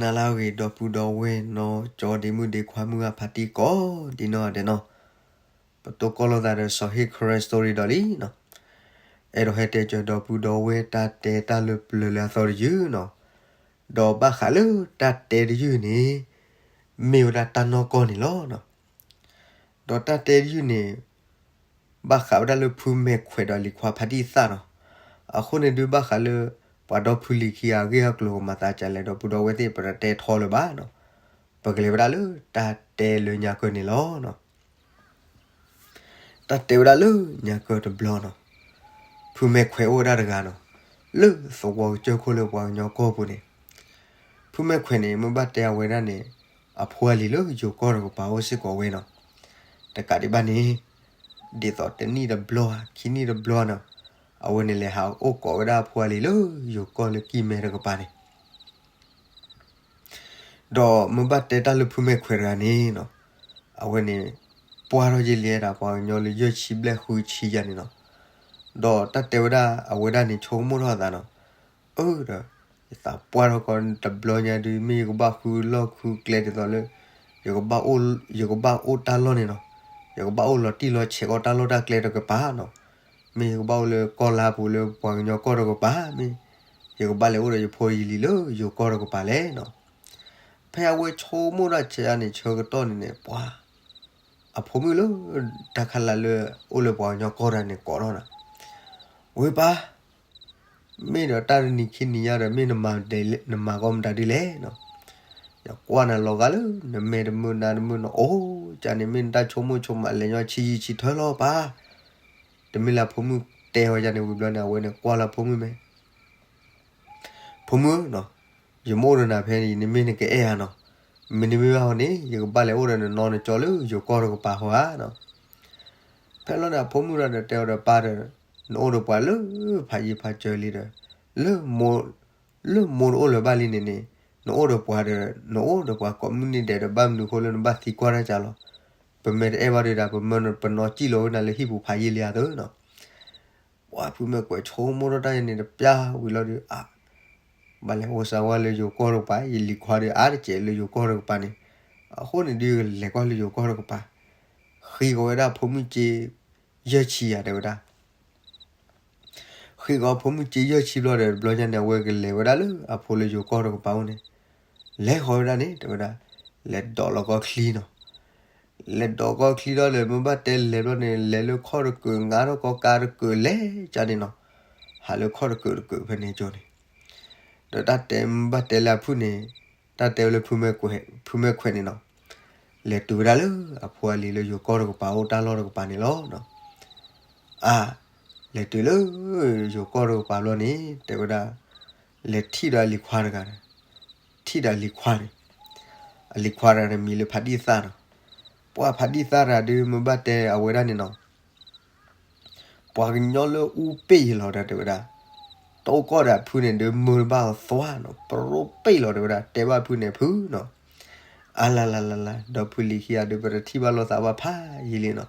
နၤလၢအဂ့ၤ ဒီပုၢ်ဒီဝဲၢ်နီၢ်ကၠီဒ့မုၣ်ဒ့ခွါမုၢ်အဖါတံၢ်ကိးဒံနီၢ်ဂၤဒဲးနီၤ, ပတိၢ်ကီၢ်လိာ်သးဒီးစီၤဟ့ၣ် Karen Story ဒီးလံနီၤ, အဲၣ်ဒိးဟဲတဲကၢၤဒီပုၢ်ဒီဝဲၢ်တၢ်တဲတၢ်လၢပျၢၤလၢအသီတယုၢ်နီၤ, ဒီးဘၣ်ဃးလၢတၢ်တဲတယုၢ်န့ၣ် မ့ၢ်ဝဲဒၣ်တၢ်နီၢ်ကီၢ်န့ၣ်လီၤနီၤ. ဒီးတၢ်တဲတယုၢ်န့ၣ် ဘၣ်ဃးဝဲဒၣ်လၢဖုမဲာ်ခွဲးဒီးလံၤခွါဖါတံၢ်သၣ်နီၤ. အဃိန့ၣ်ဒုးဘၣ်ဃးလၢ ပှၤဒီဖုလံၤခံဂၤအဂ့ၢ်အကျိၤကမၤသးဒ်လဲၣ် ဒီပုၢ်ဒီဝဲၢ်သ့ၣ် ပတတဲထီလၢၤဘၣ်နီၤ. ပကလဲၤဝဲဒၣ်လၢတၢ်တဲလၢညါကၢၢ်န့ၣ်လီၤနီၤ. တၢ်တဲဝဲဒၣ်လၢညါကၢၢ်တဘျီနီၤ, ဖုမဲာ်ခွဲးအိၣ်ဝဲဒၣ်တဂၤနီၤ, လၢသဝီကစၢၢ်ခိၣ်လၢပှၤကညီကီၢ်ပူၤန့ၣ်, ဖုမဲာ်ခွဲးန့ၣ် မ့ၢ်ဘၣ်တဲအဝဲဒၣ်န့ၣ် အဖိအလံၤလၢယိၤကီၢ်တကပၤအိၣ်စ့ၢ်ကီးဝဲနီၤ. တကးဒံးဘၣ်န့ၣ် ဒ်သိးတနံၣ်တဘျီ ခံနံၣ်တဘျီနီၤ, အဝဲန့ၣ်လဲၤဟးအိၣ်ကိးဝဲဒၣ်အဖိအလံၤလၢယိၤကီၢ်လၢကံၢ်မဲတကပၤန့ၣ် ဒီးမ့ၢ်ဘၣ်တဲတၢ်လၢဖုမဲာ်ခွဲးတဂၤန့ၣ်နီၤ, အဝဲန့ၣ် ပှၢ်ထီၣ်ယဲလံဒၣ်ပှၤကညီလၢယဲၢ်ဆံဘျဲၣ်ဃုဆံယါန့ၣ်နီၤ. ဒီးတၢ်တဲဝဲဒၣ်အဝဲဒၣ်န့ၣ် ဆိကမိၣ်ထီၣ်အသးနီၤ, အၢဒီး ယသးပှၢ်ထီၣ်ကီးတဘျီညါဒုး မ့ၢ်ယကဘၣ်ဃုလီၢ်ဃုကျဲဒ်သိးလၢ ယကဘၣ်အိၣ် ယကဘၣ်အိၣ်တၢ်လီၢ်န့ၣ်နီၤ, ယကဘၣ်အိၣ်လီၤတံၢ်လီၤဆဲးကီးတၢ်လီၢ်တၢ်ကျဲတကပၤနီၤ, မ့ၢ်ယကဘၣ်အိၣ်လၢကီၢ်လါပူၤလၢပှၤကညီကီၢ်တကပၤ, မ့ၢ် ယကဘၣ်လဲၤအိၣ်ဒီးယဖိယလံၤလၢယိၤကီၢ်တကပၤလဲၣ်နီၤ. ဖဲအဝဲဆိကမိၣ်ဒၣ်ဆဲးယါန့ၣ် ဆၢကတီၢ်န့ၣ်န့ၣ် ပှၤ အဖိမုၣ်လၢ တၢ်ခါလၢ်လၢအိၣ်လၢပှၤကညီကီၢ်တဂၤန့ၣ် ကိးထီၣ်နၤ, ဝ့ၢ်ပၢ် မ့ၢ်ဒီးတၢ်တနံၤခံနံၤညါဒီး မ့ၢ်နမၤကီမတၤဒ်လဲၣ်နီၤ. ယကွၢ်နၤလီၤဂာ်လၢ နမဲာ်တမုာ်နါတမုာ်နီၤ, အိၣ် ကန့ၣ် မ့ၢ်နတၢ်ဆိကမိၣ်ဆိကမးလဲၤညီဆံးယံာ်ဆံးထွဲလီၤပၢ်. တမ့ၢ်လၢအဖိမုၣ်တဲဝဲယါန့ၣ်ဝံၤဘျီန့ၣ် အဝဲန့ၣ်ကွၢ်လၢအဖိမုၣ်မဲာ် ဖိမုၣ်နီၤ, ယမ့ၢ်အိၣ်ဒီးနၤဖဲအံၤန့ၣ် မ့ၢ်နကအဲၣ်ဧါနီၤ, မ့တမ့ၢ်ဘၣ်ဟီန့ၣ် ယကဘၣ်လဲၤအိၣ်ဒီးနနီနကၠီလၢယိၤကီၢ်တကပၤဟီဧါနီၤ. ဖဲလီၤန့ၣ် အဖိမုၣ်ဒီးတဲအီၤဒီးပၢ်ဒီး နအိၣ်ဒီးပှၤလၢဖးယံၤဖးစၢၤလံဒီး လၢ လၢမိၢ်တအိၣ်လၢၤဘၣ်လံန့ၣ်န့ၣ် နအိၣ်ဒီးပှၤဒီး နအိၣ်ဒီးပှၤကိးမုၢ်နံၤဒဲးဒီး ဘၣ်မနုၤအဃိလၢနဘၣ်သံကွၢ်တၢ်ကလီၤ. ပမ့ၢ်တအဲၣ်ဘၣ်ဒီးဒၣ် ပမၢပနီၤစံၣ်လီၤဝဲနၤလၢဟံၣ်ပူၤဖးယံၤလံဧါသၢနီၤ. ပှၤဖုမဲာ်ခွဲးဆိကမိၣ်ထီၣ်တၢ်အံၤန့ၣ်တပျၢ်ဝံၤလီၤဒီး အါ ဘၣ်လဲၤအိၣ်စၢၤဝဲလၢယိၤကီၢ်တကပၤ ယလံၤခွါဒီးအါတစဲးလၢယိၤကီၢ်တကပၤန့ၣ်, အဃိန့ၣ်ဒုးလဲၤကွၢ်လၢယိၤကီၢ်တကပၤ, ဃ့ကီးဝဲဒၣ်ဖိမုၣ်စ့ ယဲၢ်ဆံယါတဲဝဲဒၣ် ဃ့ကီးဖိမုၣ်စ့ယဲၢ်ဆံဘျီဒီး တဘျီညါန့ၣ် အဝဲကလဲၤဝဲဒၣ်လၢအဖိလၢယိၤကီၢ်တကပၤအိၣ်န့ၣ်, လဲၤဃီၤဝဲဒၣ်န့ၣ် တဲဝဲဒၣ်, လဲၤဒိးလီၤကီၢ်ချံနီၤ, လဲၤဒိးကီၢ်ချံဒီးလဲၤ မ့ၢ်ဘၣ်တဲလဲၤဘျီန့ၣ် လဲၤလၢခီၣ်တကုာ် ငါထီၣ်ကီၢ်ကါတကုာ်လဲၤကန့ၣ်နီၤ, ဟးလၢခီၣ်တကုာ်တကုာ်ဖဲန့ၣ်ကၠိန့ၣ်, ဒီးတၢ်တဲမ့ၢ်ဘၣ်တဲလၢအဖုၣ်န့ၣ်, တၢ်တဲဝဲလၢ ဖုမဲာ်ခွဲးန့ၣ်နီၤ, လဲၤတုၤဝဲဒၣ်လၢအဖိအလံၤလၢယိၤကီၢ်တကပၤအိၣ်တၢ်လီၢ်တကပၤန့ၣ်လီၤ. အါ, လဲၤတုၤလၢယိၤကီၢ်တကပၤဘျီန့ၣ် တဲဝဲဒၣ်, လဲၤထံၣ်ဒီးအလံၤခွါတဂၤ, ထံၣ်ဒီးအလံၤခွါန့ၣ်, အလံၤခွါတဂၤန့ၣ်မံၤလၢဖါဒံၣ်သၣ်နီၤ, ပှၤဖါဒံၣ်သၣ်တဂၤဒုး မ့ၢ်ဘၣ်တဲအဝဲဒၣ်န့ၣ်နီၤ ပှၤကညီလၢအူပ့ၢ်ယလီၤဒီးတဲဝဲဒၣ်, တအိၣ်ကီၢ်ဒီးအဖုန့ၣ်ဒုး မၢတဘၣ်အီၤသွါနီၤ, ပရိပ့ၢ်လီၤတဲဝဲဒၣ်, တဲဘၣ်ဖုန့ၣ်ဖုနီၤ, အါလါလါလါလါ ဒီဖုလံၤခံဂၤဒုး ပတထံၣ်ဘၣ်လိာ်သးဘၣ်ဖးယံာ်လံနီၤ,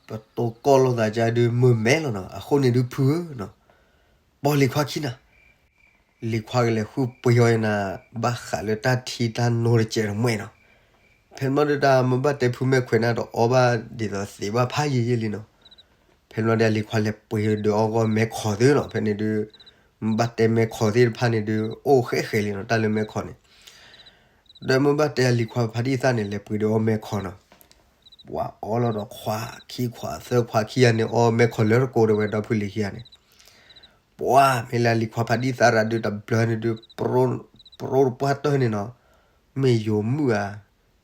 ပတိၢ်ကီၢ်လိာ်သးကဒုးမၢမဲာ်လီၤနီၤ, အဃိန့ၣ်ဒုးဖုဧၢနီၤ, ပီၢ်လံၤခွါခံနၤ လံၤခွါကလဲၤဃုပှ့ၤအီၤနၤ, ဘၣ်ဃးလၢတၢ်ထံတၢ်နိတစဲးတမှဲနီၤ, ဖဲမ့ၢ်ဒုးတၢ်မ့ၢ်ဘၣ်တဲဖုမဲာ်ခွဲးန့ၣ်ဒီးအီဘၣ်ဒ်သိးသံးဘၣ်ဖးယံာ်ယံာ်လံနီၤ, ဖဲမ့ၢ်ဒုးအလံၤခွါလဲၤပှ့ၤဒီးအီၣ်ဂီၢ်မဲခီးသ့နီၤ, ဖဲန့ၣ်ဒုး မ့ၢ်ဘၣ်တဲမဲခီးသ့ၣ်တဖၣ်န့ၣ်ဒုး အိၣ်ဃဲဃဲလံနီၤ, တၢ်လၢမဲခီးန့ၣ် ဒီးမ့ၢ်ဘၣ်တဲအလံၤခွါဖါဒံၣ်သၣ်န့ၣ် လဲၤပှ့ၤဒီးအီၣ်မဲခီးနီၤ, ပှၤအီလီၤဒီးခွါခံခွါသၢခွါခံဂၤန့ၣ် အီမဲခီးလၢတကိးဒီးဝဲဒီဖုလံၤခံဂၤန့ၣ်, ပှၤမ့ၢ်လၢအလံၤခွါဖါဒံၣ်သၣ်တဂၤဒုးတဘျီန့ၣ်ဒုး ပရိတပှၢ်တၢၢ်န့ၣ်နီၤ, မ့ၢ်ယိၤမုၣ်ဧါ,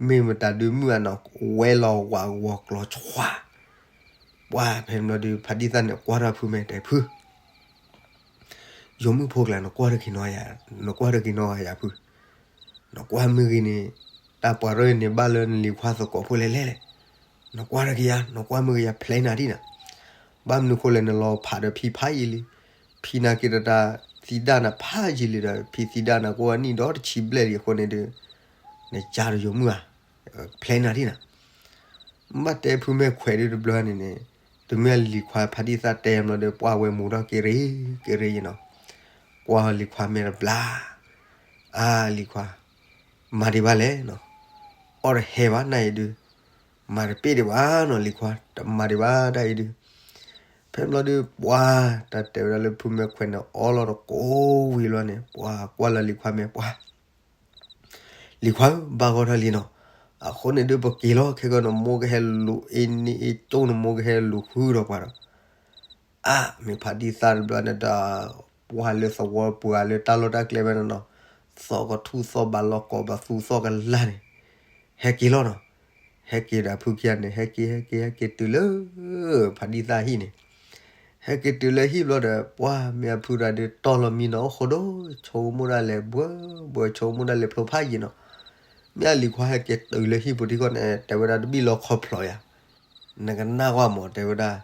မ့ၢ်မတၤဒုးမုၣ်ဧါနီၤ, ဝဲလီၤဝးဂီၤကျီၤဆွါ, ပှၤဖဲန့ၣ်ဘျီဒုး ဖါဒံၣ်သၣ်န့ၣ်ကွၢ်ထီၣ်ဖုမဲာ်တဲဖု ယိၤမုၣ်ဖိကျါ နကွၢ်တက့ၤနီၤယၤ, နကွၢ်တက့ၤနီၤယၤဖု, နကွၢ်မ့ၢ်ဂ့ၤန့ၣ် တၢ်ပှၤရၢၢ်န့ၣ်ဘၣ်လၢနလံၤခွါသကိးဖိလဲၣ်လဲၣ်လဲၣ်, နကွၢ်တက့ၤယၤ, နကွၢ်မ့ၢ်ဂ့ၤယၤ ဖျဲနၤဒံးနၤ, ဘၣ်မနုၤဃိလဲၣ် နလီၤဖးဒီးဖံဖးယံာ်လံ, ဖံနၤက့ၤတတၢ်သံဒၣ်နၤဖးယံာ်လံဒီး ဖံသံဒၣ်နၤကိးနံၣ်ဒီတဆံဘျဲၣ်လံအဃိန့ၣ်ဒုး နယါဒီးယိၤမုၣ်ဧါ, ဖျဲနၤဒံးနၤ ဘၣ်တဲဖုမဲာ်ခွဲးဒုးတဘျီန့ၣ်န့ၣ်, တုၤမ့ၢ်အလံၤခွါဖါဒံၣ်သၣ်တဲဘျီဒီး ပှၤဝဲမူထီၣ်က့ၤရ့က့ၤရ့ယဲနီၤ, ကွၢ်လံၤခွါမဲာ်တဘျါ, အါလံၤခွါ, မၤဒံးဘၣ်လဲၣ်နီၤ, အီၣ်တဟဲဘၣ်နၤအံၤဒုး, မၤတပ့ၢ်ဒံးဘၣ်နီၤ လံၤခွါ, တမၤဒံးဘၣ်တၢ်အံၤဒုး. ဖဲဘျီဒုး ပှၤ တၢ်တဲဝဲဒၣ်လၢဖုမဲၢ်ခွဲးန့ၣ် အီလီၤတကိးဝံၤလီၤန့ၣ် ပှၤကွၢ်လၢလံၤခွါမဲာ် ပှၤ လံၤခွါဧၢ, ဘၣ်ဂီၢ်ထီၣ်လံနီၤ, အဃိန့ၣ်ဒုးပက့ၤလီၤ, ခဲကနံၣ်အံၤနမိၢ်ကဟဲလူၤအ့န့ၢ်အ့ကၠိ နမိၢ်ကဟဲလူၤဃုဒီးပှၤဒီး အါ မ့ၢ်ဖါဒံၣ်သၣ်တဘျီန့ၣ်ဒီး ပှၢ်လၢသဝီပှၢ်လၢတၢ်လီၢ်တၢ်ကျဲဖဲန့ၣ်နီၤ, သီၣ်ကထူၣ်သီၣ်ဘးလီၢ်ကိးဘးသူသီၣ်ကလၢ်န့ၣ် ဟဲက့ၤလီၤနီၤ. ဟဲက့ၤဒီးဖုခံဂၤန့ၣ် ဟဲက့ၤ ဟဲက့ၤ ဟဲက့ၤတုၤလၢ ဖါဒံၣ်သၣ်ဟံၣ်န့ၣ်, ဟဲက့ၤတုၤလၢဟံၣ်ဘျီဒီး ပှၢ်မ့ၢ်အဖုတဂၤဒုးတီၢ်လီၤမံနီၤ အိၣ်ဃိဒိၣ် ဆိကမိၣ်ဒၣ်လဲာ်ဘှၢဘှၢ ဆိကမိၣ်ဒၣ်လဲာ်ဖျိဖးယံာ်နီၤ. မ့ၢ်အလံၤခွါဟဲက့ၤတုၤလၢဟံၣ်ပူၤထံကီၢ်န့ၣ် တဲဝဲဒၣ်တဘံၣ်လီခီဖျိယၤ နကနၣ်ကွၢ်မး တဲဝဲဒၣ်,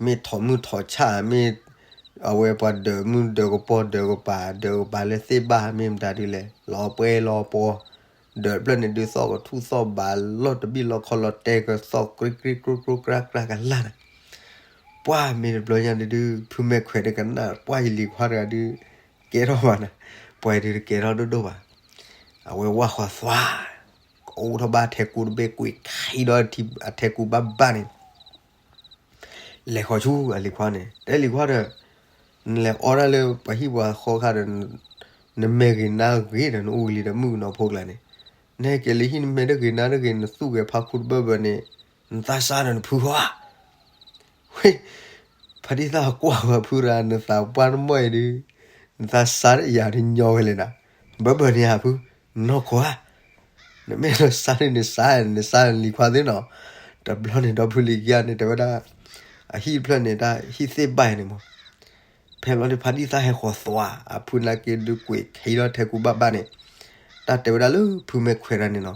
မ့ၢ်ထိးမုၢ်ထိးဆၣ် မ့ၢ် အဝဲပှၤဒၢးမုၢ်ဒၢးကပီၤ ဒၢးကပၤ ဒၢးကပၤလၢသ့ၣ်ဘၣ် မ့ၢ်မတၤဒုးလဲၣ် လီၤပှဲၤလီၤပှီၤ, ဒၢးတဖျၢၣ်န့ၣ်ဒုး သီၣ်ကထူၣ်သီၣ်ဘးလီၢ်တဘံၣ်လီခီလီၤတဲာ်ကသီၣ် ကြံကြံကြိကြိကြၢကြၢကလၢ်န့ၣ်. ပှၢ်မ့ၢ်တဘျီညါဒုး ဖုမဲၢ်ခွဲးဒုးကနၣ် ပှၢ်ယလံၤခွါတဂၤဒုး ကဲထီၣ်ဘၣ်နၤ, ပှၤဒုးတကဲထီၣ်ဒိၣ်ဒိၣ်ဘၣ်. အဝဲဝၢ်ဃီသွါ ကအိၣ်ထီၣ်ဘၣ်ထဲကူတဘ့ၣ်ကွံာ်ခံဒီးအထဲကူဘၣ်ဘၣ်န့ၣ် လဲၤဃီၤဆူအလံၤခွါန့ၣ် တဲလံၤခွါဒီး နလဲၤအီၣ်ဒၣ်လၢပှၤဟံၣ်ပှၤဃီခါဒီး နမဲာ်ဂ့ၤနါဂ့ၤဒီး နအိၣ်ဂ့ၤလံဒီးမုၣ်ကနီၤဖိကျါန့ၣ်, နဟဲက့ၤလၢဟံၣ်နမဲာ်တဂ့ၤနါတဂ့ၤ နသူၣ်ဂဲၤဖးခူတဘၢဘၢန့ၣ် နသးစၢ်ဒီးနဖုဃီဧါ. ဝ့ၢ် ဖါဒံၣ်သၣ်ကွၢ်ဝဲဖုရၤ နသးပှၢ်နမီၢ်အံၤဒုး နသးစၢ်ဒီးယၤတညီဝဲလဲၣ်နၤ, ဘၢဘၢန့ၣ်ဧါဖု, နီၢ်ခိဧါ, နမ့ၢ်နစၢ်ဒုးနစၢ် နစၢ်လံၤခွါသ့နီၤ. တဘျီန့ၣ်ဒီဖုလံၤခံဂၤန့ၣ် တဲဝဲဒၣ် အဟံၣ်တဖျၢၣ်န့ၣ် တၢ်ဟံၣ်သ့ၣ်ဘၣ်အံၤန့ၣ်မး ဖဲဘျီဒုးဖါဒံၣ်သၣ်ဟဲဃီၤသွါ အဖုနာ်က့ဒုးကွံာ်ခံဒီးထဲကူဘၣ်ဘၣ်န့ၣ် တၢ်တဲဝဲဒၣ်လၢဖုမဲၢ်ခွဲးတဂၤန့ၣ်နီၤ,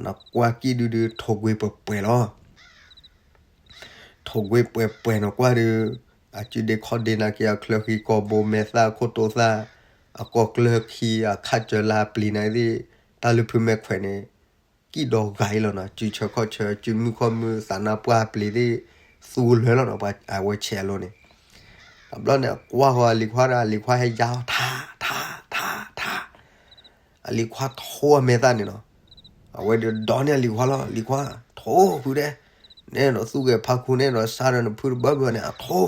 နကွၢ်ကံၣ်ဒုဒုးထိၣ်ကွ့ပှဲၤပှဲၤလီၤ. ထိၣ်ကွ့ပှဲၤပှဲၤနီၤကွၢ်ဒုး အစုဒ့ခီၣ်ဒ့နာ်က့ အချၢဃံကီၢ်ဘိ မဲာ်သၣ်ခိၣ်တိသၣ် အကီၢ်ကျၢၢ်ခံ အခၣ်စၢၤလါပျံၤနာ်က့သ့ၣ် တၢ်လၢဖုမဲၢ်ခွဲးန့ၣ် ကံၣ်ဒီဂၤအံၤလီၤနီၤ, စုဆၢခီၣ်ဆၢ စုမုၢ်ခီၣ်မုၢ် သးနါပှၢ်ပျံၤသ့ၣ် သူလၢာ်လီၤနီၤ, ပှၤအဝဲဆဲးအလိၤန့ၣ် တဘျီန့ၣ် အကွၢ်ဃီၤအလံၤခွါဒီး အလံၤခွါဟဲယါအီၤထး ထး ထး ထး အလံၤခွါထိအမဲာ်သၣ်န့ၣ်နီၤ, အဝဲဒုးဒီးန့ၢ်အလံၤခွါလီၤ, လံၤခွါ ထိဖုဒဲး, နဲဒီးသူၣ်ဂဲၤဖးခူ နဲဒီးစၢ်ဒီးနဖုတဘၢဘၢန့ၣ် အထိ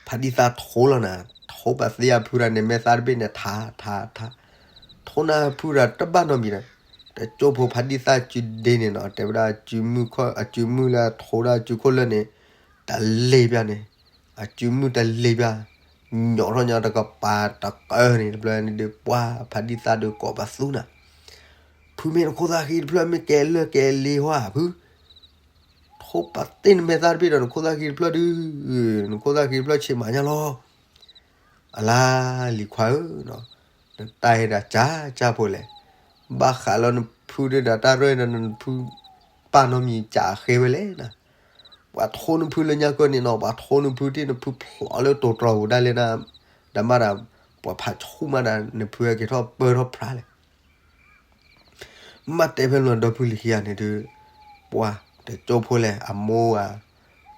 ဖါဒံၣ်သၣ်ထိလီၤနၤ, ထိပာ်သ့အဖုရၤန့ၣ် မဲာ်သၣ်တဘ့ၣ်န့ၣ် ထး ထး ထး, ထိနၤဖုရၤတဘၣ်နီတမံၤဒီး တကၠိဖိဖါဒံၣ်သၣ်စုဒ့န့ၣ်နီၤ, တဲဝဲဒၣ် အစုမုၢ်လၢအထိဒၣ်စုခိၣ်လၢာ်န့ၣ် တလ့ၤဘၣ်န့ၣ်, အစုမုၢ်တလ့ၤဘၣ်, ညီထီၣ်ညီတကပၤတကၢၢ်န့ၣ် တဘျီန့ၣ်ဒုး ပှၢ်ဖါဒံၣ်သၣ်ဒုးကိးပသူနၤ, ဖုမ့ၢ်နခိၣ်သၣ်ဃံတဖျၢၣ်မ့ၢ်ကဲလၢာ်ကဲလ့ဟီဧါဖု ထိပာ်သ့နမဲာ်သၣ်တဘ့ၣ်ဒီးနခိၣ်သၣ်ဃံတဖျၢၣ်ဒုး, နခိၣ်သၣ်ဃံတဖျၢၣ်ဆံးမးညါလီၤ. အလါလံၤခွါဧၢ, နတၢ်ဟဲဒၣ်ကၢ်ကၢ်ဖိလဲၣ်, ဘၣ်ဃးလီၤနဖုဒုးဒီးတၢ်ရဲၣ်ဒီးနဖု ပာ်နီတမံၤကးဃဲဝဲလဲၣ်နၤ, ပှၤထိနဖုလၢညါကၢၢ်န့ၣ်နီၤ, ပှၤထိနဖုတ့ၢ်နဖုဖျိးလၢတိၤတြီၤပူၤဒၣ်လဲၣ်နၤ, ဒီးမးဒီး ပှၤဖးဆူၣ်မးဒီးနဖုဟဲက့ၤထီၣ်ပၢထီၣ်ဖြါလဲၣ် မ့ၢ်တဲဖဲလီၤဒီဖုလံၤခံဂၤန့ၣ်ဒုး, ပှၤတကၠိဖိလဲၣ် အမိၢ်ဧါ,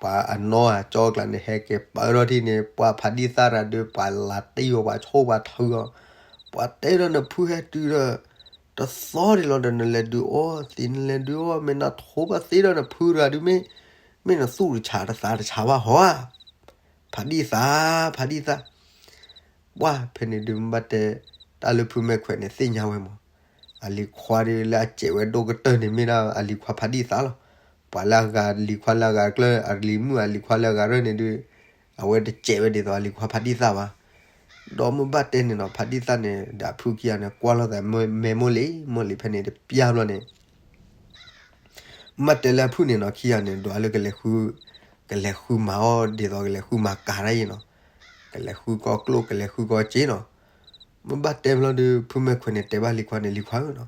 ပှၤအနီၢ်ဧါ ကၠီကျါန့ၣ် ဟဲက့ၤပၢထီၣ်ထံၣ်န့ၣ် ပှၢ်ဖါဒံၣ်သၣ်တဂၤဒုး ပှၤလၤတံၢ်အီၤ ပှၤဆိၣ်ပှၤထုအီၤ, ပှၤတဲဒီးနဖုဟဲတုၤဒီး တသီဒံးလီၤဒီး နလဲၤဒုးအီသံး နလဲၤဒုးအီ မ့ၢ်နါထိပာ်သ့ဒီးနဖုတဂၤဒုးမ့ၢ်, မ့ၢ်နသူၣ်တဆးတသးတဆးဘၣ်ဟီဧါ, ဖါဒံၣ်သၣ် ဖါဒံၣ်သၣ် ပှၢ်ဖဲန့ၣ်ဒုးမ့ၢ်ဘၣ်တဲ, တၢ်လၢဖုမဲၢ်ခွဲးန့ၣ်သ့ၣ်ညါဝဲမး, အလံၤခွါဒုးလၢအစဲးဝဲဒိၣ်ကတၢၢ်န့ၣ် မ့ၢ်ဒၣ်အလံၤခွါဖါဒံၣ်သၣ်လီၤ. ပှၤလၢအဂၤလံၤခွါလၢအဂၤကျၢၢ် အလံၤမုၣ်အလံၤခွါလၢအဂၤရဲၣ်န့ၣ်ဒုး, အဝဲတစဲးဝဲဒ်သိးအလံၤခွါဖါဒံၣ်သၣ်ဘၣ်. ဒီးမ့ၢ်ဘၣ်တဲန့ၣ်နီၤ ဖါဒံၣ်သၣ်န့ၣ် ဒီးအဖုခံဂၤန့ၣ် ကွၢ်လိာ်သးမဲာ်မိၢ်လံ မိၢ်လံဖဲန့ၣ်တပျၢ်ဘျီန့ၣ် မ့ၢ်တဲလၢအဖုၣ်န့ၣ်နီၤ ခံဂၤန့ၣ် ဒွးလၢကလဲၤဃု, ကလဲၤဃုမၤအီၣ်ဒ်သိးကလဲၤဃုမၤကၤတၢ်အံၤနီၤ, ကလဲၤဃုကီၢ်ကျိၣ် ကလဲၤဃုကီၢ်စ့နီၤ. မ့ၢ်ဘၣ်တဲဘျီဒုး ဖုမဲၢ်ခွဲးန့ၣ် တဲဘၣ်လံၤခွါန့ၣ် လံၤခွါဧၢနီၤ,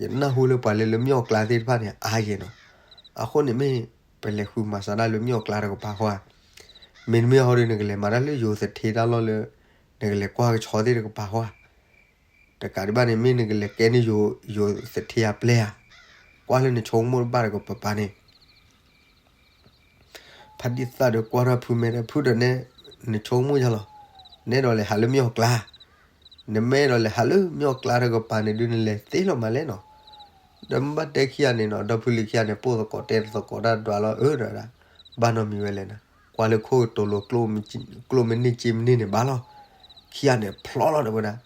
ယနၢ်ဟူလၢပှၤလၢလၢမ့ၢ်အီၣ်ကျါသ့ၣ်တဖၣ်န့ၣ် အါယဲၢ်နီၤ. အဃိန့ၣ်မ့ၢ် ပလဲၤဃုမၤစးဒၣ်လၢမ့ၢ်အီၣ်ကျါတကပၤဃီဧါ, မ့တမ့ၢ်ဟီဒုး နကလဲၤမၤတၢ်လၢယိၤသထ့တၢ်လီၢ်လၢ နကလဲၤကွၢ်ကဆီသ့ၣ်တကပၤဃီဧါ. တကးဒံးဘၣ်န့ၣ် မ့ၢ်နကလဲၤကဲန့ၢ်ယိၤသထ့အပျဲၢ်ဧါ, ကွၢ်လၢနဆိကမိၣ်တဘၣ်တကပၤန့ၣ် ဖါဒံၣ်သၣ်ဒီးကွၢ်ထီၣ်ဖုမဲာ်ဒီး ဖုဒီးနဲ နဆိကမိၣ်ယါလီၤ, နဲဒီးလဲၤဟးလၢမ့ၢ်အီၣ်ကျါ, နမ့ၢ်အဲၣ်ဒိးလဲၤဟးလၢမ့ၢ်အီၣ်ကျါတကပၤန့ၣ်ဒုး နလဲၤသ့လီၤမးလဲၣ်နီၤ. ဒီးမ့ၢ်ဘၣ်တဲခံဂၤန့ၣ်နီၤ, ဒီဖုလံၤခံဂၤန့ၣ် ပိၢ်သကိးတဲသကိးတၢ်ဒွးလီၤ အၢ တဲဝဲဒၣ်, ဘၣ်နီတမံၤဝဲလဲၣ်နီၤ, ကွၢ်လၢခိၣ်ကတိၤလိၤ ကျိၣ်မ့ၢ်န့ၢ်စ့မ့ၢ်န့ၢ်န့ၣ်ဘၣ်လီၤ. ခံဂၤန့ၣ်ဖျီလီၤ တဲဝဲဒၣ်.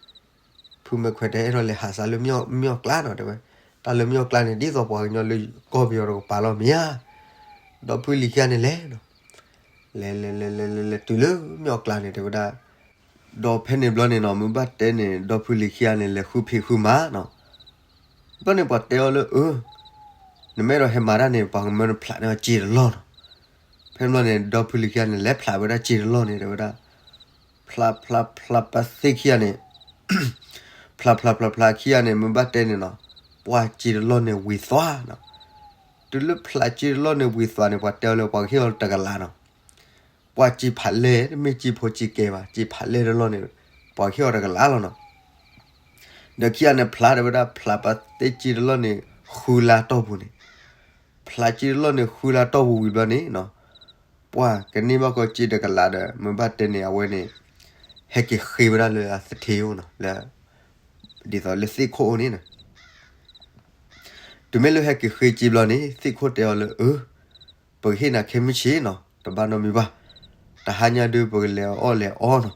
ဖုမဲာ်ခွဲးတဲအဲၣ်ဒိးလဲၤဟးစးလၢမ့ၢ်အီၣ်ကျါနီၤ တဲဝဲ, တၢ်လၢမ့ၢ်အီၣ်ကျါန့ၣ် ဒ်သိးပှၤကညီလၢကီၢ်ပယီၤတကပၤလီၤမ့ၢ်ဧါ. ဒီဖုလံၤခံဂၤန့ၣ်လဲၤနီၤ, လဲၤလဲၤလဲၤလဲၤလဲၤလဲၤတုၤလၢမ့ၢ်အီၣ်ကျါန့ၣ် တဲဝဲဒၣ်. ဒီးဖဲန့ၣ်ဘျီန့ၣ်နီၤ မ့ၢ်ဘၣ်တဲန့ၣ် ဒီဖုလံၤခံဂၤန့ၣ် လဲၤဃုဖံးဃုမၤနီၤ. ဘျီန့ၣ်ပှၤတဲအီၤလၢ အၢ နမ့ၢ်အဲၣ်ဒိးဟဲမၤတၢ်န့ၣ် ပှၤကမၢနဖျးန့ၢ်အီၤစ့တလီၢ်နီၤ. ဖဲန့ၣ်ဘျီန့ၣ် ဒီဖုလံၤခံဂၤန့ၣ် လဲၤဖျးဝဲဒၣ်စ့တလီၢ်န့ၣ် တဲဝဲဒၣ်. ဖျးဖျးဖျးပသ့ခံဂၤန့ၣ် ဖျးဖျးဖျးဖျးခံဂၤန့ၣ် မ့ၢ်ဘၣ်တဲန့ၣ်နီၤ, ပှၢ်စ့တလီၢ်န့ၣ်ဝံၤသွါနီၤ. တုၤလၢဖျးစ့တလီၢ်န့ၣ်ဝံၤသွါန့ၣ် ပှၤတဲအီၤလၢပှၤကဟ့ၣ်အီၤတကလးနီၤ. ပှၢ်စ့ဖးလဲၢ် တမ့ၢ်စ့ဖိစ့ကဲဘၣ်, စ့ဖးလဲၢ်တလီၢ်န့ၣ် ပှၤကဟ့ၣ်အီၤတကလးလီၤနီၤ. ဒီးခံဂၤန့ၣ်ဖျးတဲဝဲဒၣ် ဖျးပသ့စ့တလီၢ်န့ၣ် ဃုလါတီၢ်ပူၤန့ၣ်, ဖျးစ့တလီၢ်န့ၣ် ဃုလါတီၢ်ပူၤဝံၤဘျီန့ၣ်နီၤ, ပှၢ်ကန့ၢ်ဘၣ်ကီးစ့တကလးဒီး မ့ၢ်ဘၣ်တဲန့ၣ် အဝဲန့ၣ် ဟဲက့ၤဃ့ဝဲဒၣ်လၢအသထ့အိၣ်နီၤ, လၢ ဒ်သိးလၢသ့ၣ်ခိၣ်အိၣ်န့ၣ်နီၤ. တုၤမ့ၢ်လၢဟဲက့ၤဃ့စ့ဘျီန့ၣ် သ့ၣ်ခိၣ်တဲအီၤလၢ အၢ ပကဟ့ၣ်နၤခဲမုၢ်ဆ့ၣ်နီၤ, တဘၣ်နီတမံၤဘၣ်. တဟါညါဒုး ပကလဲၤအီၣ်လဲၤအီနီၤ.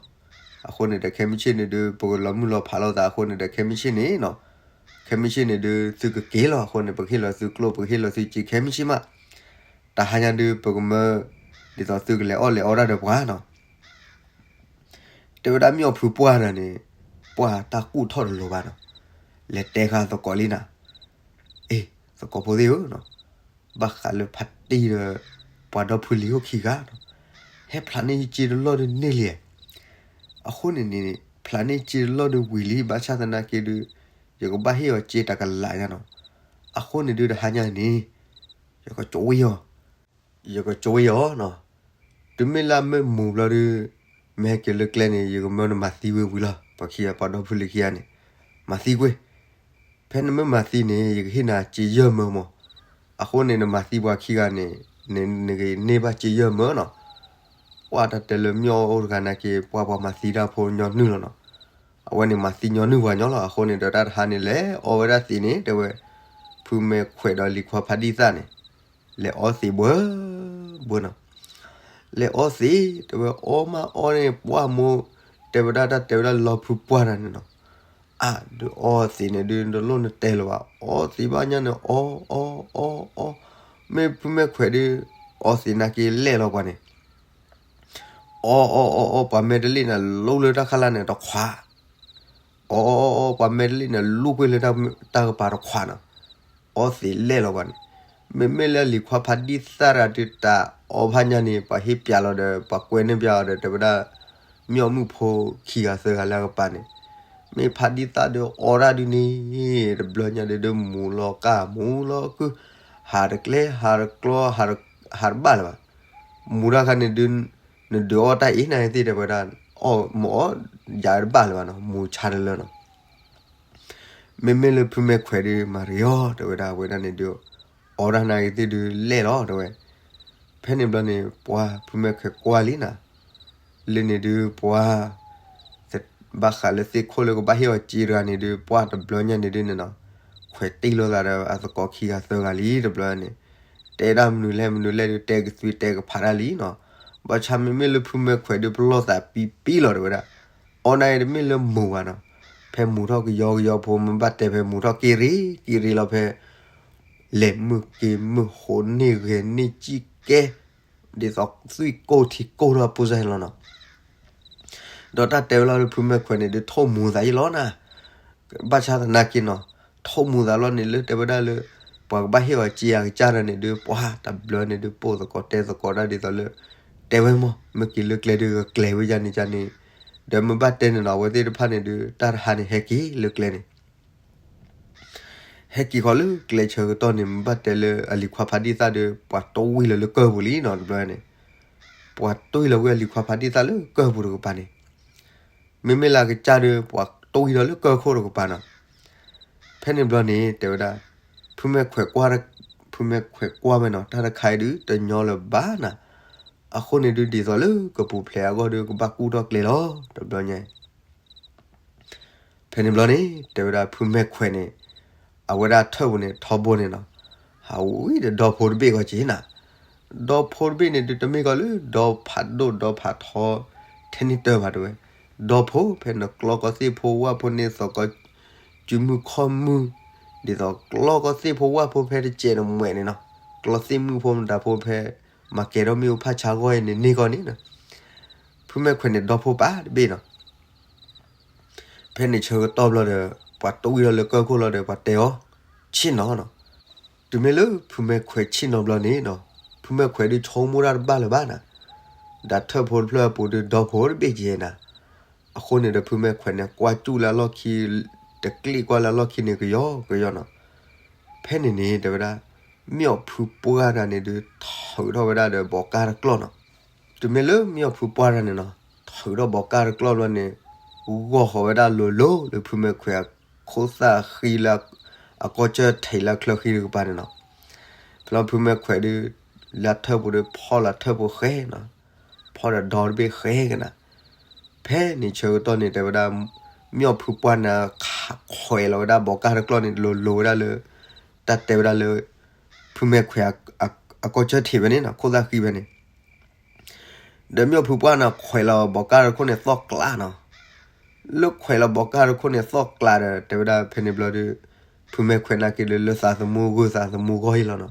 အဃိန့ၣ်ဒီး ခဲမုၢ်ဆ့ၣ်န့ၣ်ဒုး ပကလီၤမုၢ်လီၤဖးလိာ်သးအဃိန့ၣ်ဒီး ခဲမုၢ်ဆ့ၣ်န့ၣ်နီၤ, ခဲမုၢ်ဆ့ၣ်န့ၣ်ဒုး သုကက့ၤလီၤအဃိန့ၣ် ပကဟ့ၣ်လီၤသုကျိၣ် ပကဟ့ၣ်လီၤသုစ့ခဲမုၢ်ဆ့ၣ်မး. တဟါညါဒုး ပကမၢ ဒ်သိးသုကလဲၤအီၣ်လဲၤအီတၢ်ဒီးပှၤနီၤ. တဲဝဲဒၣ်မ့ၢ်အီၣ်ဖုပှၢ်ဒီးန့ၣ် ပှၢ်တၢ်ကူၣ်ထီၣ်တလိၤဘၣ်နီၤ. လဲၤတဲဃာ်သကိးလံနၤ, အ့ သကိးဖိသ့ၣ်ဧၢနီၤ, ဘၣ်ဃးလၢဖါတံၢ်ဒီး ပှၤဒီဖုလံၤအိၣ်ခံဂၤနီၤ, ဟဲဖျးန့ၢ်ယစ့တလီၢ်ဒုးန့ၢ်လံ. အဃိန့ၣ်န့ၣ် ဖျးန့ၢ်စ့တလီၢ်ဒုးဝံၤလံ ဘၣ်ဆၣ်သနာ်က့ဒုး ယကဘၣ်ဟ့ၣ်အီၤစ့တကလးညါနီၤ. အဃိန့ၣ်ဒုးတဟါညါန့ၣ် ယကကၠိဝ့ၢ်အီၤ ယကကၠိဝ့ၢ်အီၤနီၤ. တုၤမ့ၢ်လၢအမ့ၢ်မူၤဘျီဒုး မ့ၢ်ဟဲက့ၤလၢကျဲန့ၣ် ယကမၢနမၤသံဝဲဝံၤလီၤ. ပှၤခံဂၤပှၤဒီဖုလံၤခံဂၤန့ၣ် မၤသံကွ့ၢ်. ဖဲနမ့ၢ်မၤသံန့ၣ် ယကဟ့ၣ်နၤစ့ယဲၢ်မၢမး. အဃိန့ၣ် နမၤသံပှၤခံဂၤန့ၣ် နကန့ၢ်ဘၣ်စ့ယဲၢ်မၢနီၤ. ပှၢ်တၢ်တဲလၢမ့ၢ်အီၣ်အိၣ်တဂၤနာ်က့ ပှၢ်ပှၤမၤသံတၢ်ဖိညီနုၢ်လီၤနီၤ. အဝဲန့ၣ်မၤသံညီနုၢ်ပှၤညီလီၤ. အဃိန့ၣ်ဒီးတၢ်တဟါန့ၣ် လဲၤအီဝဲဒၣ်သံးန့ၣ် တဲဝဲ ဖုမဲာ်ခွဲးဒီးလံၤခွါဖးဒံၣ်သၣ်န့ၣ် လဲၤအီသံးဘှၢ ဘှၢနီၤ. လဲၤအီသံး တဲဝဲအီမးအီန့ၣ် ပှၢ်မိၢ် တဲဝဲဒၣ်တၢ်တဲဝဲဒၣ်လီၤဖုပှၢ်တၢ်န့ၣ်နီၤ. အါ ဒုးအီသံးန့ၣ်ဒုး တလိၣ်နတဲလၢၤဘၣ် အီသံးဘၣ်ညါန့ၣ် အီ အီ အီ အီ မ့ၢ်ဖုမဲာ်ခွဲးဒုး အီသံးနာ်က့လဲၣ်လီၤပှၤန့ၣ် အီ အီ အီ အီ ပှၤမဲာ်တလ့ၣ်န့ၣ် လူလၢတၢ်ခါလၢ်န့ၣ်တခွး အီ အီ အီ အီ ပှၤမဲာ်တလ့ၣ်န့ၣ် လူကွ့ၢ်လၢတၢ်ကပၤတခွးနီၤ. အီသံးလဲၣ်လီၤပှၤန့ၣ် မ့မ့ၢ်လၢလံၤခွါဖးဒံၣ်သၣ်တၢ်ဒုးတၢ်အီဖးညါန့ၣ် ပှၤဟ့ၣ်ပျးလီၤဒီး ပှၤကွဲန့ၢ်ပျးအီၤဒီး တဲဝဲဒၣ် မ့ၢ်အီၣ်မုၣ်ဖိခံဂၤသၢဂၤလၢအကပၤန့ၣ် မ့ၢ်ဖးဒံၣ်သၣ်ဒုးအီတၢ်ဒုးန့ၣ် တဘျီညါဒုးဒုးမူၤလီၤကၢ် မူၤလီၤကုၢ် ဟးတကျဲ ဟးတကျီ ဟးတဘၣ်လၢၤဘၣ်. မူၤတၢ်ခါန့ၣ်ဒုး နဒုးအီၣ်တၢ်အံၤ နသ့ၣ်တဲဝဲဒၣ် အီၣ်မ့ၢ်အီၣ်ယၤတဘၣ်လၢၤဘၣ်နီၤ မူၤဆါတလၢနီၤ. မ့မ့ၢ်လၢဖုမဲာ်ခွဲးဒုး မၤရံၤအီၤ တဲဝဲဒၣ် အဝဲဒၣ်န့ၣ်ဒုး အီၣ်တၢ်နာ်က့ၤသ့ၣ်ဒုးလဲၣ်လီၤ တဲဝဲ. ဖဲန့ၣ်ဘျီန့ၣ် ပှၢ်ဖုမဲာ်ခွဲးကွၢ်လံနၤ လၢန့ၣ်ဒုး ပှၢ် ဘၣ်ဃးလၢသ့ၣ်ခိၣ်လၢကဘၣ်ဟ့ၣ်အီၤစ့တဂၤန့ၣ်ဒုး ပှၢ်တဘျီညါန့ၣ်ဒုးန့ၣ်နီၤ ခွဲးတ့ၢ်လိာ်သးဒီးအသကိးခံဂၤသၢဂၤလံ တဘျီန့ၣ် တဲဒၣ်မနုၤလဲၣ်မနုၤလဲၣ်ဒုး တဲကသွံတဲကဖးတၢ်လံနီၤ. ဘၣ်ဆၣ်မ့မ့ၢ်လၢဖုမဲာ်ခွဲးဒုး ပလီၢ်သးပံပံလီၤ တဲဝဲဒၣ်. အီၣ်နၤအံၤတမ့ၢ်လၢမူၤဘၣ်နီၤ ဖဲမူၤထီၣ်ကယီကယီဖိ မ့ၢ်ဘၣ်တဲဖဲမူၤထီၣ်က့ၤရ့က့ၤရ့လီၤ ဖဲ လဲၤမုာ်က့ၤမုာ် ဟိးန့ၢ်ဂဲၤန့ၢ်စံၣ်ကဲ ဒ်သိးသွံၣ်ကိၢ်ထံကိၢ်ထီၣ်ပိၢ်စၢ်ဟဲလီၤနီၤ. ဒီးတၢ်တဲဝဲလီၤလၢဖုမဲာ်ခွဲးန့ၣ်ဒုး ထိၣ်မူၤသးယံလီၤနၤ. ဘၣ်ဆၣ်သနာ်က့နီၤ ထိၣ်မူၤသးလီၤန့ၣ်လၢတဲဝဲဒၣ်လၢ ပှၤကဘၣ်ဟ့ၣ်အီၤစ့အကစၢ်ဒီးန့ၣ်ဒုး ပှၢ်တဘျီန့ၣ်ဒုး ပိၢ်သကိးတဲသကိးတၢ်ဒ်သိးလၢ တဲဝဲမး မ့ၢ်က့ၤလၢကျဲဒုး ကကျဲၤဝဲယၤန့ၣ်ယၤန့ၣ် ဒီးမ့ၢ်ဘၣ်တဲန့ၣ်နီၤ အဝဲသ့ၣ်တဖၣ်န့ၣ်ဒုး တၢ်တဟါန့ၣ်ဟဲက့ၤလၢကျဲန့ၣ် ဟဲက့ၤဃီလၢကျဲဆၢကတီၢ်န့ၣ် မ့ၢ်ဘၣ်တဲလၢအလံၤခွါဖးဒံၣ်သၣ်ဒီး ပှၤတိၢ်ဝံၣ်လီၤလၢကၢၢ်ပူၤလံနီၤ တဘျီန့ၣ် ပှၤတိၢ်ဝံၣ်လီၤဝဲအလံၤခွါဖးဒံၣ်သၣ်လၢကၢၢ်ပူၤတကပၤန့ၣ် မ့မ့ၢ်လၢအကစၢ်ဒီး ပှၤတိၢ်ဝံၣ်လီၤလၢကၢၢ်ခိၣ်တကပၤနီၤ. ဖဲန့ၣ်ဘျီန့ၣ် တဲဝဲဒၣ် ဖုမဲာ်ခွဲးကွၢ် ဖုမဲာ်ခွဲးကွၢ်ဝဲနီၤ တၢ်တခါအံၤဒုး တညီလၢၤဘၣ်နၤ. အဃိန့ၣ်ဒုး ဒ်သိးလၢကပူၤဖျဲးအဂီၢ်ဒီး ကဘၣ်ကူၣ်ထီၣ်ကျဲလီၤ တဘျီညါ ဖဲန့ၣ်ဘျီန့ၣ် တဲဝဲဒၣ်ဖုမဲၢ်ခွဲးန့ၣ် အဝဲဒၣ်ထၢၣ်ပူၤန့ၣ် ထီဘိန့ၣ်နီၤ, ဟးဝံၤဒီးဒီဖိတဘ့ၣ်ဂီၤက့ၤနၤ, ဒီဖိတဘ့ၣ်န့ၣ်ဒုး တမ့ၢ်ကီးလၢဒီဖးဒိၣ်ဒီဖးထီ ထဲန့ၣ်တၢ်ဘၣ်တဲဝဲ, ဒီဖိဖဲနကျီကီၢ်သ့ၣ်ဖိဝၣ်ဖိန့ၣ် သိးကီ စုမုၢ်ခီၣ်မုၢ်, ဒ်သိးကျီကီၢ်သ့ၣ်ဖိဝၣ်ဖိဖဲတစဲးတမှဲးန့ၣ်နီၤ, ကျီသ့ၣ်မုၢ်ဖိမတၤဖိဖဲ မၤကဲၤထီၣ်မ့ၣ်အူဖးဆါဂီၢ်အံၤန့ၣ် န့ၢ်ကီၢ်န့ၣ်နီၤ, ဖုမဲၢ်ခွဲးန့ၣ် ဒီဖိပာ်တဘ့ၣ်နီၤ. ဖဲန့ၣ်ဆၢကတီၢ်ဘျီဒီး ပှၤတဝံၣ်လီၤလၢကၢၢ်ခိၣ်လီၤဒီး ပှၤတဲအီၤ ဆ့ၣ်နီၤနီၤ. တုၤမ့ၢ်လၢဖုမဲၢ်ခွဲးဆ့ၣ်နီၤဘျီန့ၣ်နီၤ, ဖုမဲၢ်ခွဲးဒုးဆိကမိၣ်တၢ်တဘၣ်လၢၤဘၣ်နၤ, ဒီးထၢၣ်ဖိတဖျၢၣ်အပူၤဒုး ဒီဖိတဘ့ၣ်က့ၤနၤ. အဃိန့ၣ်ဒီး ဖုမဲၢ်ခွဲးန့ၣ် ကွၢ်စူၣ်လၢအလီၢ်ခံ, တကျ့ၣ်ကွၢ်လၢအလီၢ်ခံန့ၣ် ကယီကယီနီၤ. ဖဲန့ၣ်န့ၣ် တဲဝဲဒၣ် မၠီၣ်ဖုပှၢ်တဂၤန့ၣ်ဒုး ထုးထီၣ်ဝဲဒၣ်ဒီးဘီးကၢ်တကျီၢ်နီၤ. တုၤမ့ၢ်လၢမၠီၣ်ဖုပှၢ်တဂၤန့ၣ်နီၤ, ထုးထီၣ်ဘီးကၢ်တကျီၢ်ဘျီန့ၣ် ဂီၢ်ဃီၤဝဲဒၣ်လိၤလိၤလၢဖုမဲၢ်ခွဲးအခိၣ်သၣ်ဃံလၢ အကီၢ်စၢၢ်ထံးလၢအချၢဃံတကပၤန့ၣ်နီၤ. ဖဲလီၤဖုမဲၢ်ခွဲးဒုး လၢထၢၣ်ပူၤဒုး ဖီၣ်လီၤထၢၣ်ဖိဃဲနီၤ, ဖီၣ်ဒီးဒီတဘ့ၣ်ဃဲကနၤ. ဖဲန့ၣ်ဆၢကတီၢ်န့ၣ် တဲဝဲဒၣ် မၠီၣ်ဖုပှၢ်န့ၣ် ခွဲးလီၤဝဲဒၣ်ဘီးကၢ်တကျီၢ်န့ၣ် လိၤလိၤဝဲဒၣ်လၢ တၢ်တဲဝဲဒၣ်လၢ ဖုမဲၢ်ခွဲးအကီၢ်စၢၢ်ထံးဖဲန့ၣ်နီၤ, ခိၣ်သၣ်ဃံဖဲန့ၣ် ဒီးမၠီၣ်ဖုပှၢ်န့ၣ် ခွဲးလီၤဘီးကၢ်တခိၣ်န့ၣ်သီၣ်ကျးနီၤ. လၢခွဲးလီၤဘီးကၢ်တခိၣ်န့ၣ်သီၣ်ကျးဒီး တဲဝဲဒၣ်ဖဲန့ၣ်ဘျီဒီး ဖုမဲၢ်ခွဲးနာ်က့ၤလၢ လၢသးသမူဂုာ်သးသမူဂီၢ်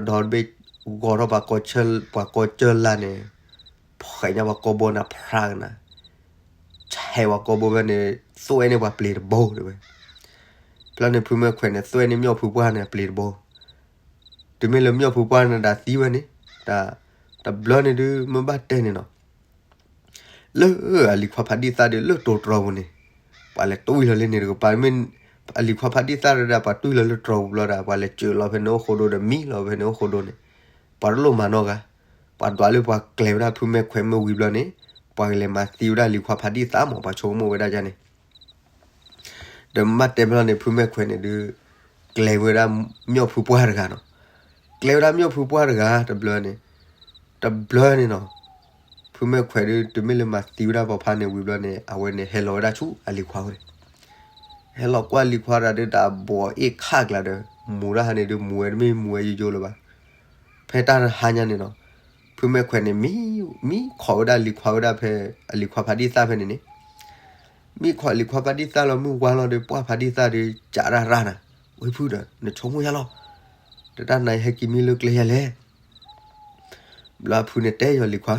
အံၤလီၤနီၤ. ဖီၣ်ဒီးဒီတဘ့ၣ် ဂီၤထီၣ်ပှၤကီၢ်စၢၢ်, ပှၤကီၢ်စၢၢ်လၢ်န့ၣ် ဖှဲးညါပှၤကိာ်ဘိန့ၣ်ဖျါကနၤ, ဆဲးပှၤကိာ်ဘိဖဲန့ၣ် သွဲၣ်န့ၢ်ပှၤပျ့ၤတဘိတဲဝဲ. ဖဲလီၤန့ၣ် ဖုမဲၢ်ခွဲးန့ၣ် သွဲၣ်န့ၢ်မၠီၣ်ဖုပှၢ်န့ၣ်အပျ့ၤတဘိ. တုၤမ့ၢ်လၢမၠီၣ်ဖုပှၢ်န့ၣ်ဒၣ်သံဝဲန့ၣ်, တၢ်, တဘျီန့ၣ်ဒုး မ့ၢ်ဘၣ်တဲန့ၣ်နီၤ, လၢအလံၤခွါဖးဒံၣ်သၣ်ဒုးလၢတိၤတြီၤပူၤန့ၣ်, ပှၤလဲၤတွံၢ်လီၤလၢန့ၣ်တကပၤ, မ့ၢ်အလံၤခွါဖးဒံၣ်သၣ်ဒၣ် ပှၤတွံၢ်လီၤလၢတြီၤပူၤဘျီဒီး ပှၤလဲၤစၢၤလီၤဖဲန့ၣ်အိၣ်ဃိဒိဒီး မံလီၤဖဲန့ၣ်အိၣ်ဃိဒိန့ၣ်, ပှၤတလိၣ်မၤနီတဂၤ, ပှၤဒွးလၢပှၤကျဲၤဝဲဒၣ်ဖုမဲၢ်ခွဲးမ့ၢ်ဝံၤဘျီန့ၣ်, ပှၤကလဲၤမၤသံဝဲဒၣ်လံၤခွါဖးဒံၣ်သၣ်မး ပှၤဆိကမိၣ်ဝဲဒၣ်န့ၣ် ဒီးမ့ၢ်ဘၣ်တဲဖဲလီၤန့ၣ် ဖုမဲၢ်ခွဲးန့ၣ်ဒုး ကျဲၤဝဲဒၣ်မၠီၣ်ဖုပှၢ်တဂၤနီၤ, ကျဲၤဝဲဒၣ်မၠီၣ်ဖုပှၢ်တဂၤ တဘျီန့ၣ်, တဘျီန့ၣ်နီၤ, ဖုမဲၢ်ခွဲးဒုး တုၤမ့ၢ်လၢမၤသံဝဲဒၣ်ပိာ်ဖးန့ၣ်ဝံၤဘျီန့ၣ် အဝဲန့ၣ် ဟဲလီၤဝဲဒၣ်ဆူအလံၤခွါဝဲန့ၣ်, ဟဲလီၤကွၢ်လံၤခွါတဂၤဒုး တၢ်ဘီအ့ၣ်ခးကျါဒီး မူၤတၢ်ဟါန့ၣ်ဒုး မူၤဝဲတမ့ၢ်မူၤဝဲယိယိလၢၤဘၣ်. ဖဲတၢ်တဟါညါန့ၣ်နီၤ, ဖုမဲၢ်ခွဲးန့ၣ် မံ, မံခိးဝဲဒၣ်လံၤခွါဝဲဒၣ်ဖဲ အလံၤခွါဖးဒံၣ်သၣ်ဖဲန့ၣ်န့ၣ်, မံခိးလံၤခွါဖးဒံၣ်သၣ်လီၤမုၢ်ဝါလီၤဒီး ပှၢ်ဖးဒံၣ်သၣ်ဒီး ကးတၢ်ရၢ်နၤ, ဝ့ၢ်ဖုဒီး နဆိကမိၣ်ယါလီၤ, တတၢ်နၤယဟဲက့ၤမံလၢကျဲယၤလဲၣ်. ဘျီဖုန့ၣ်တဲယီၤလံၤခွါ,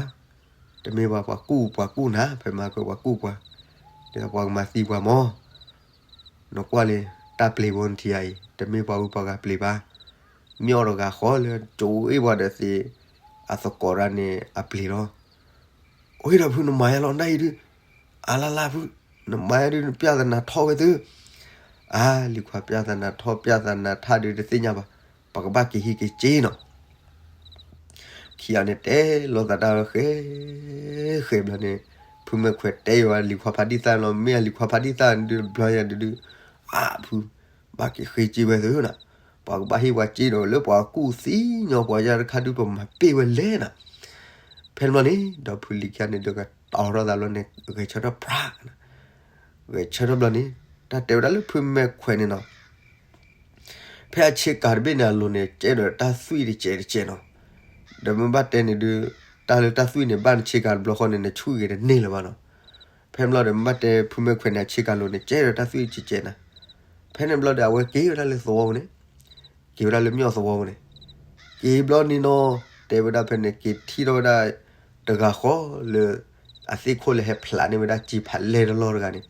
တမ့ၢ်ပှၤ ပှၤကူၣ်ပှၤကူၣ်နၤ, ဖဲမၤကပှၤကူၣ်ပှၤ, ဒီးပှၤကမၤသံပှၤမး နကွၢ်လံ, တၢ်ပျ့ၤဘိနထံၣ်ဧါအံၤ တမ့ၢ်ပှၤဂုၤပှၤဂၤပျ့ၤဘၣ်, မ့ၢ်အီၤတဂၤဃီလၢကၠိအ့ၣ်ပှၤဒီးသ့ၣ် အသကိးတဂၤန့ၣ်အပျ့ၤလီၤ. အိၣ်ဒီးဖုနမၤယါလီၤနၢ်အံၤဒုး, အါလါလါဖု, နမၤယါဒုး နပျၢ်သနာ်ထီၣ်ဝဲသု, အါ လံၤခွါပျၢ်သနာ်ထီၣ် ပျၢ်သနာ်ထၣ်ဒုးတသ့ၣ်ညါဘၣ်, ပှၤကဘၣ်က့ၤဟံးက့ၤက့ၤနီၤ. ခံဂၤန့ၣ်တဲလိာ်သးတၢ်ဃဲ, ဃဲဘျီန့ၣ်, ဖုမဲၢ်ခွဲးတဲယီၤလံၤခွါဖးဒံၣ်သၣ်လီၤ, မ့ၢ်အလံၤခွါဖးဒံၣ်သၣ်ဒုးတဘျီယၤဒုးဒုး, အါဖု, ဘၣ်က့ၤဃ့က့ၤဝဲသုနီၤ, ပှၤကဘၣ်ဟ့ၣ်ပှၤက့ၤဒီးလၢပှၤကူၣ်သံညီပှၤယါတခါဒုး ပမၤပ့ၢ်ဝဲလဲၣ်နီၤ. ဖဲန့ၣ်ဘျီန့ၣ် ဒီးဖုလံၤခံဂၤန့ၣ်ဒီးကတီၤထီၣ်သးဘျီန့ၣ် ဂဲၤဆၢထၢၣ်ပြး, ဂဲၤဆၢထၢၣ်ဘျီန့ၣ် တၢ်တဲဝဲဒၣ်လၢဖုမဲၢ်ခွဲးန့ၣ်နီၤ ဖဲအဆ့ကၤတဘ့ၣ်န့ၣ်အလိၤန့ၣ် ကဲဒီးတၢ်သွံၣ်တကဲးတကဲးနီၤ. ဒီးမ့ၢ်ဘၣ်တဲန့ၣ်ဒုး, တၢ်လၢတၢ်သွံၣ်န့ၣ် ဘၣ်နဆ့ကၤတဘျီဃီန့ၣ် နဆူၣ်ဂ့ၤတန့ၢ်လၢၤဘၣ်နီၤ. ဖဲန့ၣ်ဘျီဒီး မ့ၢ်ဘၣ်တဲဖုမဲၢ်ခွဲးန့ၣ် အဆ့ကၤလိၤန့ၣ် ကဲဒီးတၢ်သွံၣ်တကဲးတကဲးနီၤ. ဖဲန့ၣ်ဘျီဒီး အဝဲက့ၤဝဲဒၣ်လၢသဝီပူၤန့ၣ်, က့ၤဝဲဒၣ်လၢမၠီၣ်သဝီပူၤန့ၣ်, က့ၤဘျီန့ၣ်နီၤ, တဲဝဲဒၣ်ဖဲန့ၣ် က့ၤထံၣ်ထီၣ်ဝဲဒၣ် တဂၤဃီလၢ အသ့ၣ်ခိၣ်လၢဟဲဖျးန့ၢ်ဝဲဒၣ်စ့ဖးလဲၢ်တလီၢ်တဂၤန့ၣ်,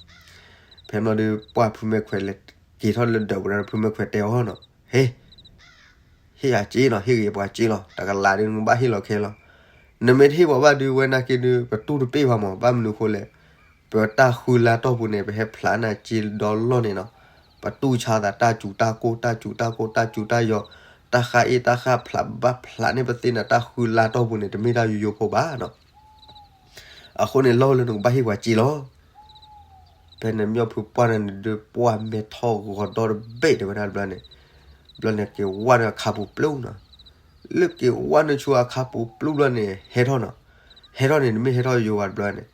ဖဲန့ၣ်ဘျီဒီး ပှၢ်ဖုမဲၢ်ခွဲးလဲၤက့ၤထီၣ်လၢဒၢးပူၤဒီး ဖုမဲၢ်ခွဲးတဲအီၤနီၤ, ဟ့ၣ်, ဟ့ၣ်ယၤစ့နီၤ, ဟ့ၣ်ဂ့ၤပှၤစ့လီၤ, တကလးဒုး နကဘၣ်ဟ့ၣ်လီၤခဲလီၤ. နမ့ၢ်တဟ့ၣ်ပှၤဘၣ်ဒုး ဝဲနာ်က့ဒုး ပတူၢ်တပ့ၢ်ဘၣ်မး, ဘၣ်မနုၤအဃိလဲၣ်, ပတၢ်ဃုလါတီၢ်ပူၤန့ၣ် ပဟဲဖျးနၤစ့ဒီလီၢ်န့ၣ်နီၤ, ပတူၢ်ဆါသးတၢ်စူၤတၢ်ကိၢ် တၢ်စူၤတၢ်ကိၢ် တၢ်စူၤတၢ်ယီၤ, တၢ်ဃၣ်အ့ၣ်တၢ်ဃၣ်ဖျး ဘၣ်ဖျးန့ၢ်ပသ့ၣ်န့ၣ် တၢ်ဃုလါတီၢ်ပူၤန့ၣ် တမ့ၢ်တၢ်ယိယိဖိဘၣ်နီၤ. အဃိန့ၣ် လီၢ်လၢနကဘၣ်ဟ့ၣ်ပှၤစ့လီၤ. ဖဲန့ၣ်မၠီၣ်ဖုပှၢ်န့ၣ်ဒုး ပှၢ်မဲထီၣ်ဂီၤဒီတဘ့ၣ်တဲဝဲဒၣ်တဘျီန့ၣ်, ဘျီန့ၣ်က့ၤဝဲနုာ်အခါပူၤပျူၢ်နီၤ, လၢက့ၤဝဲနုာ်ဆူအခါပူၤပျူၢ်ဘျီန့ၣ် ဟဲထီၣ်နီၤ, ဟဲထီၣ်န့ၣ် နမ့ၢ်ဟဲထီၣ်ယိယိဘၣ်တဘျီန့ၣ်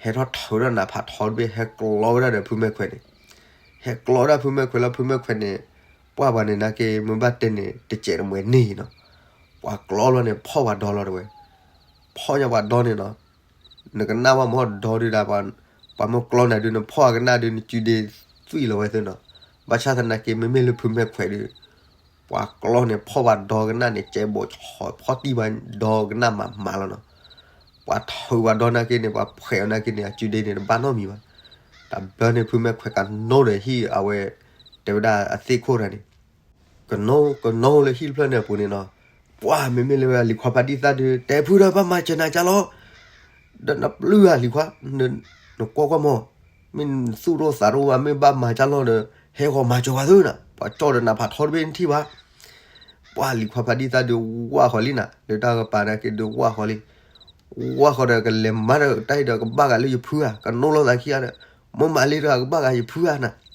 ဟဲထီၣ်ထုးထီၣ်နးဖးထီတဘ့ၣ် ဟဲကျီဝဲဒၣ်ဒီးဖုမဲၢ်ခွဲးန့ၣ်, ဟဲကျီဝဲဒၣ်ဖုမဲၢ်ခွဲးလီၤ. ဖုမဲၢ်ခွဲးန့ၣ် ပှၢ်ပှၤန့ၣ်နာ်က့ မ့ၢ်ဘၣ်တဲန့ၣ် တစဲးတမှဲၤန့ၢ်နီၤ, ပှၤကျီလီၤန့ၣ် ဖီၣ်ပှၤဒီလီၤတဝဲ, ဖီၣ်ညါပှၤဒီန့ၣ်နီၤ, နကနၣ်ဝဲမ့ၢ်ဒီဒုဒၣ် ပှၤမ့ၢ်ကျီနၤဒုး နဖီၣ်အကနၣ်ဒုး နစုဒ့သွံၣ်လီၤဝဲသ့နီၤ, ဘၣ်ဆၣ်သနာ်က့ မ့မ့ၢ်လၢဖုမဲၢ်ခွဲးဒုး ပှၤကျီန့ၣ် ဖီၣ်ပှၤဒီကနၣ်န့ၣ် ကဲဘိးဖီၣ်တံၢ်ပှၤဒီကနၣ်မးမးလီၤနီၤ, ပှၤထုးပှၤဒီနာ်က့န့ၣ် ပှၤဖှဲးအီၤနာ်က့န့ၣ် အစုဒ့န့ၣ် တဘၣ်နီတမံၤဘၣ်, တဘျီန့ၣ် ဖုမဲၢ်ခွဲးကနိဒီးဟံၣ်အဝဲ တဲဝဲဒၣ်အသ့ၣ်ခိၣ်တဂၤန့ၣ် ကနိ ကနိလၢဟံၣ်တဖျၢၣ်န့ၣ်အပူၤန့ၣ်နီၤ, ပှၢ်မ့မ့ၢ်လၢဝဲလံၤခွါဖးဒံၣ်သၣ်ဒုး တဲဖုဒီးဘၣ်မၤစၢၤနၤကၢ်လီၤ, ဒီးနပျုၢ်ဧါလံၤခွါ, နကွၢ်ကွၢ်မီၢ်, မ့ၢ်နသူၣ်ထီၣ်သးထီၣ်ဝဲ မ့ၢ်ဘၣ်မၤကၢ်လီၤဒီး ဟဲဃီၤမၤစၢၤပှၤသုနီၤ, ပှၤကၠီၣ်ဒီးနးဖးထီတဘ့ၣ်နထံၣ်ဘၣ်, ပှၢ်လံၤခွါဖးဒံၣ်သၣ်ဒုးဝၢ်ဃီၤလံနီၤ, လၢတၢ်ကပၤနာ်က့ဒုးဝၢ်ဃီၤလံ, ဝၢ်ဃီၤဒီးကလဲၤမၤဒီးတၢ်အံၤဒီး ကဘၣ်ဂၤလၢယဖုဧါ, ကနိလိာ်သးခံဂၤဒီး မိၢ်မၤလံတဂၤ ကဘၣ်ဂၤယဖုဧါနီၤ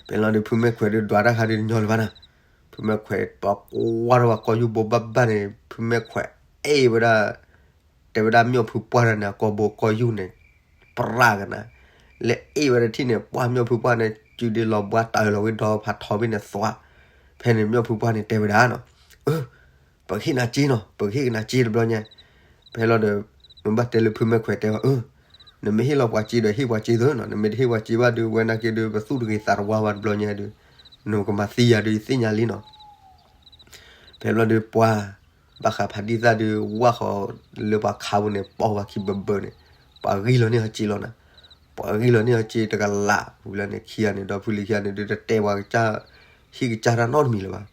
ဖဲလီၤဒုး ဖုမဲၢ်ခွဲးဒုးဒွးတၢ်ခါဒုးတညီလၢၤဘၣ်နီၤ, ဖုမဲၢ်ခွဲးပှၤကွၢ်ထီၣ်ပှၤကီၢ်ယူၢ်ဘိဘၣ်ဘၣ်န့ၣ် ဖုမဲၢ်ခွဲးအဲၣ်ဝဲဒၣ်, တဲဝဲဒၣ်မၠီၣ်ဖုပှၢ်တဂၤန့ၣ် အကီၢ်ဘိကီၢ်ယူၢ်န့ၣ် ပြၢ်ကနၤ, လဲၤအဲၣ်ဝဲဒၣ်ထံၣ်န့ၣ် ပှၢ်မၠီၣ်ဖုပှၢ်န့ၣ် စုဒ့လီၤဘှါတၢ်အၢၣ်လီၤဝဲဒီဖးထီဘ့ၣ်န့ၣ်သွါ, ဖဲန့ၣ်မၠီၣ်ဖုပှၢ်န့ၣ်တဲဝဲဒၣ်နီၤ, အၢ ပကဟ့ၣ်နၤစ့နီၤ, ပကဟ့ၣ်ကနၤစ့တဘျီညါ, ဖဲလီၤဒီး မ့ၢ်ဘၣ်တဲလၢဖုမဲၢ်ခွဲးတဲအီၤ အၢ, နမ့ၢ်ဟ့ၣ်လီၤပှၤစ့ဒီးဟ့ၣ်ပှၤစ့သ့နီၤ, နမ့ၢ်တဟ့ၣ်ပှၤစ့ဘၣ်ဒုး ဝဲနာ်က့ဒုး ပသူၣ်တဂ့ၤသးတဝါဘၣ်တဘျီညါဒုး နကမၤသံယၤဒုး ယသ့ၣ်ညါလံနီၤ, ဖဲဘျီဒုး ပှၤဘၣ်ဃးဖးဒံၣ်သၣ်ဒုး ဝၢ်ဃီၤလၢပှၤခးပူၤန့ၣ် ပိာ်ပှၤခံဘၢဘၢန့ၣ်, ပှၤဂံၢ်လီၤန့ၢ်အီၤစ့လီၤနီၤ, ပှၤဂံၢ်လီၤန့ၢ်အီၤစ့တကလးပူၤလၢန့ၣ် ခံဂၤန့ၣ် ဒီဖုလံၤခံဂၤန့ၣ်ဒုး တတဲပှၤကစၢ် ဟံၣ်ကစၢ်တၢ်နီတမံၤလၢၤဘၣ်,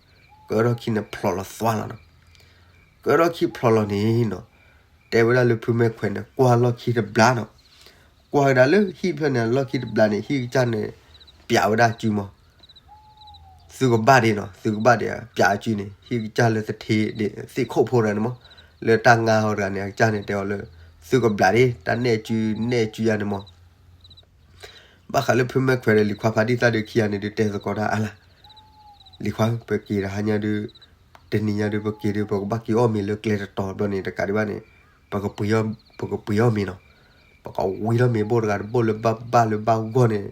ကၢထီၣ်ခံန့ၣ်ဖျိးလီၤသွါလီၤနီၤ, ကၢထီၣ်ခံဖျိးလီၤန့ၣ်နီၤ, တဲဝဲဒၣ်လၢဖုမဲၢ်ခွဲးန့ၣ် ကွၢ်လီၢ်ခံတဘျီနီၤ, ကွၢ်ကဒါလၢဟံၣ်ဖျၢၣ်န့ၣ် လီၢ်ခံတဘျီန့ၣ် ဟံၣ်ကစၢ်န့ၣ် ပျးဝဲဒၣ်အစုမီၤ သုကဘၣ်ဒံးနီၤ, သုကဘၣ်ဒံး ပျးအစုန့ၣ် ဟံၣ်ကစၢ်လၢသထ့ဒံး သ့ၣ်ခိၣ်ဖိတဂၤန့ၣ်မီၤ, လၢတၢ်ငါဟီတဂၤန့ၣ် အကစၢ်န့ၣ်တဲအီၤလၢ သုကဘျးဒံး တၢ်နဲၣ်စု နဲၣ်စုယၤန့ၣ်မီၤ, ဘၣ်ဃးလၢဖုမဲၢ်ခွဲးဒီးလံၤခွါဖးဒံၣ်သၣ်ဒုး ခံဂၤန့ၣ်ဒုး တဲသကိးတၢ်အါလၢ်, လံၤခွါဧၢ ပက့ၤဒီးဟါညါဒုး တနံၤညါဒုး ပက့ၤဒုး ပကဘၣ်က့ၤအီၣ်မ့ၤလၢကျဲတတီၤဘျီန့ၣ် တကးဒံးဘၣ်န့ၣ် ပကပှ့ၤအီၣ်မ့ၤနီၤ, ပကဝံထီၣ်မ့ၤဘိၣ်တဂၤတဘိၣ်လၢဘၣ်ဘၣ်လၢဘၣ်ဂီၢ်န့ၣ်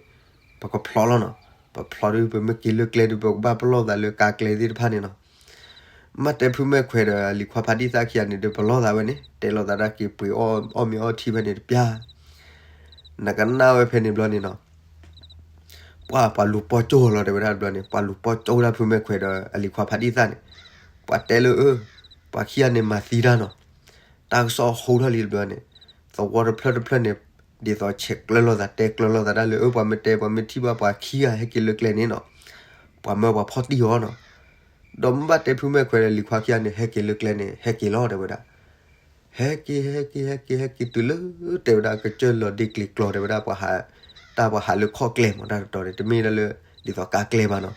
ပကဖျိးလီၤနီၤ, ပဖျိးဒုး ပမ့ၢ်က့ၤလၢကျဲဒုး ပကဘၣ်ပလီၢ်သးလၢကါကျဲသ့ၣ်တဖၣ်န့ၣ်နီၤ, မ့ၢ်တဲဖုမဲၢ်ခွဲးဒီးလံၤခွါဖးဒံၣ်သၣ်ခံဂၤန့ၣ်ဒုး ပလီၢ်သးဝဲန့ၣ် တဲလိာ်သးတၢ်က့ၤပှ့ၤအီၣ်မ့ၤအီထံဖဲန့ၣ်တပျၢ်, နကနၣ်ဝဲဖဲန့ၣ်ဘျီန့ၣ်နီၤ ပှၤလူၤပီၢ်ကၠိလီၤတဲဝဲဒၣ်တဘျီန့ၣ် ပှၤလူၤပီၢ်ကၠိဝဲဒၣ်ဖုမဲၢ်ခွဲးဒီးအလံၤခွါဖးဒံၣ်သၣ်န့ၣ်, ပှၤတဲလၢအၢ ပှၤခံဂၤန့ၣ်မၤသံတၢ်နီၤ, တၢ်ကစီၣ်ဟူထီၣ်လံတဘျီန့ၣ်, သဝီတဖျၢၣ်တဖျၢၣ်န့ၣ် ဒ်သိးဆဲးကျၢလိာ်သးတဲကျၢလိာ်သးတၢ်လၢအၢ ပှၤမ့ၢ်တဲ ပှၤမ့ၢ်ထံၣ်ဘၣ်ပှၤခံဂၤဟဲက့ၤလၢကျဲန့ၣ်နီၤ, ပှၤမၢပှၤဖီၣ်တံၢ်အီၤနီၤ, ဒီးမ့ၢ်ဘၣ်တဲဖုမဲၢ်ခွဲးဒီးလံၤခွါခံဂၤန့ၣ် ဟဲက့ၤလၢကျဲန့ၣ် ဟဲက့ၤလီၤတဲဝဲဒၣ် ဟဲက့ၤ ဟဲက့ၤ ဟဲက့ၤ ဟဲက့ၤတုၤလၢ တဲဝဲဒၣ်ကစၢၢ်လီၤဒ့ကျံၤကျီၤတဲဝဲဒၣ် ပှၤဟး တၢ်ပှၤဟးလၢခီၣ်ကျဲမး တၢ်တတီၤန့ၣ် တမ့ၢ်ဒၣ်လၢ ဒ်သိးကါကျဲဘၣ်နီၤ,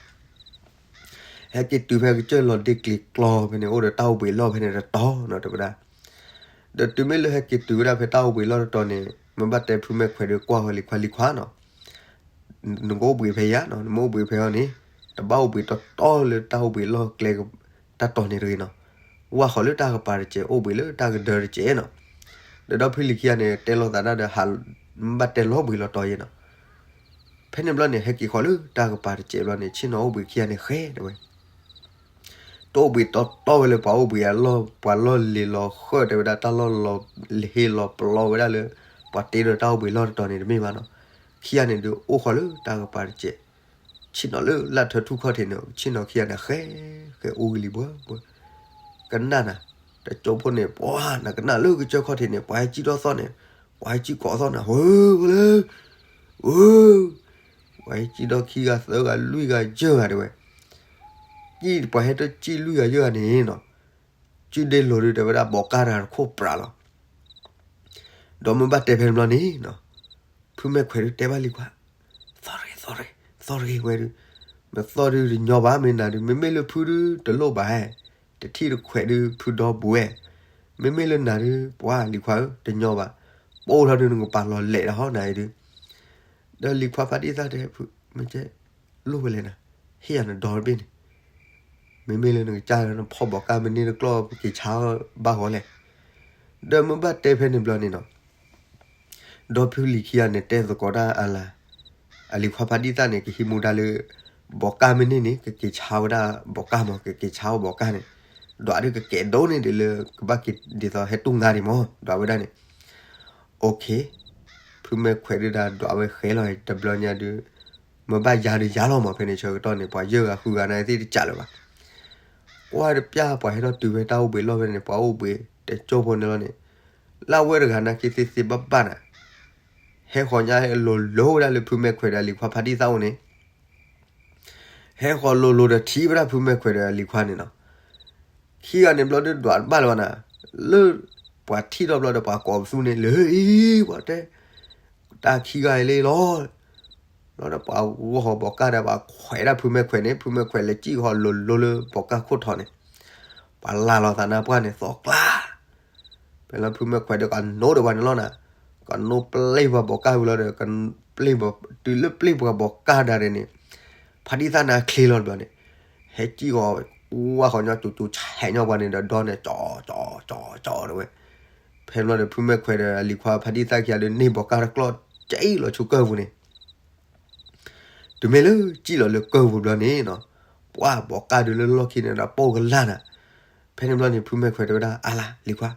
ဟဲက့ၤတုၤဖဲကစၢၢ်လီၤဒ့ကျံၤကျီၤဖဲန့ၣ် အိၣ်ဒီးတၢ်အိၣ်ဘှံးလီၢ်ဖဲန့ၣ်တတီၤနီၤ တဲဝဲဒၣ်, ဒီးတုၤမ့ၢ်လၢဟဲက့ၤတုၤဝဲဒၣ်ဖဲတၢ်အိၣ်ဘှံးလီၢ်တတီၤန့ၣ် မ့ၢ်ဘၣ်တဲဖုမဲၢ်ခွဲးဒီးကွၢ်ဃီၤလံၤခွါ လံၤခွါနီၤ နကအိၣ်ဘှံးဖဲယၤနီၤ နမ့ၢ်အိၣ်ဘှံးဖဲအီၤန့ၣ် တဘၣ်အိၣ်ဘှံးတီတီလၢတၢ်အိၣ်ဘှံးလီၢ်ကျဲတၢ်တီၤန့ၣ်တဂ့ၤနီၤ, ဝၢ်ဃီၤလၢတၢ်ကပၤတစဲး အိၣ်ဘှံးလၢတၢ်ကဒၢတစဲးနီၤ, ဒီးဒီဖုလံၤခံဂၤန့ၣ် တဲလိာ်သးဒၣ်ဒီး ဟး မ့ၢ်ဘၣ်တဲလီၤဘှံးလီၤတီၤယဲနီၤ, ဖဲန့ၣ်ဘျီန့ၣ် ဟဲက့ၤဃီၤလၢတၢ်ကပၤတစဲးဘျီန့ၣ် ဆ့ၣ်နီၤအိၣ်ဘှံးခံဂၤန့ၣ်ဃဲတဲဝဲ တအိၣ်ဘှံးတီတီဝဲလၢပှၤအိၣ်ဘှံးအလီၢ် ပှၤလီၢ်လံၤလီၤဃၢၣ်တဲဝဲဒၣ် တၢ်လီၢ်လီၤဟ့ၣ်လီၤပလီၢ်ဝဲဒၣ်လၢ ပှၤတ့ဒီးတၢ်အိၣ်ဘှံးလီၢ်တတီၤန့ၣ်တမ့ၢ်ဘၣ်နီၤ, ခံဂၤန့ၣ်ဒုးအိၣ်ဃီၤလၢတၢ်ကပၤတစဲး, ဆ့ၣ်နီၤလၢလၢ်ထၢထူၣ်ခီၣ်ထံးန့ၣ် ဆ့ၣ်နီၤခံဂၤန့ၣ်ဃဲ ဃဲအိၣ်ဂံၢ်လံဘှၢဘှၢ, ကနၣ်နၤ, တကၠိဖိန့ၣ် ပှၤနကနၣ်လၢကစၢၢ်ခီၣ်ထံးန့ၣ် ပှၤဟဲကံၣ်ထီၣ်သီၣ်န့ၣ်, ပှၤဟဲကံၣ်ကိးသီၣ်နၤ ဝဲဝဲလၢ ဝဲ ပှၤဟဲကံၣ်ဒီးခံဂၤသၢဂၤလွံၢ်ဂၤယဲၢ်ဂၤတဲဝဲ, ကံၣ်ပှၤဟဲတကံၣ်လွံၢ်ဂၤယဲၢ်ဂၤန့ၣ်နီၤ, စုဒ့လိၤဒုးတဲဝဲဒၣ် ဘီးကါတဂၤတခိၣ်ပြးလီၤ, ဒီးမ့ၢ်ဘၣ်တဲဖဲန့ၣ်ဘျီန့ၣ်နီၤ, ဖုမဲၢ်ခွဲးဒုးတဲဘၣ်လံၤခွါ, သီၣ်ရ့ သီၣ်ရ့ သီၣ်ရ့ဝဲဒုး, မ့ၢ်သီၣ်ဒုးတညီဘၣ် မ့ၢ်နၤဒုး မ့မ့ၢ်လၢဖုဒုးတလိၣ်ဘၣ်, တထံၣ်တခွဲးဒုး ဖုဒီဘှဲ, မ့မ့ၢ်လၢနၤဒုး ပှၤလံၤခွါဧၢ တညီဘၣ်, ပိၢ်ထီၣ်ဒုးနကပာ်လီၤလဲာ်ဒီးဟီနၤအံၤဒုး, ဒီးလံၤခွါဖးဒံၣ်သၣ်တဲ မ့ၢ်ကဲ လိၣ်ဝဲလဲၣ်နၤ, ဟ့ၣ်ယၤနဒီတဘ့ၣ်န့ၣ်, မ့မ့ၢ်လၢနကစၢ်လၢနဖီၣ်ဘီးကါမ့ၢ်န့ၢ်တကျီၢ် ပက့ၤဆါဘၣ်ဂီၤလဲၣ်, ဒီးမ့ၢ်ဘၣ်တဲဖဲန့ၣ်ဘျီန့ၣ်နီၤ, ဒီဖုလံၤခံဂၤန့ၣ် တဲသကိးတၢ်အလၤ, အလံၤခွါဖါတံၢ်သၣ်န့ၣ် ကဟံးမူဒါလၢ ဘီးကၢ်မ့ၢ်န့ၢ်န့ၣ် ကက့ၤဆါဝဲဒၣ်ဘီးကၢ်မး, ကက့ၤဆါဝဲဘီးကၢ်န့ၣ်, ဒွးဒုးကကဲးဒိၣ်န့ၢ်ဒံးလၢ ကဘၣ်က့ၤဒ်သိးဟဲတူၢ်ငါဒံးမး, ဒွးဝဲဒၣ်န့ၣ်. အိၣ်ခ့, ဖုမဲၢ်ခွဲးဒုးဒၣ်ဒွးဝဲဃဲလီၤတဘျီညါဒုး, မ့ၢ်ဘၣ်ယၤဒုးယၤလီၤမး, ဖဲန့ၣ်ဆၢကတီၢ်န့ၣ် ပှၤယဲၢ်ဂၤဃုဂၤန့ၣ်သ့ၣ်တကးလၢၤဘၣ်. ကွၢ်တပျၢ်ပှၤဟဲထီၣ်တုၤဝဲတၢ်အိၣ်ဘှံးလီၢ်ဖဲန့ၣ် ပှၤအိၣ်ဘှံးတကၠိၢ်ဖိန့ၣ်လီၤန့ၣ်, လၢအဝဲတဂၤနာ်က့သ့သ့ဘၣ်ဘၣ်နၤ, ဟဲဃီၤညါဟဲလိၤလိၤဝဲဒၣ်လၢဖုမဲၢ်ခွဲးဒီးအလံၤခွါဖါတံၢ်သၣ်အိၣ်န့ၣ် ဟဲဃီၤလိၤလိၤဒီးထံၣ်ဝဲဒၣ်ဖုမဲၢ်ခွဲးဒီးအလံၤခွါန့ၣ်နီၤ. ခံဂၤန့ၣ်ဘျီဒုးဒွးတဘၣ်လၢၤဘၣ်နၤ, လၢပှၤထံၣ်ထီၣ်ဘျီဒီးပှၤကိးပသူန့ၣ်လၢအံၤ ပှၤတဲ, တၢ်ခံဂၤအံၤလၢလီၤ. ဘျီဒီးပှၤဂီၢ်ဃီၤဘီးကၢ်ဒီး ပှၤခွဲးဒၣ်ဖုမဲၢ်ခွဲးန့ၣ်, ဖုမဲၢ်ခွဲးလဲၤစံၣ်ဃီၤလိၤလိၤလၢဘီးကၢ်ခိၣ်ထီန့ၣ်, ပှၤလၢ်လီၤသးနါပှၢ်န့ၣ်သီကျါ ဖဲလီၤဖုမဲၢ်ခွဲးဒီးကနိးဒီးပှၤန့ၣ်လီၤနၤ, ကနိးပျ့ၢ်ပှၤဘီးကၢ်ဝံၤလီၤဒီး ပျ့ၢ်ပှၤ, တုၤလၢပျ့ၢ်ပှၤဘီးကၢ်ဒၣ်ဒဲးန့ၣ်, ဖါတံၢ်သၣ်န့ၣ်ချ့လီၤတဘျီန့ၣ်, ဟဲစံၣ်ဃီၤ, ဝၢ်ဃီၤညီကၠိကၠိဆဲးညီပှၤန့ၣ်ဒီးဒီန့ၣ် ကၠီကၠီကၠီတဲဝဲ. ဖဲန့ၣ်ဘျီဒီး ဖုမဲၢ်ခွဲးဒီးအလံၤခွါဖါတံၢ်သၣ်ခံဂၤဒီးန့ၢ်ဘီးကၢ်တကျီၢ် စံၣ်လီၤဆူကၢၢ်ပူၤန့ၣ် တုၤမ့ၢ်လၢစံၣ်လီၤလၢကၢၢ်ပူၤဘျီန့ၣ်နီၤ, ပှၤဘီးကၢ်ဒုးလၢလီၢ်ခံန့ၣ်ဒီးပိၢ်ကလၢ်နၤ. ဖဲန့ၣ်ဘျီန့ၣ် ဖုမဲၢ်ခွဲးတဲဝဲဒၣ် အါလါလံၤခွါ,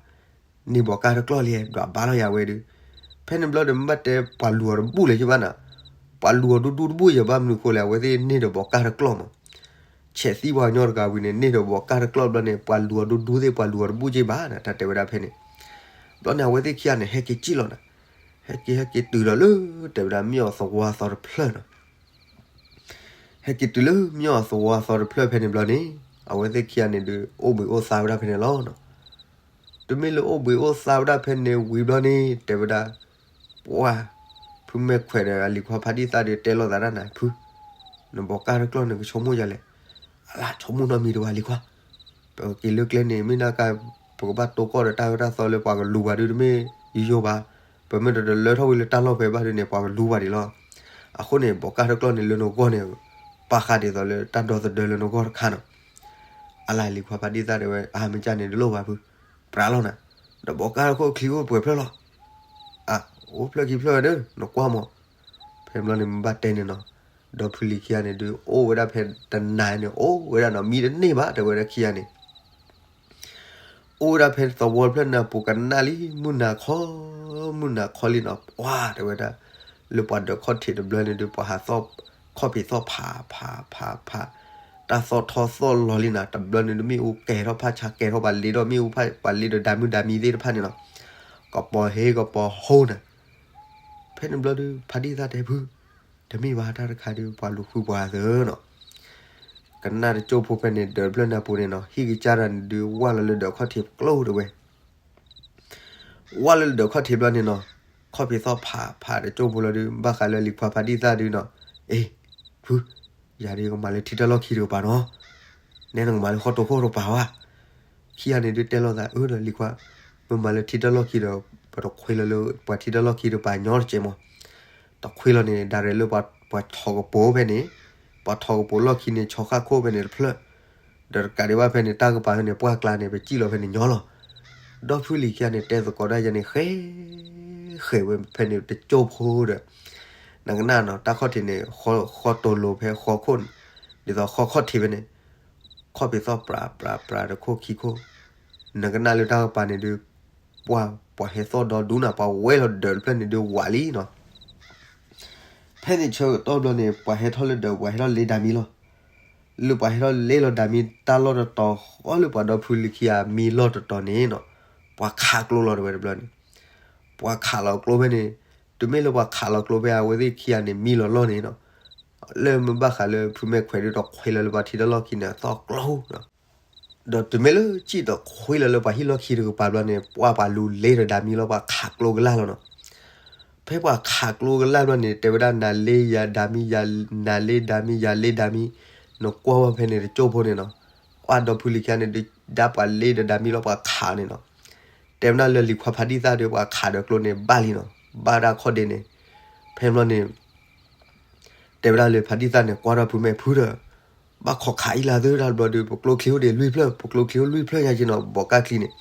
န့ၢ်ဘီးကၢ်တကျီၢ်လံ ဒွးဘါလီၤယၤဝဲဒုး. ဖဲန့ၣ်ဘျီဒီးမ့ၢ်ဘၣ်တဲပှၤလူၤအီၤတဘူၣ်လၢၤဘၣ်နၤ, ပှၤလူၤအီၤဒူဒူတဘူၣ်ယၤဘၣ်မနုၤဃိလဲၣ်, အဝဲသ့ၣ်န့ၢ်ဒီးဘီးကၢ်တကျီၢ်မး ဆဲးသံပှၤကညီတဂၤဝံၤန့ၣ် န့ၢ်ဒီးဘီးကၢ်တကျီၢ်ဘျီန့ၣ် ပှၤလူၤအီၤဒူဒူသ့ၣ် ပှၤလူၤအီၤတဘူၣ်က့ဘၣ်နၤ တၢ်တဲဝဲဒၣ်ဖဲန့ၣ်. ဘျီန့ၣ် အဝဲသ့ၣ်ခံဂၤန့ၣ် ဟဲက့ၤစံၣ်လီၤနၤ, ဟဲက့ၤဟဲက့ၤတုၤဒီးလၢ တဲဝဲဒၣ်မ့ၢ်အီၤသဝီအသီတဖျၢၣ်နီၤ. ဟဲက့ၤတုၤလၢမ့ၢ်အီၤသဝီအသီတဖျၢၣ်ဖဲန့ၣ်ဘျီန့ၣ် အဝဲသ့ၣ်ခံဂၤန့ၣ်ဒုး အိၣ်ဘှံးအိၣ်သါဝဲဒၣ်ဖဲန့ၣ်လီၤ. တမ့ၢ်လၢအိၣ်ဘှံးအိၣ်သါဝဲဒၣ်ဖဲန့ၣ်ဝံၤဘျီန့ၣ် တဲဝဲဒၣ် ပှၤ ဖုမဲၢ်ခွဲးဒီးအလံၤခွါဖါတံၢ်သၣ်ဒီးတဲလိာ်သးဒၣ်နၤ ဖု, နဘီးကၢ်တကျီၢ်န့ၣ် ကဆိကမိၣ်ယၤလဲၣ်. အလါဆိကမိၣ်နီတမံၤတဂၤလံၤခွါ, ပက့ၤလၢကျဲန့ၣ် မ့ၢ်နာ်က့ ပကဘၣ်တိၢ်ကီၢ်ဒီးတၢ်အၢတၢ်သီလၢပှၤကလူၤပှၤဒုးတမ့ၢ်ယိယိဘၣ်. ပမ့ၢ်တလၢထီၣ်ဝံၤလၢတၢ်လီၢ်ဖဲဘၣ်ဒုးန့ၣ် ပှၤကလူၤပှၤဒံးလီၤ. အဃိန့ၣ် ဘီးကၢ်တကျီၢ်န့ၣ်လၢနဂီၢ်န့ၣ် ပာ်ဃာ်ဒ်သိးလၢတၢ်ဒီသဒၢလၢနဂီၢ်တခါနီၤ. အလါလံၤခွါဖါတံၢ်သၣ်တဲဝဲ အါမ့ၢ်ကၢ်န့ၣ်တလိၣ်ဘၣ်ဖု, ပြးလီၤနၤ, ဒီးဘီးကၢ်တခိၣ်ချံအိၣ်ပှဲၤဖျၢၣ်လီၤ. အါ, အိၣ်ဖျၢၣ်ခံဖျၢၣ်ဝဲဒၣ် နကွၢ်မး. ဖဲဘျီန့ၣ်မ့ၢ်ဘၣ်တဲန့ၣ်နီၤ, ဒီဖုလံၤခံဂၤန့ၣ်ဒုး အိၣ်ဝဲဒၣ်ဖဲတနၤန့ၣ် အိၣ်ဝဲဒၣ်နီၤ မံတန့ၢ်ဘၣ် တဲဝဲဒၣ်ခံဂၤန့ၣ် အိၣ်ဝဲဒၣ်ဖဲသဝီတဖျၢၣ်န့ၣ် ပူၤကနၣ်လံ မုၢ်နၤခီ, မုၢ်နၤခီလံနီၤ ပှၤတဲဝဲဒၣ်, လၢပှၤဒၢးခီၣ်ထံးတဘျီန့ၣ်ဒုး ပှၤဟးသီၣ်ခီၣ်ဖံးသီၣ်ဖး ဖး ဖး ဖး, တၢ်သီၣ်ထီၣ်သီၣ်လီၤလံနၤ တဘျီန့ၣ်ဒုး မ့ၣ်အူကဲၤထီၣ်ဖးဆါကဲၤထီၣ်ပှၤလ့ဒီး မ့ၣ်အူဖး ပှၤလ့ဒီးဒၤမုၢ်ဒၤမံသ့ၣ်တဖၣ်န့ၣ်နီၤ, ကပီၤဟ့ကပီၤဟိနၤ. ဖဲန့ၣ်ဘျီဒုး ဖါတံၢ်သၣ်တဲဖု, တမ့ၢ်ဘၣ်တၢ်တခါဒုး ပှၤလူၤဃုပှၤသၢနီၤ. ကနၣ်တကၠိၢ်ဖိဖဲန့ၣ် ဒၢးတဖျၢၣ်န့ၣ်အပူၤန့ၣ်နီၤ ဟံၣ်ကစၢ်တၢ်န့ၣ်ဒုး ဝၢ်လီၤလၢဒၢးခီၣ်ထံးကျိတဝဲ ဝၢ်လၢဒၢးခီၣ်ထံးဘျီန့ၣ်နီၤ, ခီၣ်ဖံးသီၣ်ဖးဖးတကၠိၢ်ဖိလီၤဒုး ဘၣ်ဃးလၢလံၤခွါဖါတံၢ်သၣ်ဒုးနီၤ, အ့, ဖု, ယၤဒုးကမၤလၢထံတၢ်လီၢ်ခံတကပၤနီၤ, နဲနကမၤလၢဃီတိာ်ခိၣ်တကပၤဝဲ. ခံဂၤန့ၣ်ဒုးတဲလိာ်သး အၢဒီးလံၤခွါ, မ့ၢ်မၤလၢထံတၢ်လီၢ်ခံဒီး ပတခွ့လီၤလၢပှၤထံတၢ်လီၢ်ခံတကပၤညီတကဲးမး, တခွ့လီၤန့ၣ် ဒၣ်ရဲၣ်လၢပှၤထီၣ်ကပိာ်ဖဲန့ၣ်, ပှၤထီၣ်ကပိာ်လီၢ်ခံန့ၣ် ဆီဃၣ်ခိၣ်ဖဲန့ၣ်တဖျၢၣ် ဒီးတကးဒံးဘၣ်ဖဲန့ၣ် တၢ်ကပၤဖဲန့ၣ် ပှၢ်ကျါန့ၣ် ပစံၣ်လီၤဖဲန့ၣ်ညီလီၤ. ဒီဖုလံၤခံဂၤန့ၣ် တဲသကိးဒၣ်ယဲန့ၣ် ဃဲ, ဃဲဝဲဖဲန့ၣ်တကၠိၢ်ဖိဒီး နကနၣ်နီၤ တၢ်ခီၣ်ထံးန့ၣ် ဃီတိၤလိၤဖဲဃီခိၣ်, ဒ်သိးဃီခီၣ်ထံးဖဲန့ၣ် ခီၣ်ဖံးသီၣ်ပြးပြးပြးတခိၣ်ခံခိၣ်, နကနၣ်လၢတၢ်ကပၤန့ၣ်ဒုး ပှၤ, ပှၤဟဲသီၣ်ဒီဒူနၤ ပှၤဝဲလီၤဒၢးတဖျၢၣ်န့ၣ်ဒုးဝးလံနီၤ. ဖဲန့ၣ်ဆၢကတီၢ်ဘျီန့ၣ် ပှၤဟဲထီၣ်လၢဒၢး ပှၤဟဲထီၣ်လ့ဒၤမံလီၤ. လၢပှၤဟဲထီၣ်လ့လီၤဒၤမံ တၢ်လီၢ်တတီၤဃီလၢပှၤဒီဖုလံၤခံဂၤမံလီၢ်တတီၤန့ၣ်နီၤ, ပှၤခးကျိလီၤတဝဲတဘျီန့ၣ်, ပှၤခးလီၤကျိဖဲန့ၣ်, တုၤမ့ၢ်လၢပှၤခးလီၤကျိဖဲအဝဲသ့ၣ်ခံဂၤန့ၣ် မံလီၤလီၢ်န့ၣ်နီၤ, လၢမ့ၢ်ဘၣ်ဃးလၢဖုမဲၢ်ခွဲးဒုးတခွ့လီၤလၢပှၤထံတၢ်လီၢ်ခံန့ၣ် အသီၣ်ကျိနီၤ. ဒီးတုၤမ့ၢ်လၢစံၣ်တခွ့လီၤလၢပှၤဟံၣ်လီၢ်ခံတကပၤဘျီန့ၣ် ပှၤပှၤလူၤလ့ဒီးဒၤမံလီၤ ပှၤခးကျိကလာ်လီၤနီၤ. ဖဲပှၤခးကျိကလာ်ဘျီန့ၣ် တဲဝဲဒၣ် နၤလ့ယၤဒၤမံ, နၤလ့ဒၤမံ ယၤလ့ဒၤမံ, နကွၢ်ဝဲဖဲန့ၣ်တကၠိၢ်ဖိန့ၣ်နီၤ, အဒီဖုလံၤခံဂၤန့ၣ်ဒုး ဒၣ်ပှၤလ့ဒီးဒၤမံလီၤ ပှၤခးန့ၣ်နီၤ. တဲဝဲဒၣ်လၢလံၤခွါဖါတံၢ်သၣ်ဒီး ပှၤခးဒီးကျိန့ၣ်ဘၣ်လံနီၤ, ဘၣ်ဒၣ်ခီၣ်ဒ့န့ၣ်, ဖဲဘျီန့ၣ် တဲဝဲဒၣ်လၢဖါတံၢ်သၣ်န့ၣ် ကွၢ်ထီၣ်ဖုမဲာ်ဖုဒီး ဘၣ်ခိးခးအံၤလၢသုတၢ်တဘျီဒီး ပကျိချံအိၣ်ဒံးလွံၢ်ဖျၢၣ်, ပကျိချံအိၣ်လွံၢ်ဖျၢၣ်ညါက့နီၤ, ဘီးကၢ်ချံန့ၣ်,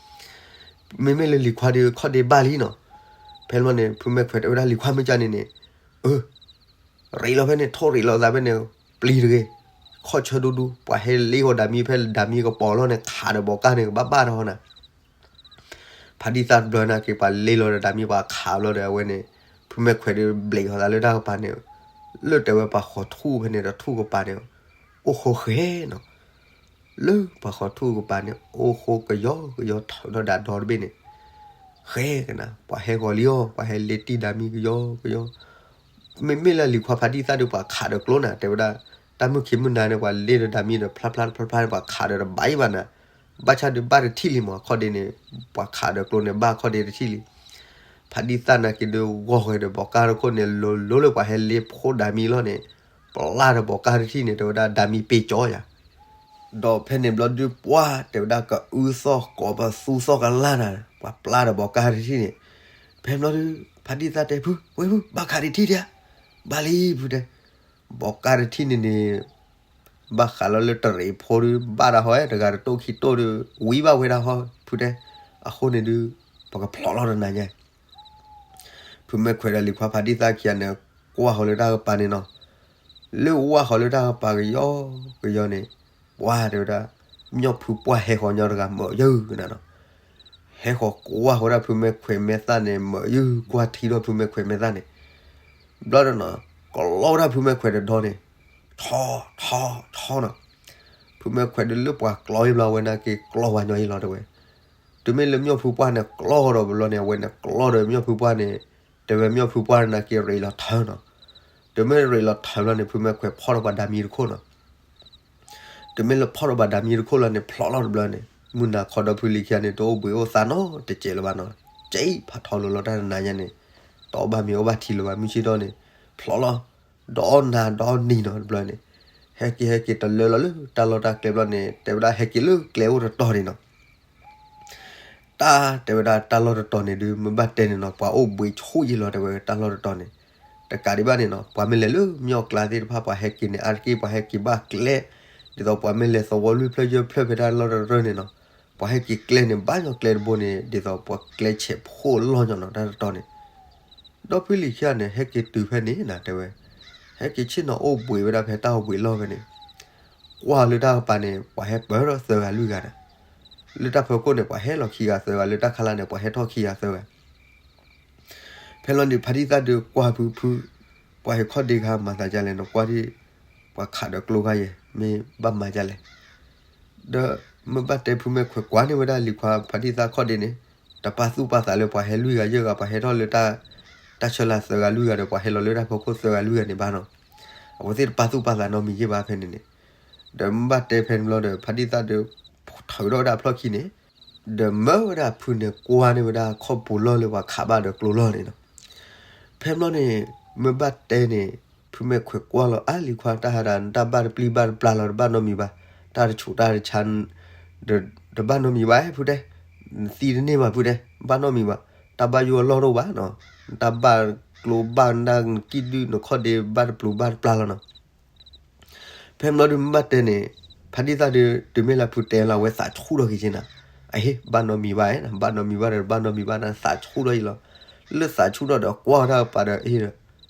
မ့မ့ၢ်လၢလံၤခွါဒီး ခီၣ်ဒ့ဘၣ်လံနီၤ. ဖဲန့ၣ်ဘျီန့ၣ် ဖုမဲၢ်ခွဲးတဲဝဲဒၣ်လံၤခွါ မ့ၢ်ကန့ၣ်န့ၣ်, အၢ, ရ့းလီၤဖဲန့ၣ် ထိၣ်ရ့းလီၤသးဖဲန့ၣ်, ပျံၤတဂ့ၤ, ခီၣ်ဆၢဒူဒူ, ပှၤဟဲလ့ဂီၤဒၣ်မံဖဲဒၣ်မံကပီၤလီၤန့ၣ် ခးဒီးဘီးကါန့ၣ် ကဘၣ်ဘၣ်တဟီနၤ. ဖါတံၢ်သၣ်တဘျီနာ်က့ ပှၤလ့လီၤဒီးဒၣ်မံ ပှၤခးဘျီဒီးအဝဲန့ၣ်, ဖုမဲၢ်ခွဲးဒီးဘျဲးဃီၤသးလၢတၢ်ကပၤန့ၣ်, လၢတဲဝဲပှၤဃီၤထူၣ်ဖဲန့ၣ်ဒီးထူၣ်ကပၤန့ၣ်, အိၣ်ဃိဃဲနီၤ. လၢပှၤဃီၤထူၣ်ကပၤန့ၣ် အိၣ်ဃိကယီကယီ ထၢးထီၣ်ဒၣ်ဒီတဘ့ၣ်န့ၣ်, ဃဲကနၤ ပှၤဟဲဂီၤလံအီၤ ပှၤဟဲလ့တံၢ်ဒၣ်မံကယီကယီ မ့မ့ၢ်လၢလံၤခွါဖါတံၢ်သၣ်ဒီးပှၤခးဒီးကျိနၤ တဲဝဲဒၣ်, တၢ်မုၢ်ခံမုၢ်နၤန့ၣ် ပှၤလ့ဒီးဒၣ်မံဒီးဖျါဖျါဖျါဖျါန့ၣ် ပှၤခးဒီးတဘၣ်အံၤဘၣ်နၤ, ဘၣ်ဆၣ်ဒုးဘၣ်တထံၣ်လံမး အခီၣ်ဒ့န့ၣ်, ပှၤခးဒီးကျိန့ၣ် ဘၣ်အခီၣ်ဒ့တထံၣ်လံ. ဖါတံၢ်သၣ်နာ်က့ဒုးဂီၤဃဲၤဒီးဘီးကါတခိၣ်န့ၣ် လိၤလိၤလၢပှၤဟဲလ့ဖိဒၣ်မံလီၤန့ၣ်, ပျၢ်ဒီးဘီးကါတထံၣ်န့ၣ် တဲဝဲဒၣ်ဒၣ်မံပ့ၤကၠီယၤ ဒီးဖဲန့ၣ်ဘျီဒုးပှၢ် တဲဝဲဒၣ်ကအုသီၣ်ကိးပသူသီၣ်ကလၢ်နၤ, ပှၤပျၢ်ဒီးဘီးကါတထံၣ်န့ၣ်, ဖဲဘျီဒုး ဖါတံၢ်သၣ်တဲဖု ဝဲဖု ဘၣ်ခးတထံၣ်ဒံးဧါ, ဘၣ်လံဖုတဲ, ဘီးကါတထံၣ်န့ၣ်န့ၣ်, ဘၣ်ဃးလီၤလၢတရံးဖိဒုး ဘၣ်တၢ်ဟီ တဂၤတတိၢ်ခံတိၢ်ဒုး ဝံၤဘၣ်ဝဲဒၣ်ဟီ ဖုတဲ, အဃိန့ၣ်ဒုး ပကဖျိးလီၤတနၤညါ ဖုမဲၢ်ခွဲးဒီးလံၤခွါဖါတံၢ်သၣ်ခံဂၤန့ၣ် ကွၢ်ဃီၤလၢတၢ်ကပၤန့ၣ်နီၤ, လၢဝၢ်ဃီၤလၢတၢ်ကပၤကယီကယီန့ၣ်, ပှၢ်တဲဝဲဒၣ်, မၠီၣ်ဖုပှၢ်ဟဲဃီၤညီတဂၤမၢယုၢ်ကနၤနီၤ, ဟဲဃီၤကွၢ်ဃီၤဒၣ်ဖုမဲၢ်ခွဲးမဲာ်သၣ်န့ၣ် မၢယုၢ်ကွၢ်ထံဒီးဖုမဲၢ်ခွဲးမဲာ်သၣ်န့ၣ်, ဘျီဒီးနီၤ, ကျီဝဲဒၣ်ဖုမဲၢ်ခွဲးတဒီန့ၣ်, ထီ ထီ ထီနီၤ, ဖုမဲၢ်ခွဲးဒုးလၢပှၤကျီအံၤဘျီဝဲနာ်က့ကျီပှၤညီအံၤလီၤတဲဝဲ တုၤမ့ၢ်လၢမၠီၣ်ဖုပှၢ်န့ၣ် ကျီဃီၤဒီးဘျီန့ၣ် အဝဲန့ၣ်ကျီဒီးမၠီၣ်ဖုပှၢ်န့ၣ်, တဲဝဲမၠီၣ်ဖုပှၢ်နာ်က့ရ့းလီၤထၢနီၤ, တုၤမ့ၢ်ရ့းလီၤထၢဘျီန့ၣ် ဖုမဲၢ်ခွဲးဖီၣ်ထီၣ်ပှၤဒၣ်မံတခိၣ်နီၤ, တုၤမ့ၢ်လၢဖီၣ်ထီၣ်ပှၤဒၣ်မံတခိၣ်လီၤန့ၣ် ဖျိးလီၤတဘျီန့ၣ် မုၢ်နၤခီဒီဖုလံၤခံဂၤန့ၣ် တအိၣ်ဘှံးအိၣ်သါနီတစဲးလၢၤဘၣ်နီၤ, ကဲအံၤဖးထီလိၤလီၤတၢ်တနၤညါန့ၣ်, တအီၣ်ဘၣ်မ့ၤအီၣ်ဘၣ်ထံလၢၤဘၣ် မုၢ်ဆ့ၣ်ထီၣ်န့ၣ်, ဖျိးလီၤ, ဒီးအီၣ်နၤဒီးအီၣ်နံၤနီၤတဘျီန့ၣ်, ဟဲက့ၤဟဲက့ၤတလၢလီၤလၢတၢ်လီၢ်တၢ်ကျဲဘျီန့ၣ် တဲဝဲဒၣ်ဟဲက့ၤလၢကျဲအိၣ်တတီၤန့ၣ်နီၤ တၢ်တဲဝဲဒၣ်တၢ်လီၢ်တတီၤန့ၣ်ဒုး မ့ၢ်ဘၣ်တဲန့ၣ်နီၤ ပှၤအိၣ်ဘှံးဆူၣ်ယံာ်လီၤတဲဝဲတၢ်လီၢ်တတီၤန့ၣ်, တကးဒံးဘၣ်န့ၣ်နီၤ ပှၤမ့ၢ်လဲၤလၢမၠီၣ်ကျါသ့ၣ်တဖၣ် ပှၤဟဲက့ၤန့ၣ် အါတက့ၢ်ပှၤဟဲက့ၤဘၣ်ကျဲ, ဒ်သိးပှၤမ့ၢ်လဲၤသဝီလွံၢ်ဖျၢၣ်ယဲၢ်ဖျၢၣ်ဖဲတၢ်လီၢ်တရၢန့ၣ်နီၤ, ပှၤဟဲက့ၤကျဲန့ၣ် ဘၣ်ညီကျဲတဘိန့ၣ် ဒ်သိးပှၤကျဲဆဲးဖိလီၢ်ညီနီၤ တၢ်တတီၤန့ၣ် ဒီဖုလံၤခံဂၤန့ၣ် ဟဲက့ၤတုၤဖဲန့ၣ်နၤတဲဝဲ, ဟဲက့ၤဆ့ၣ်နီၤအိၣ်ဘှံးဝဲဒၣ်ဖဲတၢ်အိၣ်ဘှံးလီၢ်ဖဲန့ၣ်, ကွၢ်လၢတၢ်ကပၤန့ၣ် ပှၤဟဲပၢၢ်ထီၣ်သၢဂၤလွံၢ်ဂၤနၤ, လၢတၢ်ဖီခိၣ်န့ၣ် ပှၤဟဲလီၤခံဂၤသၢဂၤ လၢတၢ်ခါလၢ်န့ၣ် ပှၤဟဲထီၣ်ခံဂၤသၢဂၤ ဖဲလီၤန့ၣ် ဖါတံၢ်သၣ်ဒုးကွၢ်ဖုဖု, ပှၤဟဲခီၣ်ဒ့ခါမၤသးဒ်လဲၣ်နီၤ ကွၢ်ဒ်, ပှၤခးဒီးကျိခါယဲၢ် မ့ၢ်ဘၣ်မၤဒ်လဲၣ် ဒီးမ့ၢ်ဘၣ်တဲဖုမဲၢ်ခွဲးကွၢ်န့ၢ်ဝဲဒၣ်လံၤခွါဖါတံၢ်သၣ်ခီၣ်ဒ့န့ၣ်, တပာ်သူၣ်ပာ်သးလၢပှၤဟဲလွံၢ်ဂၤယဲၢ်ဂၤ ပှၤဟဲထီၣ်လၢတၢ်, တၢ်ဆၢလၢ်သၢဂၤလွံၢ်ဂၤဒီး ပှၤဟဲလီၤလၢတၢ်ဖီခိၣ်သၢဂၤလွံၢ်ဂၤန့ၣ်ဘၣ်နီၤ, အဝဲသ့ၣ်တပာ်သူၣ်ပာ်သးနီတမံၤယဲၢ်ဘၣ်ဖဲန့ၣ်န့ၣ်, ဒီးမ့ၢ်ဘၣ်တဲဖဲန့ၣ်ဘျီဒီး ဖါတံၢ်သၣ်ဒုး, ထုးထီၣ်ဝဲဒၣ်အဖျီၣ်ခံန့ၣ်, ဒီးမၢဝဲဒၣ်ဖုန့ၣ်ကွၢ်န့ၢ်ဝဲဒၣ်ခီၣ်ပူၤလီၢ်လၢပှၤခးဘၣ်ဒီးကျိလီၢ်န့ၣ်နီၤ ဖဲဘျီန့ၣ်, မ့ၢ်ဘၣ်တဲန့ၣ်, ဖုမဲၢ်ခွဲးကွၢ်လီၤအါလံၤခွါ တၢ်ဟးဒၣ် နတၢ်ဘၣ်တပျံၤဘၣ်တပျၢ်လီၤ တဘၣ်နီတမံၤဘၣ်, တၢ်တဆူးတၢ်တဆါ, တဘၣ်နီတမံၤဘၣ်ဖုတဲ, နသံတန့ၢ်ဘၣ်ဖုတဲ, ဘၣ်နီတမံၤဘၣ်, တၢ်ဘၣ်ယိၣ်အလီၢ်တအိၣ်ဘၣ်နီၤ, နတၢ်ဘၣ်ကျိဘၣ်နကံၣ်ဒုၣ်နခီၣ်ဒ့ဘၣ်တပျံၤဘၣ်တပျၢ်လီၤနီၤ ဖဲဘျီဒုးမ့ၢ်ဘၣ်တဲန့ၣ်, ဖါတံၢ်သၣ်ဒုး တုၤမ့ၢ်လၢဖုတဲလီၤ အဝဲသးဆူၣ်ထီၣ်က့ၤက့ၤနၤ, အဟ့ၣ် ဘၣ်နီတမံၤဘၣ်, ဘၣ်နီတမံၤဘၣ်ဒီး ဘၣ်နီတမံၤဘၣ်နၤ သးဆူၣ်ထီၣ်အံၤလီၤ, လၢသးဆူၣ်ထီၣ်ဒီးကွၢ်တၢ်ကပၤဒီးအ့ၣ်ဒီး,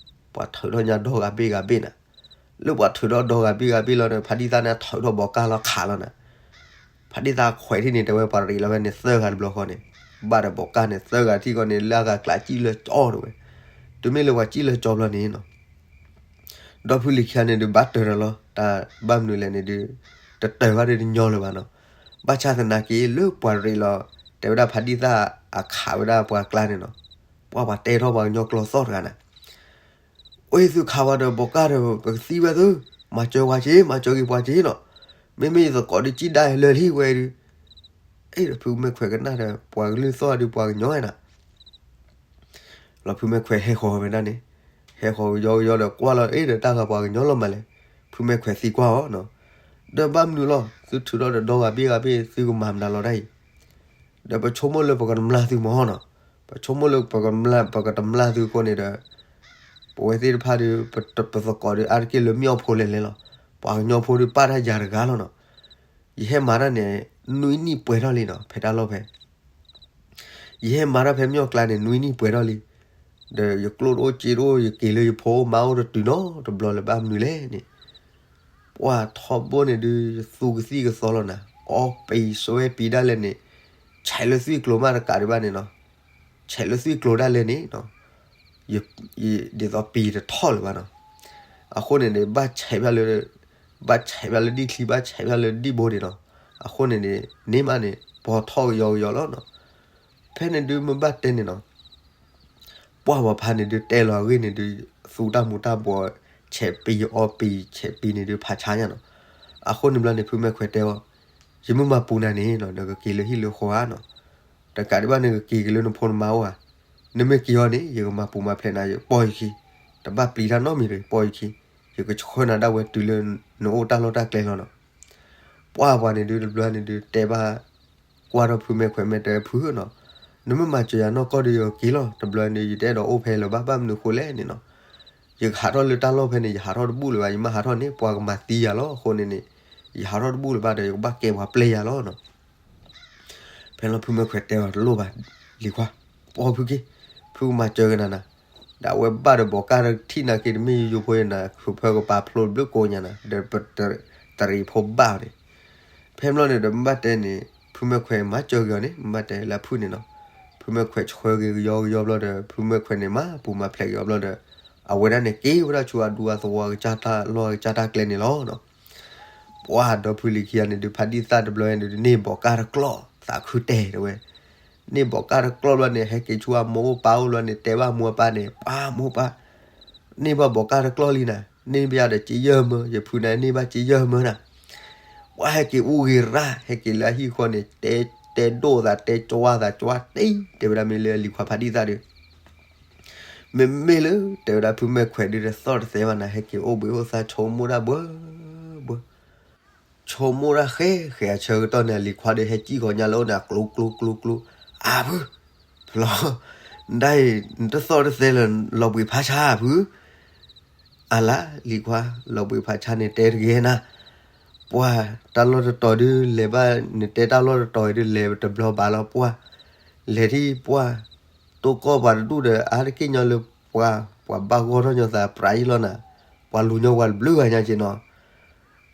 ပှၤထုးထီၣ်ညါဒီဂၤဘ့ၣ်ဂၤဘ့ၣ်နၤ, လၢပှၤထုးထီၣ်ဒီဂၤဘ့ၣ်ဂၤဘ့ၣ်လီၤဒီး ဖါတံၢ်သၣ်န့ၣ်ထုးထီၣ်ဘီးကၢ်လီၤခးလီၤနၤ ဖါတံၢ်သၣ်ခွဲးထံၣ်န့ၣ် တဲဝဲပှၤရ့းလီၤဖဲန့ၣ်သၢဂၤတဘျီဃီန့ၣ်, ဘၣ်ဒီးဘီးကၢ်န့ၣ် သၢဂၤထံၣ်ဃီန့ၣ် လၢအဂၤကျးစံၣ်လၢကၠီတဲဝဲ, တုၤမ့ၢ်လၢပှၤစံၣ်လၢကၠီဘျီန့ၣ်နီၤ, ဒီဖုလံၤခံဂၤန့ၣ်ဒုးဘၣ်တၢၢ်ဒီးလီၤ တၢ်ဘၣ်မနုၤလဲၣ်န့ၣ်ဒုး, တတၢၢ်ဘၣ်ဒီးတညီလၢၤဘၣ်နီၤ, ဘၣ်ဆၣ်သနာ်က့ လၢပှၤရ့းလီၤ, တဲဝဲဒၣ်ဖါတံၢ်သၣ်အခးဝဲဒၣ်ပှၤကျါန့ၣ်နီၤ, ပှၤပှၤတဲထီၣ်ပှၤကညီကျိာ်သီၣ်တဂၤနၤ အိၣ်သုခးဝဲဒီးဘီးကၢ်ဒီး ပကသံဝဲသု, မၤစၢၤပှၤက့ၤ မၤစၢၤက့ၤပှၤက့ၤနီၤ, မ့မ့ၢ်ယသကိးဒုးစံၣ်ဒၣ်လၢာ်လံဝဲဒုး, အ့ၣ်ဒီးဖုမဲၢ်ခွဲးကနၣ်ဒီး ပှၤကလုၢ်သီၣ်ဒုးပှၤကညီနၤ, လီၤဖုမဲၢ်ခွဲးဟဲဃီၤဝဲဒၣ်န့ၣ်, ဟဲဃီၤကယီကယီဒီးကွၢ်လီၤ အ့ၣ်ဒီးတၢ်ဂၤပှၤကညီလီၤမးလဲၣ်, ဖုမဲၢ်ခွဲးသံကွၢ်အီၤနီၤ, ဒီးဘၣ်မနုၤလီၤ သုထုးထီၣ်ဒီးဒီဂၤဘ့ၣ်ဂၤဘ့ၣ် သုကမၤမနုၤလီၤတၢ်အံၤ ဒီးပဆိကမိၣ်လၢပကတမျၢ်သုမ့ၢ်နီၤ, ပဆိကမိၣ်လၢပကမျၢ် ပကတမျၢ်သုအဃိန့ၣ်ဒီး, ပဝဲသ့ၣ်တဖၣ်ဒီး ပသကိးဒီး အါတက့ၢ်လၢမၠီၣ်ဖိလဲၣ်လဲၣ်လီၤ, ပှၤကညီဖိဒီးပာ်တၢ်ယၤတဂၤလီၤနီၤ, ယဟဲမၤတၢ်န့ၣ် နွံနံၣ်ပှဲၤထီၣ်လံနီၤ ဖဲတၢ်လီၢ်ဖဲ ယဟဲမၤတၢ်ဖဲမၠီၣ်ကျါန့ၣ် နွံနံၣ်ပှဲၤထီၣ်လံ, ဒီးယကျိၣ်တအိၣ်စ့တအိၣ် ယက့ၤလၢယဖိအိၣ်မါအိၣ်တတုၤနီတဘျီလၢၤဘၣ်မနုၤလဲၣ်န့ၣ်, ပှၢ်ထီဘိန့ၣ်ဒုး ယသူကသံၣ်ကသီလီၤနၤ, အီပံၤစွဲပံၤဒၣ်လဲာ်န့ၣ်, ဆဲးလၢသွံၣ်ကျိၤမးတကးဒံးဘၣ်န့ၣ်နီၤ, ဆဲးလၢသွံၣ်ကျိၤဒၣ်လဲာ်န့ၣ်နီၤ, ယ ယ ဒ်သိးပံၤတထီၣ်လၢၤဘၣ်နီၤ. အဃိန့ၣ်န့ၣ် ဘၣ်ဆဲးဖျါလၢ ဘၣ်ဆဲးဖျါလၢဒံၣ်ချံ ဘၣ်ဆဲးဖျါလၢဒံၣ်ဘိန့ၣ်နီၤ. အဃိန့ၣ်န့ၣ် န့ၢ်မးန့ၣ် ပှၢ်ထီၣ်ကယီကယီလီၤနီၤ. ဖဲန့ၣ်ဒုးမ့ၢ်ဘၣ်တဲန့ၣ်နီၤ, ပှၢ်ပှၤဖါန့ၣ်ဒုးတဲလီၤအဂ့ၢ်န့ၣ်ဒုး သူတၢ်မူၤတၢ်ဘှီး ဆဲးပံၤအီပံၤ ဆဲးပံၤန့ၣ်ဒုးဖးဆါညါနီၤ. အဃိန့ၣ်ဘျီန့ၣ် ဖုမဲၢ်ခွဲးတဲအီၤ, ယမ့ၢ်မၤပူၤနၤန့ၣ်နီၤ နကက့ၤလၢဟံၣ်လၢဃီဧါနီၤ. တကးဒံးဘၣ်နကက့ၤက့ၤလၢနဖိနမါအိၣ်ဧါ. နမ့ၢ်က့ၤအီၤန့ၣ် ယကမၤပူၤမၤဖျဲးနၤ ယကပီၢ်ယခံ, တဘၣ်ပျံၤတၢ်နီတမံၤဒီး ယကပီၢ်ယခံ, ယကဆှၢနၤဒၣ်ဝဲတုၤလၢနအိၣ်တၢ်လီၢ်တၢ်ကျဲလီၤနီၤ. ပှၢ်ပှၤန့ၣ်ဒုးတဘျီန့ၣ်ဒုးတဲဘၣ် ကွၢ်ထီၣ်ဖုမဲၢ်ခွဲး မဲၢ်တဲဖုနီၤ, နမ့ၢ်မၤစၢၤယၤနီၢ်ကီၢ်ဒုးယက့ၤလီၤ. တဘျီန့ၣ် ယတအဲၣ်ဒိးအိၣ်ဖဲလၢၤဘၣ် ဘၣ်မနုၤဃိလဲၣ်န့ၣ်နီၤ, ယကဟးထီၣ်လၢတၢ်လီၢ်ဖဲန့ၣ် ယဟးထီၣ်တဘူၣ်လၢၤဘၣ်. ယမ့ၢ်ဟးထီၣ်န့ၣ် ပှၤကမၤသံယၤလီၤ. အဃိန့ၣ်န့ၣ် ယဟးထီၣ်တဘူၣ်လၢၤဘၣ်ဒီး ယကဘၣ်ကဲပှၤပျဲယၤလီၤနီၤ. ဖဲလီၤဖုမဲၢ်ခွဲးတဲအီၤ တလိၣ်ဘၣ်, လံၤခွါ, ပီၢ်ဖုက့ၤ, ဖုကမၤစၢၤက့ၤနၤနၤ, ဒီးအဝဲဘၣ်ဒီးဘီးကၢ်တထံၣ်နာ်က့ၤ တမ့ၢ်ယိယိဖိယနၤ ခုးဖၢကပၤဖျိတဘျုးကိးညါနၤ ဒီးပတရံးဖိဘၣ်အီၤန့ၣ်. ဖဲဘျီန့ၣ်ဒီးမ့ၢ်ဘၣ်တဲန့ၣ် ဖုမဲၢ်ခွဲးမၤစၢၤက့ၤအီၤန့ၣ် မ့ၢ်ဘၣ်တဲလၢအဖုၣ်န့ၣ်နီၤ. ဖုမဲၢ်ခွဲးဆှၢက့ၤကယီကယီဘျီဒီး ဖုမဲၢ်ခွဲးန့ၣ်မၤပူၤမၤဖျဲးက့ၤအီၤဘျီဒီး အဝဲဒၣ်န့ၣ်က့ၤဝဲဒၣ်ဆူအဒူအသဝီအကစၢ်တၢ်လီၢ်အကစၢ်တၢ်ကျဲန့ၣ်လီၤနီၤ. ပှၢ်ဒီဖုလံၤခံဂၤန့ၣ်ဒုး ဖါဒံၣ်သၣ်တဘျီန့ၣ်ဒုး န့ၢ်ဘီးကၢ်တကျီၢ် သးခုတဲာ်တဲဝဲ, န့ၢ်ဘီးကၢ်တကျီၢ်ဘျီန့ၣ် ဟဲက့ၤဆူအမိၢ်အိၣ်ပၢ်အိၣ်ဘျီန့ၣ် တဲဘၣ်မိၢ်ပၢ်န့ၣ် ပၢ်မိၢ်ပၢ်, န့ၢ်ဘၣ်ဘီးကၢ်တကျီၢ်လံနၤ, န့ၢ်ဘၣ်ဒီးက့ယဲၢ်မၢ, ယဖုန့ၣ်န့ၢ်ဘၣ်က့ယဲၢ်မၢနၤ. ပှၢ်ဟဲက့ၤအူဂ့ၤရၣ် ဟဲက့ၤလၢအဟံၣ်ဃီန့ၣ် တဲ တဲဒိၣ်သး တဲကၠွါသး ကၠွါတ့ တဲဝဲဒၣ်မ့ၢ်လၢလံၤခွါဖါဒံၣ်သၣ်ဒီး မ့မ့ၢ်လၢ တဲဝဲဒၣ်ဖုမဲၢ်ခွဲးဒုးတသီၣ်တသဲဘၣ်နၤ ဟဲက့ၤအိၣ်ဘှံးအိၣ်သါ ဆိကမိၣ်တၢ်ဘှဲဘှဲ, ဆိကမိၣ်တၢ်ဃဲဃဲအဆၢကတီၢ်န့ၣ် လံၤခွါဒီးဟဲကံၣ်ဃီညါလၢအအိၣ်န့ၣ် ကျိကျိကျိကျိ, အၢ ဖု, ဖျီ, နဒၣ်အံၤ နတသီၣ်တသဲလၢၤ လီၤဘှံးဖးဆါဖု. အလါ လံၤခွါ လီၤဘှံးဖးဆါန့ၣ်တဲတဂ့ၤနၤ, ပှၢ်တၢ်လီၢ်တတီၤဒုးလဲၤဘၣ် နတဲတၢ်လီၢ်တတီၤအံၤဒုးလဲၤတဘျီဘၣ်လီၤပှၢ်, လဲၤထံၣ်ပှၢ် တိၢ်ကီၢ်ပှၤတဒူၣ်ဒီး အါတက့ၢ်ညီလၢပှၤ ပှၤဘၣ်ဂီၢ်ထီၣ်ညီသးပြးယံၤလီၤနၤ, ပှၤလူၤညီပှၤတဘျုးဂၤညါက့ၤနီၤ.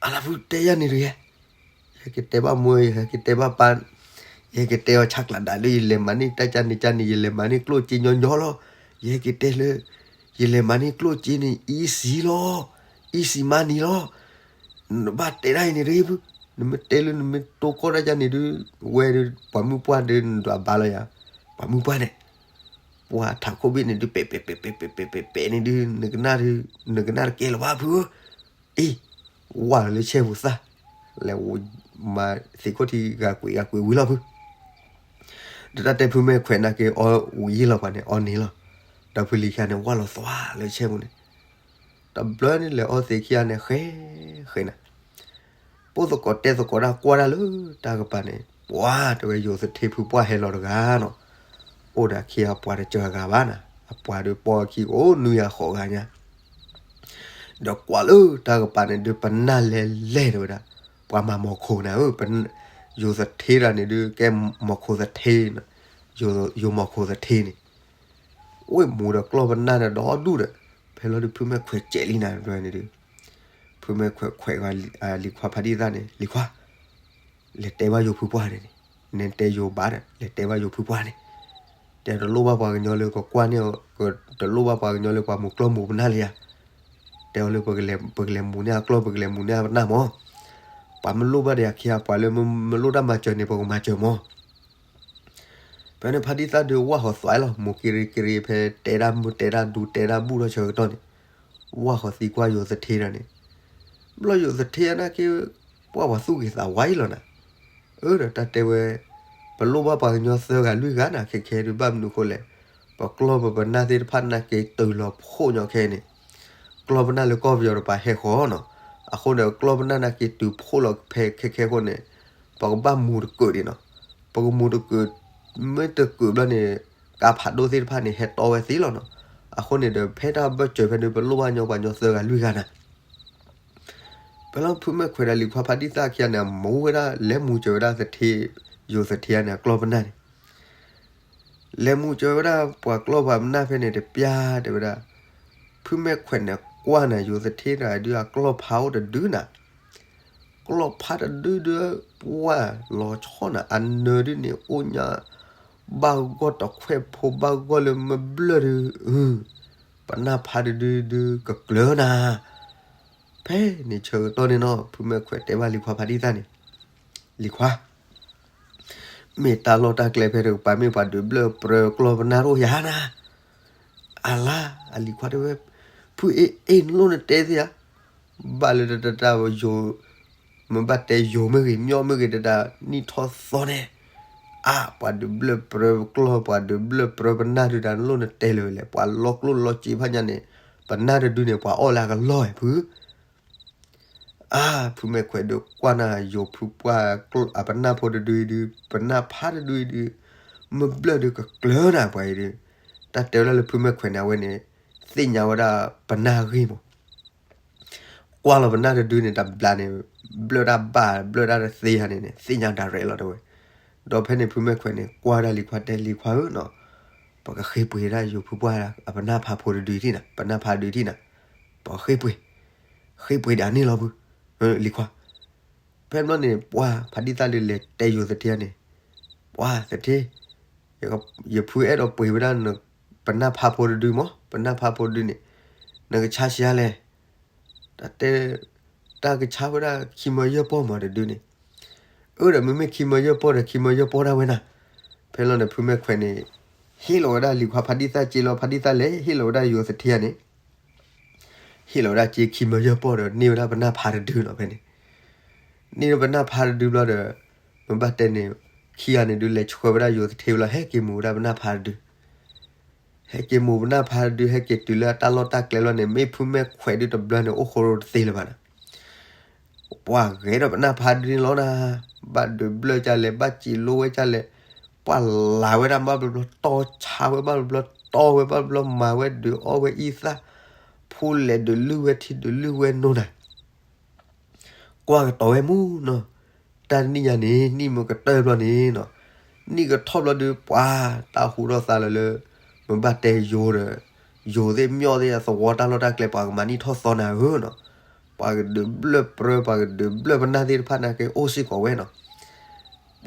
အလါဖုတဲယၤန့ၣ်တဂ့ၤ, ယဟဲက့ၤတဲဘၣ်မိၢ် ယဟဲက့ၤတဲဘၣ်ပၢ်, ယဟဲက့ၤတဲအီၤဆၣ်ကျးဒၣ်လၢယလဲၤမၤန့ၢ်တၢ်ကၢ်န့ၣ်ကၢ်န့ၣ် ယလဲၤမၤန့ၢ်ကျိၣ်စ့ညီညီလီၤ. ယဟဲက့ၤတဲလၢ ယလဲၤမၤန့ၢ်ကျိၣ်စ့န့ၣ် easy လီၤ, easy money လီၤ. နဘၣ်တဲဒၣ်အံၤန့ၣ်တဂ့ၤဖု, နမ့ၢ်တဲလၢနမ့ၢ်တိၢ်ကီၢ်တၢ်ကၢ်န့ၣ်ဒုး ဝဲဒုး ပှၤမုၢ်ပှၢ်ဒုးနဒွးဘၣ်လီၤယၤ, ပှၤမုၢ်ပှၢ်န့ၣ် ပှၤထးခိၣ်ဘ့ၣ်န့ၣ်ဒုး ပဲာ်ပဲာ်ပဲာ်ပဲာ်ပဲာ်ပဲာ်ပဲာ်ပဲာ်န့ၣ်ဒုး နကနၣ်ဒုး နကနၣ်တကဲလၢၤဘၣ်ဖုဧၢ, အ့ ဝဲလၢဆဲပူၤသၣ်, လဲၤ မၤသံးခိၣ်ထံဂၤကွံာ်ဂၤကွံာ်ဝံၤလီၤဖု, ဒီးတၢ်တဲဖုမဲၢ်ခွဲးနာ်က့ၤအီဝံၤယံၤလီၤပှၤန့ၣ် အီန့ၣ်လီၤ, ဒီးဖုလံၤခံဂၤန့ၣ် ဝဲလီၤသွါလၢဆဲပူၤန့ၣ်, တဘျီန့ၣ်လဲၤအီသံးခံဂၤန့ၣ် ဃဲဃဲနၤ ပိၢ်သကိးတဲသကိးတၢ်ကွၢ်တၢ်လၢတၢ်ကပၤန့ၣ် ပှၤတဲဝဲယိၤသထ့ဖုပှၢ်ဟဲလီၤတဂၤနီၤ, အိၣ်ဒီးခံဂၤပှၤတစၢၤဂၤဘၣ်နၤ, အပှၤဒုးပိာ်အခံကအိၣ်နွံဂၤဃိးဂၤညါ, ဒီးကွၢ်လၢတၢ်ကပၤန့ၣ်ဒုး ပနၢ်လဲၤလဲၤတဲဝဲဒၣ်, ပှၤမၤမီၤခိၣ်နၤဧၢ, ယိၤသထ့တဂၤန့ၣ်ဒုး ကဲမီၤခိၣ်သထ့, ယိၤမီၤခိၣ်သထ့န့ၣ် အိၣ်မူဒီးကျီၢ်ပနၢ်ဒီးဒီဒူၣ်ဒီး, ဖဲလီၤဒုးဖုမဲၢ်ခွဲးကဲးလံနၤတဘျီန့ၣ်ဒုး, ဖုမဲၢ်ခွဲးခွဲးလံၤခွါဖါဒံၣ်သၣ်န့ၣ် လံၤခွါ, လဲၤတဲဘၣ်ယိၤဖုပှၢ်န့ၣ်န့ၣ်, နတဲယိၤဘၣ်ဒီး လဲၤတဲဘၣ်ယိၤဖုပှၢ်န့ၣ်, တဲတလိၣ်ဘၣ်ပှၤကညီလၢကကွၢ်န့ၣ်, တလိၣ်ဘၣ်ပှၤကညီလၢပှၤမူၤကျီၢ်မူၤပနၢ်လၢယၤ, တဲအီၤလၢ ပကလဲၤမူၤန့ၢ်အကျီၢ် ပကလဲၤမူၤန့ၢ်အပနၢ်မၢ်, ပှၤမ့ၢ်လိၣ်ဘၣ်ဒီးယၤခံဂၤ ပှၤလၢမ့ၢ်လိၣ်တၢ်မၤစၢၤန့ၣ် ပကမၤစၢၤမၢ် ဖဲန့ၣ်ဖါဒံၣ်သၣ်ဒုးဝၢ်ဃီၤသွဲလီၤ မူၤက့ၤရ့က့ၤရ့ဖဲတဲဒၣ်မုၢ်တဲဒၣ်ဒူတဲဒၣ်ဘူၣ်ထီၣ်ဆၢကတီၢ်န့ၣ်, ဝၢ်ဃီၤသံကွၢ်ယိၤသထ့တဂၤန့ၣ်, ဘျီယိၤသထ့နာ်က့ၤ, ပှၢ်ပှၤသူၣ်က့ၤသးဝါအံၤလီၤနၤ, အၢ ဒီးတၢ်တဲဝဲ, ပလိၣ်ဘၣ်ပှၤကညီသၢဂၤလွံၢ်ဂၤနၤ ခဲခဲဒုးဘၣ်မနုၤဃိလဲၣ်, ပကျီၢ်ပပနၢ်သ့ၣ်တဖၣ်နာ်က့ၤတုၤလီၤဖှိၣ်ညီခဲန့ၣ်, ကျီၢ်ပနၢ်လၢကီၢ်ပယီၤတပၤဟဲဃီၤနီၤ, အဃိန့ၣ် ကျီၢ်ပနၢ်နာ်က့ၤတုၤဖှိၣ်လီၤဖဲခဲခဲအဃိန့ၣ်, ပကဘၣ်မူၤတကုးဒံးနီၤ, ပကမူၤတကုး, မ့ၢ်တကုးဘျီန့ၣ်, ကါဖးဒိၣ်သ့ၣ်တဖၣ်န့ၣ် ဟဲတီဝဲသ့လီၤနီၤ, အဃိန့ၣ်ဒီး ဖဲတၢ်ဘၢၣ်စၢၤဖဲန့ၣ် ပလိၣ်ဘၣ်ညီပှၤကညီသၢဂၤလွံၢ်ဂၤနၤ ဖဲလီၤဖုမဲၢ်ခွဲးဒီးလံၤခွါဖါဒံၣ်သၣ်ခံဂၤန့ၣ် အမူၤဝဲဒၣ် လဲၤမူၤစၢၤဝဲဒၣ်သထ့, ယိၤသထ့န့ၣ် အကျီၢ်ပနၢ်န့ၣ်, လဲၤမူကၠီဝဲဒၣ်ပှၤကျီၢ်ပှၤပနၢ်ဖဲန့ၣ်တပျၢ်တဲဝဲဒၣ်, ဖုမဲၢ်ခွဲးန့ၣ်ကွၢ်နၤ ယိၤသထ့ဒီးဒုးအကျီၢ်ဖးအိၣ်တဒုနၤ, ကျီၢ်ဖးတဒုဒုး ပှၢ်လီၤဆီနၤ အနၢၤဒုန့ၣ် အိၣ်ညါ ဘၣ်ဂီၢ်တခွဲးဖိ ဘၣ်ဂီၢ်လၢမ့ၢ်ဘျၢၣ်ဒုး, ပနၢ်ဖးတဒုဒုးကကျၢၤနၤ. ဖဲန့ၣ်ဆၢကတီၢ်န့ၣ်နီၤ ဖုမဲၢ်ခွဲးတဲဘၣ်လံၤခွါဖါတံၢ်သၣ်န့ၣ်, လံၤခွါ မ့ၢ်တၢ်လီၢ်တၢ်ကျဲဖဲတကပၤ မ့ၢ်ပှၤဒုးဘျၢၣ်ပြၢကျီၢ်ပနၢ်တအိၣ်ယၤနၤ. အလါ အလံၤခွါတဲဝဲ, ဖုအ့ၣ်အ့ၣ် နလိၣ်နတဲသ့ဧါ, ဘၣ်လၢတတၢ်ယိၤ, မ့ၢ်ဘၣ်တဲယိၤမ့ၢ်ဂ့ၤ မၠီၣ်မ့ၢ်ဂ့ၤ တတၢ်နံၣ်ထီၣ်သီန့ၣ်, အါ ပှၤဒုးဘျၢၣ်ပြၢကျီၢ် ပှၤဒုးဘျၢၣ်ပြၢပနၢ်ဒုးတၢ်နလိၣ်နတဲလၢၤဝဲလဲၣ်, ပှၤလီၤကျိၣ်လီၤစ့ဖးညါန့ၣ်, ပနၢ်တဒုန့ၣ် ပှၤအီၣ်လၢအကလီၢ်ဝဲဖု အါ ဖုမဲၢ်ခွဲးဒုးကွၢ်နၤ ယိၤဖုပှၢ်အပနၢ်ဖိတဒုအံၤဒုး ပနၢ်ဖးတဒုအံၤဒုး မ့ၢ်ဘျၢၣ်ဒုးကကျၢၤနၤပှၤအံၤဒုး, တၢ်တဲဝဲဒၣ်လၢဖုမဲၢ်ခွဲးန့ၣ် အဝဲန့ၣ် သ့ၣ်ညါဝဲဒၣ်ပနၢ်ဂ့ၢ်မး ကွၢ်လီၤပနၢ်တဒုန့ၣ် တဘျါန့ၣ် ဘျၢၣ်တၢ်ဘၣ် ဘျၢၣ်တၢ်တသ့ဧါန့ၣ်န့ၣ် သ့ၣ်ညါ direct လီၤတဲဝဲ. ဒီးဖဲန့ၣ်ဖုမဲၢ်ခွဲးန့ၣ် ကွၢ်ဒၣ်လံၤခွါတဲ လံၤခွါဧၢနီၤ, ပကဃ့ပှ့ၤဒၣ်ယိၤဖုပှၢ်အပနၢ်ဖးဖိတဒုထံၣ်နၤ ပနၢ်ဖးဒုထံၣ်နၤ, ပကဃ့ပှ့ၤ, ဃ့ပှ့ၤဒၣ်န့ၣ်လီၤဖု, လံၤခွါ ဖဲဘျီန့ၣ် ပှၢ်ဖါတံၢ်သၣ်ဒုးလဲၤတဲယိၤသထ့န့ၣ်, ပှၢ်သထ့, ယဖုအဲၣ်ဒိးပှ့ၤဝဲဒၣ် ပနၢ်ဖးဖိတဒုမး ပနၢ်ဖးဖိတဒုန့ၣ်, နကဆါဆံးအါလဲၣ်, တၢ်တဲ, တၢ်ကဆါဝဲဒၣ်ခံမၢယဲၢ်ပီၢ်မးတဒုန့ၣ်, အၢဒီးမ့မ့ၢ်ခံမၢယဲၢ်ပီၢ်ဒီးခံမၢယဲၢ်ပီၢ်ဒၣ်ဝဲနၤ, ဖဲလီၤန့ၣ်ဖုမဲၢ်ခွဲးန့ၣ်, ဟ့ၣ်လီၤဝဲဒၣ်လံၤခွါဖါတံၢ်သၣ်စ့လီၤ ဖါတံၢ်သၣ်လဲၤဟ့ၣ်လီၤဝဲဒၣ်ယိၤသထ့န့ၣ် ဟ့ၣ်လီၤဝဲဒၣ်စ့ခံမၢယဲၢ်ပီၢ်ဒီးန့ၢ်ဝဲဒၣ်ပနၢ်ဖးတဒုနီၤဖဲန့ၣ်, န့ၢ်ဝဲပနၢ်ဖးတဒုဘျီဒီး, မ့ၢ်ဘၣ်တဲန့ၣ်, ခံဂၤန့ၣ်ဒုးလဲၤဆှၢဝဲဒၣ်ယိၤသထ့ဝဲလီၤ ဟဲက့ၤမူၤဝဲဒၣ်ပနၢ်ဖးတဒု ဟဲက့ၤမူၤပနၢ်ဖးတဒု ဟဲက့ၤတုၤလၢအတၢ်လီၢ်တၢ်ကျဲလီၤန့ၣ် မ့ၢ်ဖုမဲၢ်ခွဲးဒုးတဘျီန့ၣ် အိၣ်ဃိရိတသ့လၢၤဘၣ်နၤ, ပှၢ်ဂဲၤဒီးပနၢ်ဖးတဒုန့ၣ်လီၤနၤ, ဘၣ်ဒုးဘျၢၣ်ကလဲၣ် ဘၣ်စံးလိဝဲကလဲၣ်, ပှၢ်လၤဝဲဒၣ်ဘၣ်ဘျီဘျီတီဆါဝဲ ဘၣ်ဘျီဘျီတီဝဲ ဘၣ်ဘျီမၤဝဲဒုးအီၣ်ဝဲအံသၣ်, ဖိလဲၣ်ဒုးလုၢ်ဝဲထံဒုးလုၢ်ဝဲနိနၤ ကွၢ်ကတီၤဝဲမူနီၤ, တၢ်တနံၣ်ညါန့ၣ် နံၣ်မ့ၢ်ကတၢၢ်ဘျီန့ၣ်နီၤ, နံၣ်ကထီၣ်ဘျီဒုး ပှၤတၢ်ဟူထီၣ်သါလၢလၢ, မ့ၢ်ဘၣ်တဲယိၤဒီး, ယိၤသ့ၣ်မၠီၣ်သ့ၣ်အသဝီတၢ်လီၢ်တၢ်ကျဲ ပှၤကမၤနံၣ်ထီၣ်သီနၤဧၢနီၤ, ပှၤကဒုးဘျၢၣ်ပြၢ ပှၤကဒုးဘျၢၣ်ပနၢ်သ့ၣ်တဖၣ်နာ်က့အိၣ်စ့ၢ်ကီးဝဲနီၤ,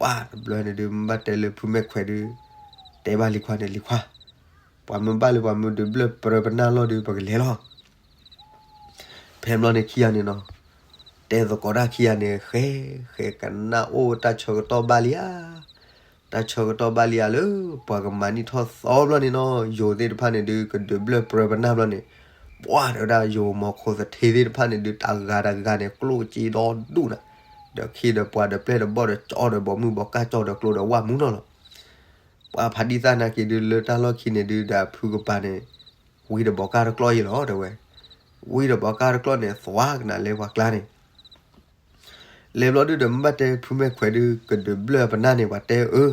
ပှၤတဘျီန့ၣ်ဒုး မ့ၢ်ဘၣ်တဲလၢဖုမဲၢ်ခွဲးဒုး, တဲဘၣ်လံၤခွါန့ၣ် လံၤခွါ ပှၤမ့ၢ်ဘၣ်လၢပှၤမ့ၢ်ဒုးဘျၢၣ်ပြၢပနၢ်လီၢ်ဒုး ပကလဲၤလီၤ ဖဲဘျီန့ၣ်ခံဂၤန့ၣ်နီၤ, တဲသကိးတၢ်ခံဂၤန့ၣ် ဃဲ, ဃဲကနၣ်အိၣ်တၢ်ဆၢကတီၢ်ဘၣ်လံဧါ, တၢ်ဆၢကတီၢ်ဘၣ်လံဧါလၢ, ပှၤကမၤနံၣ်ထီၣ်သီဘျီန့ၣ်နီၤ ယိၤသ့ၣ်တဖၣ်န့ၣ်ဒုး ကဒုးဘျၢၣ်ပြၢပနၢ်ဘျီန့ၣ်, ပှၤတဲဝဲဒၣ်ယိၤမီၤခိၣ်သထ့သ့ၣ်တဖၣ်န့ၣ်ဒုး တဂၤတဂၤန့ၣ် ကျိၣ်စ့ဒီဒူၣ်နၤ, ဒီးခံဒီးပှၤဒီးပျဲၢ်ဒီးဘီၣ်ဒီးကၠီဒီးဘီးမုၢ်ဘီးကၢ်ကၠီဒီးကျိဒီးဝၣ်မူနီၤလီၤ ပှၤဖးဒံသၣ်နာ်က့ဒုးလၢတၢ်လီၢ်ခံန့ၣ်ဒုး ဒီးဖုကပၤန့ၣ်, ဝံၤဒီးဘီးကၢ်တကျီၢ်ယဲလီၤတဲဝဲ, ဝံၤဒီးဘီးကၢ်တကျီၢ်န့ၣ် သွါကနၣ်လဲပှၤကျါန့ၣ်, လဲၤဘျီဒုးဒီးမ့ၢ်ဘၣ်တဲဖုမဲၢ်ခွဲးဒုး ကဒုးဘျၢၣ်ပနၢ်န့ၣ် ပှၤတဲအၢ,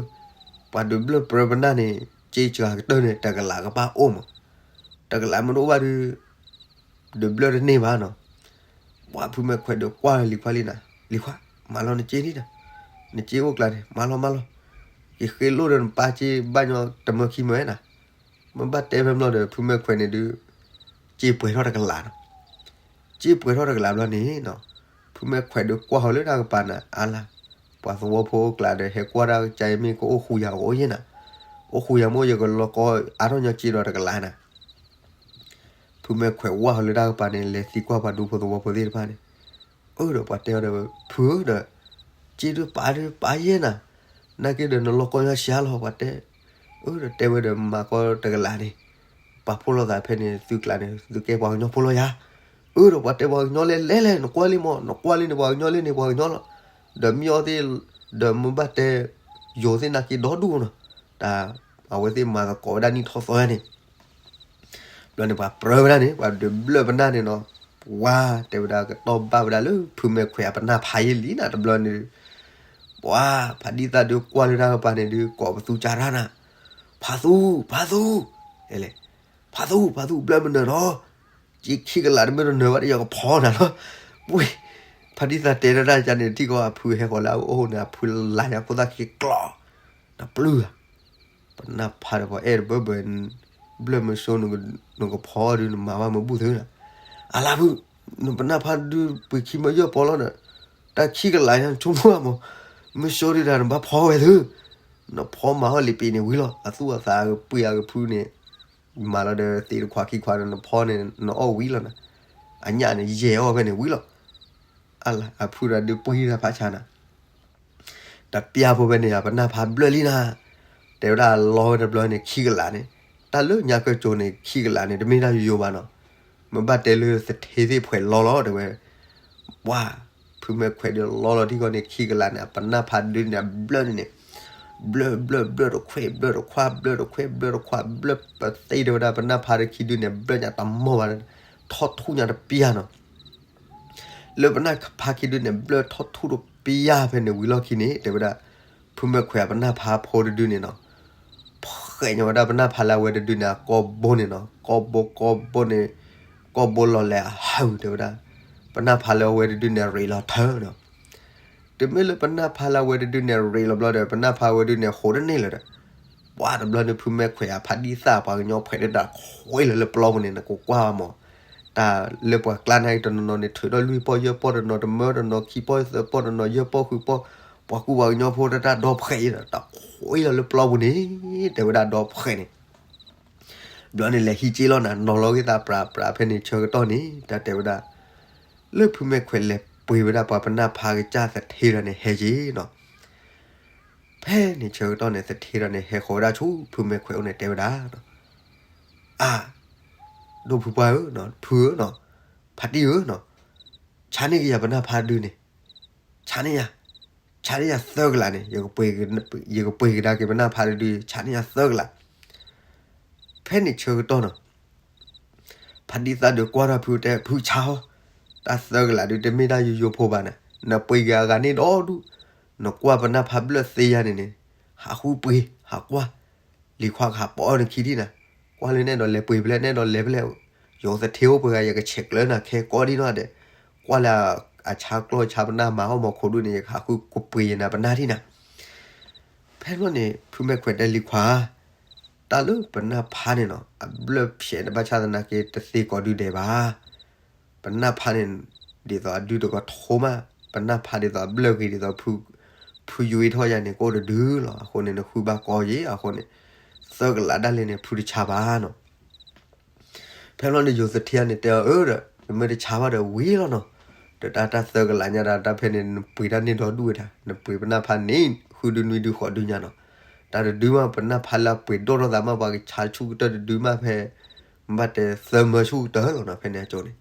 ပှၤဒုးဘျၢၣ်ပြၢပနၢ်န့ၣ် စ့စှၤကတၢၢ်န့ၣ် တကလးကဘၣ်အိၣ်မး, တကလးမ့ၢ်တအိၣ်ဘၣ်ဒုး ဒုးဘျၢၣ်တန့ၢ်ဘၣ်နီၤ, ပှၤဖုမဲၢ်ခွဲးဒုးကွၢ်လၢလံၤခွါလံနၤ, လံၤခွါ, မၤလီၤနစ့ဒံးနၤ, နစ့အိၣ်ကျါန့ၣ် မၤလီၤမၤလီၤ, ယဃ့လိၣ်ဒီးနပၢ်စ့ဘၣ်ညီတမၢခံမၢနၤ, မ့ၢ်ဘၣ်တဲဖဲဘျီဒီးဖုမဲၢ်ခွဲးန့ၣ်ဒုး, စ့ပှဲၤထီၣ်တကလးနီၤ စ့ပှဲၤထီၣ်တကလးဘျီန့ၣ်နီၤ, ဖုမဲၢ်ခွဲးဒုးကွၢ်ဃီၤလၢတၢ်ကပၤနၤ အါလါ, ပှၤသဝီဖိအိၣ်ကျါဒီးဟဲကွၢ်တၢ်ကစၢ်အံၤမ့ၢ်ကအိၣ်ဃူယၤကအိၣ်ယဲနၤ, အိၣ်ဃူယၤမ့ၢ်ယကလီၤကီအါထီၣ်ညီစ့ဒီးတကလးနၤ, ဖုမဲၢ်ခွဲးဝၢ်ဃီၤလၢတၢ်ကပၤန့ၣ် လဲၤသံကွၢ်ပှၤဒူဖိသဝီဖိသ့ၣ်တဖၣ်န့ၣ်, အၢဒီးပှၤတဲအီၤဒီး ဖုဧၢဒီး, စ့ဒုးပာ်ဒုးပာ်ယဲနၤ, နာ်က့ဒီးနလီၤကီယါဆံးလီၤ ပှၤတဲ, အၢဒီးတဲဝဲဒီးမၤကီတကလးန့ၣ်, ပာ်ဖှိၣ်လိာ်သးဖဲန့ၣ် သုကျါန့ၣ် သုကဲပှၤကညီဖိလီၤယၤ, အၢဒီးပှၤတဲပှၤကညီလဲၣ်လဲၣ်လဲၣ် နကွၢ်လံမး နကွၢ်လံန့ၣ်ပှၤကညီလံန့ၣ်ပှၤကညီလီၤ, ဒီးမ့ၢ်အီသ့ၣ်, ဒီးမ့ၢ်ဘၣ်တဲ, ယိၤသ့ၣ်နာ်က့ဒီဒူၣ်နီၤ, တၢ်အဝဲသ့ၣ်မၤသကိးဝဲဒၣ်နံၣ်ထီၣ်သီယါန့ၣ် ဘျီန့ၣ်ပှၤပြၢဝဲဒၣ်န့ၣ် ပှၤဒုးဘျၢၣ်ပနၢ်န့ၣ်နီၤ, ပှၤတဲဝဲဒၣ်ကတီၢ်ဘၣ်ဝဲဒၣ်လၢ ဖုမဲၢ်ခွဲးအပနၢ်ဖးယဲလံနၤတဘျီန့ၣ်, ပှၤဖးဒံသၣ်ဒုးကွၢ်လၢတၢ်ကပၤန့ၣ်ဒုး ကိးပသူကၢ်တၢ်နၤ, ဖးသူ, ဖးသူ, ဖးသူ ဖးသူ ဘျၢမနုၤနီၤ, စ့ခံကလးတမ့ၢ်တနၢၤဘၣ်ဒီးယကဖီနၤလီၤ, ဝ့ၢ်, ဖးဒံသၣ်တဲတၢ်တၢ်ကန့ၣ် ထံၣ်ကီးအဖုဟဲဃီၤလၢအအိၣ်န့ၣ် အဖုလါညါခိၣ်သၣ်ခံကျီ, နပျုၢ်ဧါ ပနၢ်ဖါဒီးပှၤအဲၣ်တဘၢဘၢ, ဘျၢၣ်မ့ၢ်စိနကဖီဒုး နမၤဘၣ်မ့ၢ်ဘူၣ်သုလီၤ. အလါဖု, နပနၢ်ဖါဒုးပှ့ၤခံမၢယီၢ်ပီလီၤဒီး, တၢ်ခံကလးညါနဆိကမိၣ်ဘၣ်မး, မ့ၢ်စိဒုးတၢ်နဘၣ်ဖီဝဲသု, နဖီမၤအီၣ်လံာ်ပံာ်န့ၣ်ဝံၤလီၤ. အသူၣ်အသးပှ့ၤအကဖုန့ၣ်, မၤလီၤဒီးသ့ၣ်တခွးခံခွးဒီး နဖီန့ၣ် နအီၣ်ဝံၤလီၤနၤ, အညၣ်န့ၣ် ယဲၢ်အီၣ်ဖဲန့ၣ်ဝံၤလီၤ. အလါအဖုဒီးဒုးပှ့ၤတၢ်ဖးဆါနၤ တပျၢ်ဖိဖဲန့ၣ် ပနၢ်ဖါဘျၢၣ်လံနၤ, တဲဝဲဒၣ်လီဝဲတဘျီန့ၣ် ခံကလးန့ၣ်, တၢ်လၢညါကၢကၠိန့ၣ် ခံကလးန့ၣ် တမ့ၢ်တၢ်ယိယိဘၣ်နီၤ, မ့ၢ်ဘၣ်တဲလၢသထ့သ့ၣ်ဖှဲးလီလီၤတဲဝဲ, ပှၤ, ဖုမဲၢ်ခွဲးဒုးလီလီၤထံကီၢ်န့ၣ် ခံကလးန့ၣ် ပနၢ်ဖါဒုးန့ၣ် အဘျၢၣ်န့ၣ်န့ၣ်, ဘျၢၣ်ဘျၢၣ်ဘျၢၣ်တခွဲး ဘျၢၣ်တခွါ ဘျၢၣ်တခွဲး ဘျၢၣ်တခွါ ဘျၢၣ်ပသ့တဲဝဲဒၣ် ပနၢ်ဖါတခံဒုးန့ၣ် ဘျၢၣ်ညါတမီၢ်ဘၣ်, ထီၣ်ထူၣ်ညါတပျၢ်နီၤ လၢပနၢ်ဖါခံဒုးန့ၣ် ဘျၢၣ်ထီၣ်ထူၣ်တပျၢ်ဖဲန့ၣ်ဝံၤလီၢ်ခံန့ၣ် တဲဝဲဒၣ်, ဖုမဲၢ်ခွဲးအပနၢ်ဖါဖိတဒုန့ၣ်နီၤ, ဖှဲးညီဝဲဒၣ်ပနၢ်ဖါလၢအဝဲတဒုန့ၣ် အကီၢ်ဘိန့ၣ်နီၤ, ကီၢ်ဘိကီၢ်ဘိန့ၣ်, ကီၢ်ဘိလီၤလဲၤအဟးတဲဝဲဒၣ်, ပနၢ်ဖါလၢအဝဲတဒုန့ၣ် အရ့လီၤထၢဒီး တမ့ၢ်လၢပနၢ်ဖါလၢအဝဲတဒုန့ၣ် အရ့လီၤဘျီဒီး ပနၢ်ဖါဝဲဒုန့ၣ် ဟိးတန့ၢ်လၢၤဒီး, ပှၤတဘျီန့ၣ် ဖုမဲၢ်ခွဲးအဖါဒံသၣ်ပှၤကညီဖှဲးဒၣ်တၢ်ခွဲးလၢလၢပျီပူၤန့ၣ် နကကွၢ်မး, တၢ်လၢပှၤကျါန့ၣ်တနီၤနီၤန့ၣ် ထုးထီၣ်လွံၢ်ပီၢ်ယဲၢ်ပီၢ်တနီၤ တမၢတနီၤ ခံပီၢ်သၢပီၢ်တနီၤ ယဲၢ်ပီၢ်ဃုပီၢ်, ပှၤကူပှၤကညီဖိတၢ်တၢ်ဒီဖှဲးအံၤဒီး တၢ်ခွဲးလၢလၢပျီပူၤန့ၣ် တဲဝဲဒၣ်ဒီဖှဲးန့ၣ် ဘျီန့ၣ်လဲၤဟံးက့လီၤနၤ နီၤလီၤဂ့ၢ်သးပြးပြးဖဲန့ၣ်ဆၢကတီၢ်န့ၣ် တၢ်တဲဝဲဒၣ်, လၢဖုမဲၢ်ခွဲးလဲၤပှ့ၤဝဲဒၣ်ပှၤပနၢ်ဖါကစၢ်သထ့ဒီးန့ၣ်ဟဲက့နီၤ, ဖဲန့ၣ်ဆၢကတီၢ်န့ၣ် သထ့ဒီးန့ၣ် ဟဲဃီၤဝဲဒၣ်ဆူဖုမဲၢ်ခွဲးအိၣ်န့ၣ်တဲဝဲဒၣ်, အၢ, ဒိၣ်ဖုပှၢ်ဧၢ, ဖုဧၢ, ဖါတံၢ်ဧၢ, ဆါန့ၢ်က့ၤယၤပနၢ်ဖါတဒုန့ၣ်, ဆါန့ၢ်ယၤ, ဆါန့ၢ်ယၤသၢကလးန့ၣ်, ယကပှ့ၤကဒါက့ၤပနၢ်ဖါတဒု, ဆါန့ၢ်ယၤသၢကလး. ဖဲန့ၣ်ဆၢကတီၢ်နီၤ ဖါဒံသၣ်ဒုးကွၢ်ထီၣ်ဖုတဲ ဖုဆါဟီ, တၢ်သၢကလးဒုးတမ့ၢ်တၢ်ယိယိဖိဘၣ်နၤ, နပှ့ၤက့ၤအဂၤန့ၣ်ဒီဒူၣ်, နကွၢ်ပနၢ်ဖါဘျၢၣ်သ့ယါန့ၣ်န့ၣ်, ဟးဃုပှ့ၤ ဟးကွၢ်, လံၤခွါကဟးပိာ်အီၤနခံထံၣ်နၤ, ကွၢ်လၢနအဲၣ်ဒိးလဲၤပှ့ၤဖဲလဲၣ် နအဲၣ်ဒိးလဲၤဖဲလဲၣ်, ယိၤသထ့အိၣ်ပှဲၤဂၤ ယကဆဲးကျၢနၤခဲကိးဒံနီၢ်ဒဲး, ကွၢ်လၢအဆါကျီၢ်ဆါပနၢ်မၤအီၣ်မီၤခိၣ်ဒုၣ်န့ၣ် ယကဟးဃုကပှ့ၤယနၤပနၢ်ထံၣ်နၤ ဖဲန့ၣ် ဖုမဲၢ်ခွဲးတဲလံၤခွါ, တၢ်လၢပနၢ်ဖါန့ၣ်နီၤ အဘျၢၣ်ဖျဲးန့ၣ် ဘၣ်ဆၣ်သနာ်က့တသ့ကိးဒုဒဲးဘၣ်. ပနၢ်ဖါန့ၣ် ဒ်သိးအဒုတကထိမး, ပနၢ်ဖါဒ်သိးအဘျၢၣ်ဂ့ၤဒ်သိး ဖုယွံထီၣ်ယါန့ၣ် ကအိၣ်တဒုလီၤ. အဃိန့ၣ် နဃုဘၣ်ကီယ့ၢ်, အဃိန့ၣ် သၢကလးဒၣ်လဲာ်န့ၣ် ဖုတဆါဘၣ်နီၤ ဖဲလီၤန့ၣ် ယိၤသထ့န့ၣ် တဲအီၤအၢဒီး နမ့ၢ်တဆါဘၣ်ဒီးဝံၤလီၤနီၤ, ဒီးတၢ်တၢ်သၢကလးညါဒီး တၢ်ဖဲန့ၣ် နပှ့ၤတၢ်န့ၢ်ဒီဒူၣ်ဝဲဒၣ်, နပှ့ၤပနၢ်ဖါန့ၣ် ဃုဒုနွံဒုဃိးဒုညါနီၤ, တၢ်တဒုမး ပနၢ်ဖါလၢအပှ့ၤဒိၣ်ထီၣ်သးမး ပှၤကဆါဆူၣ်ကတၢၢ်တဒုမးဖဲ မ့ၢ်ဘၣ်တဲသၢမၢဆူၣ်ကတၢၢ်လီၤနီၤ ဖဲန့ၣ်အကၠိန့ၣ်,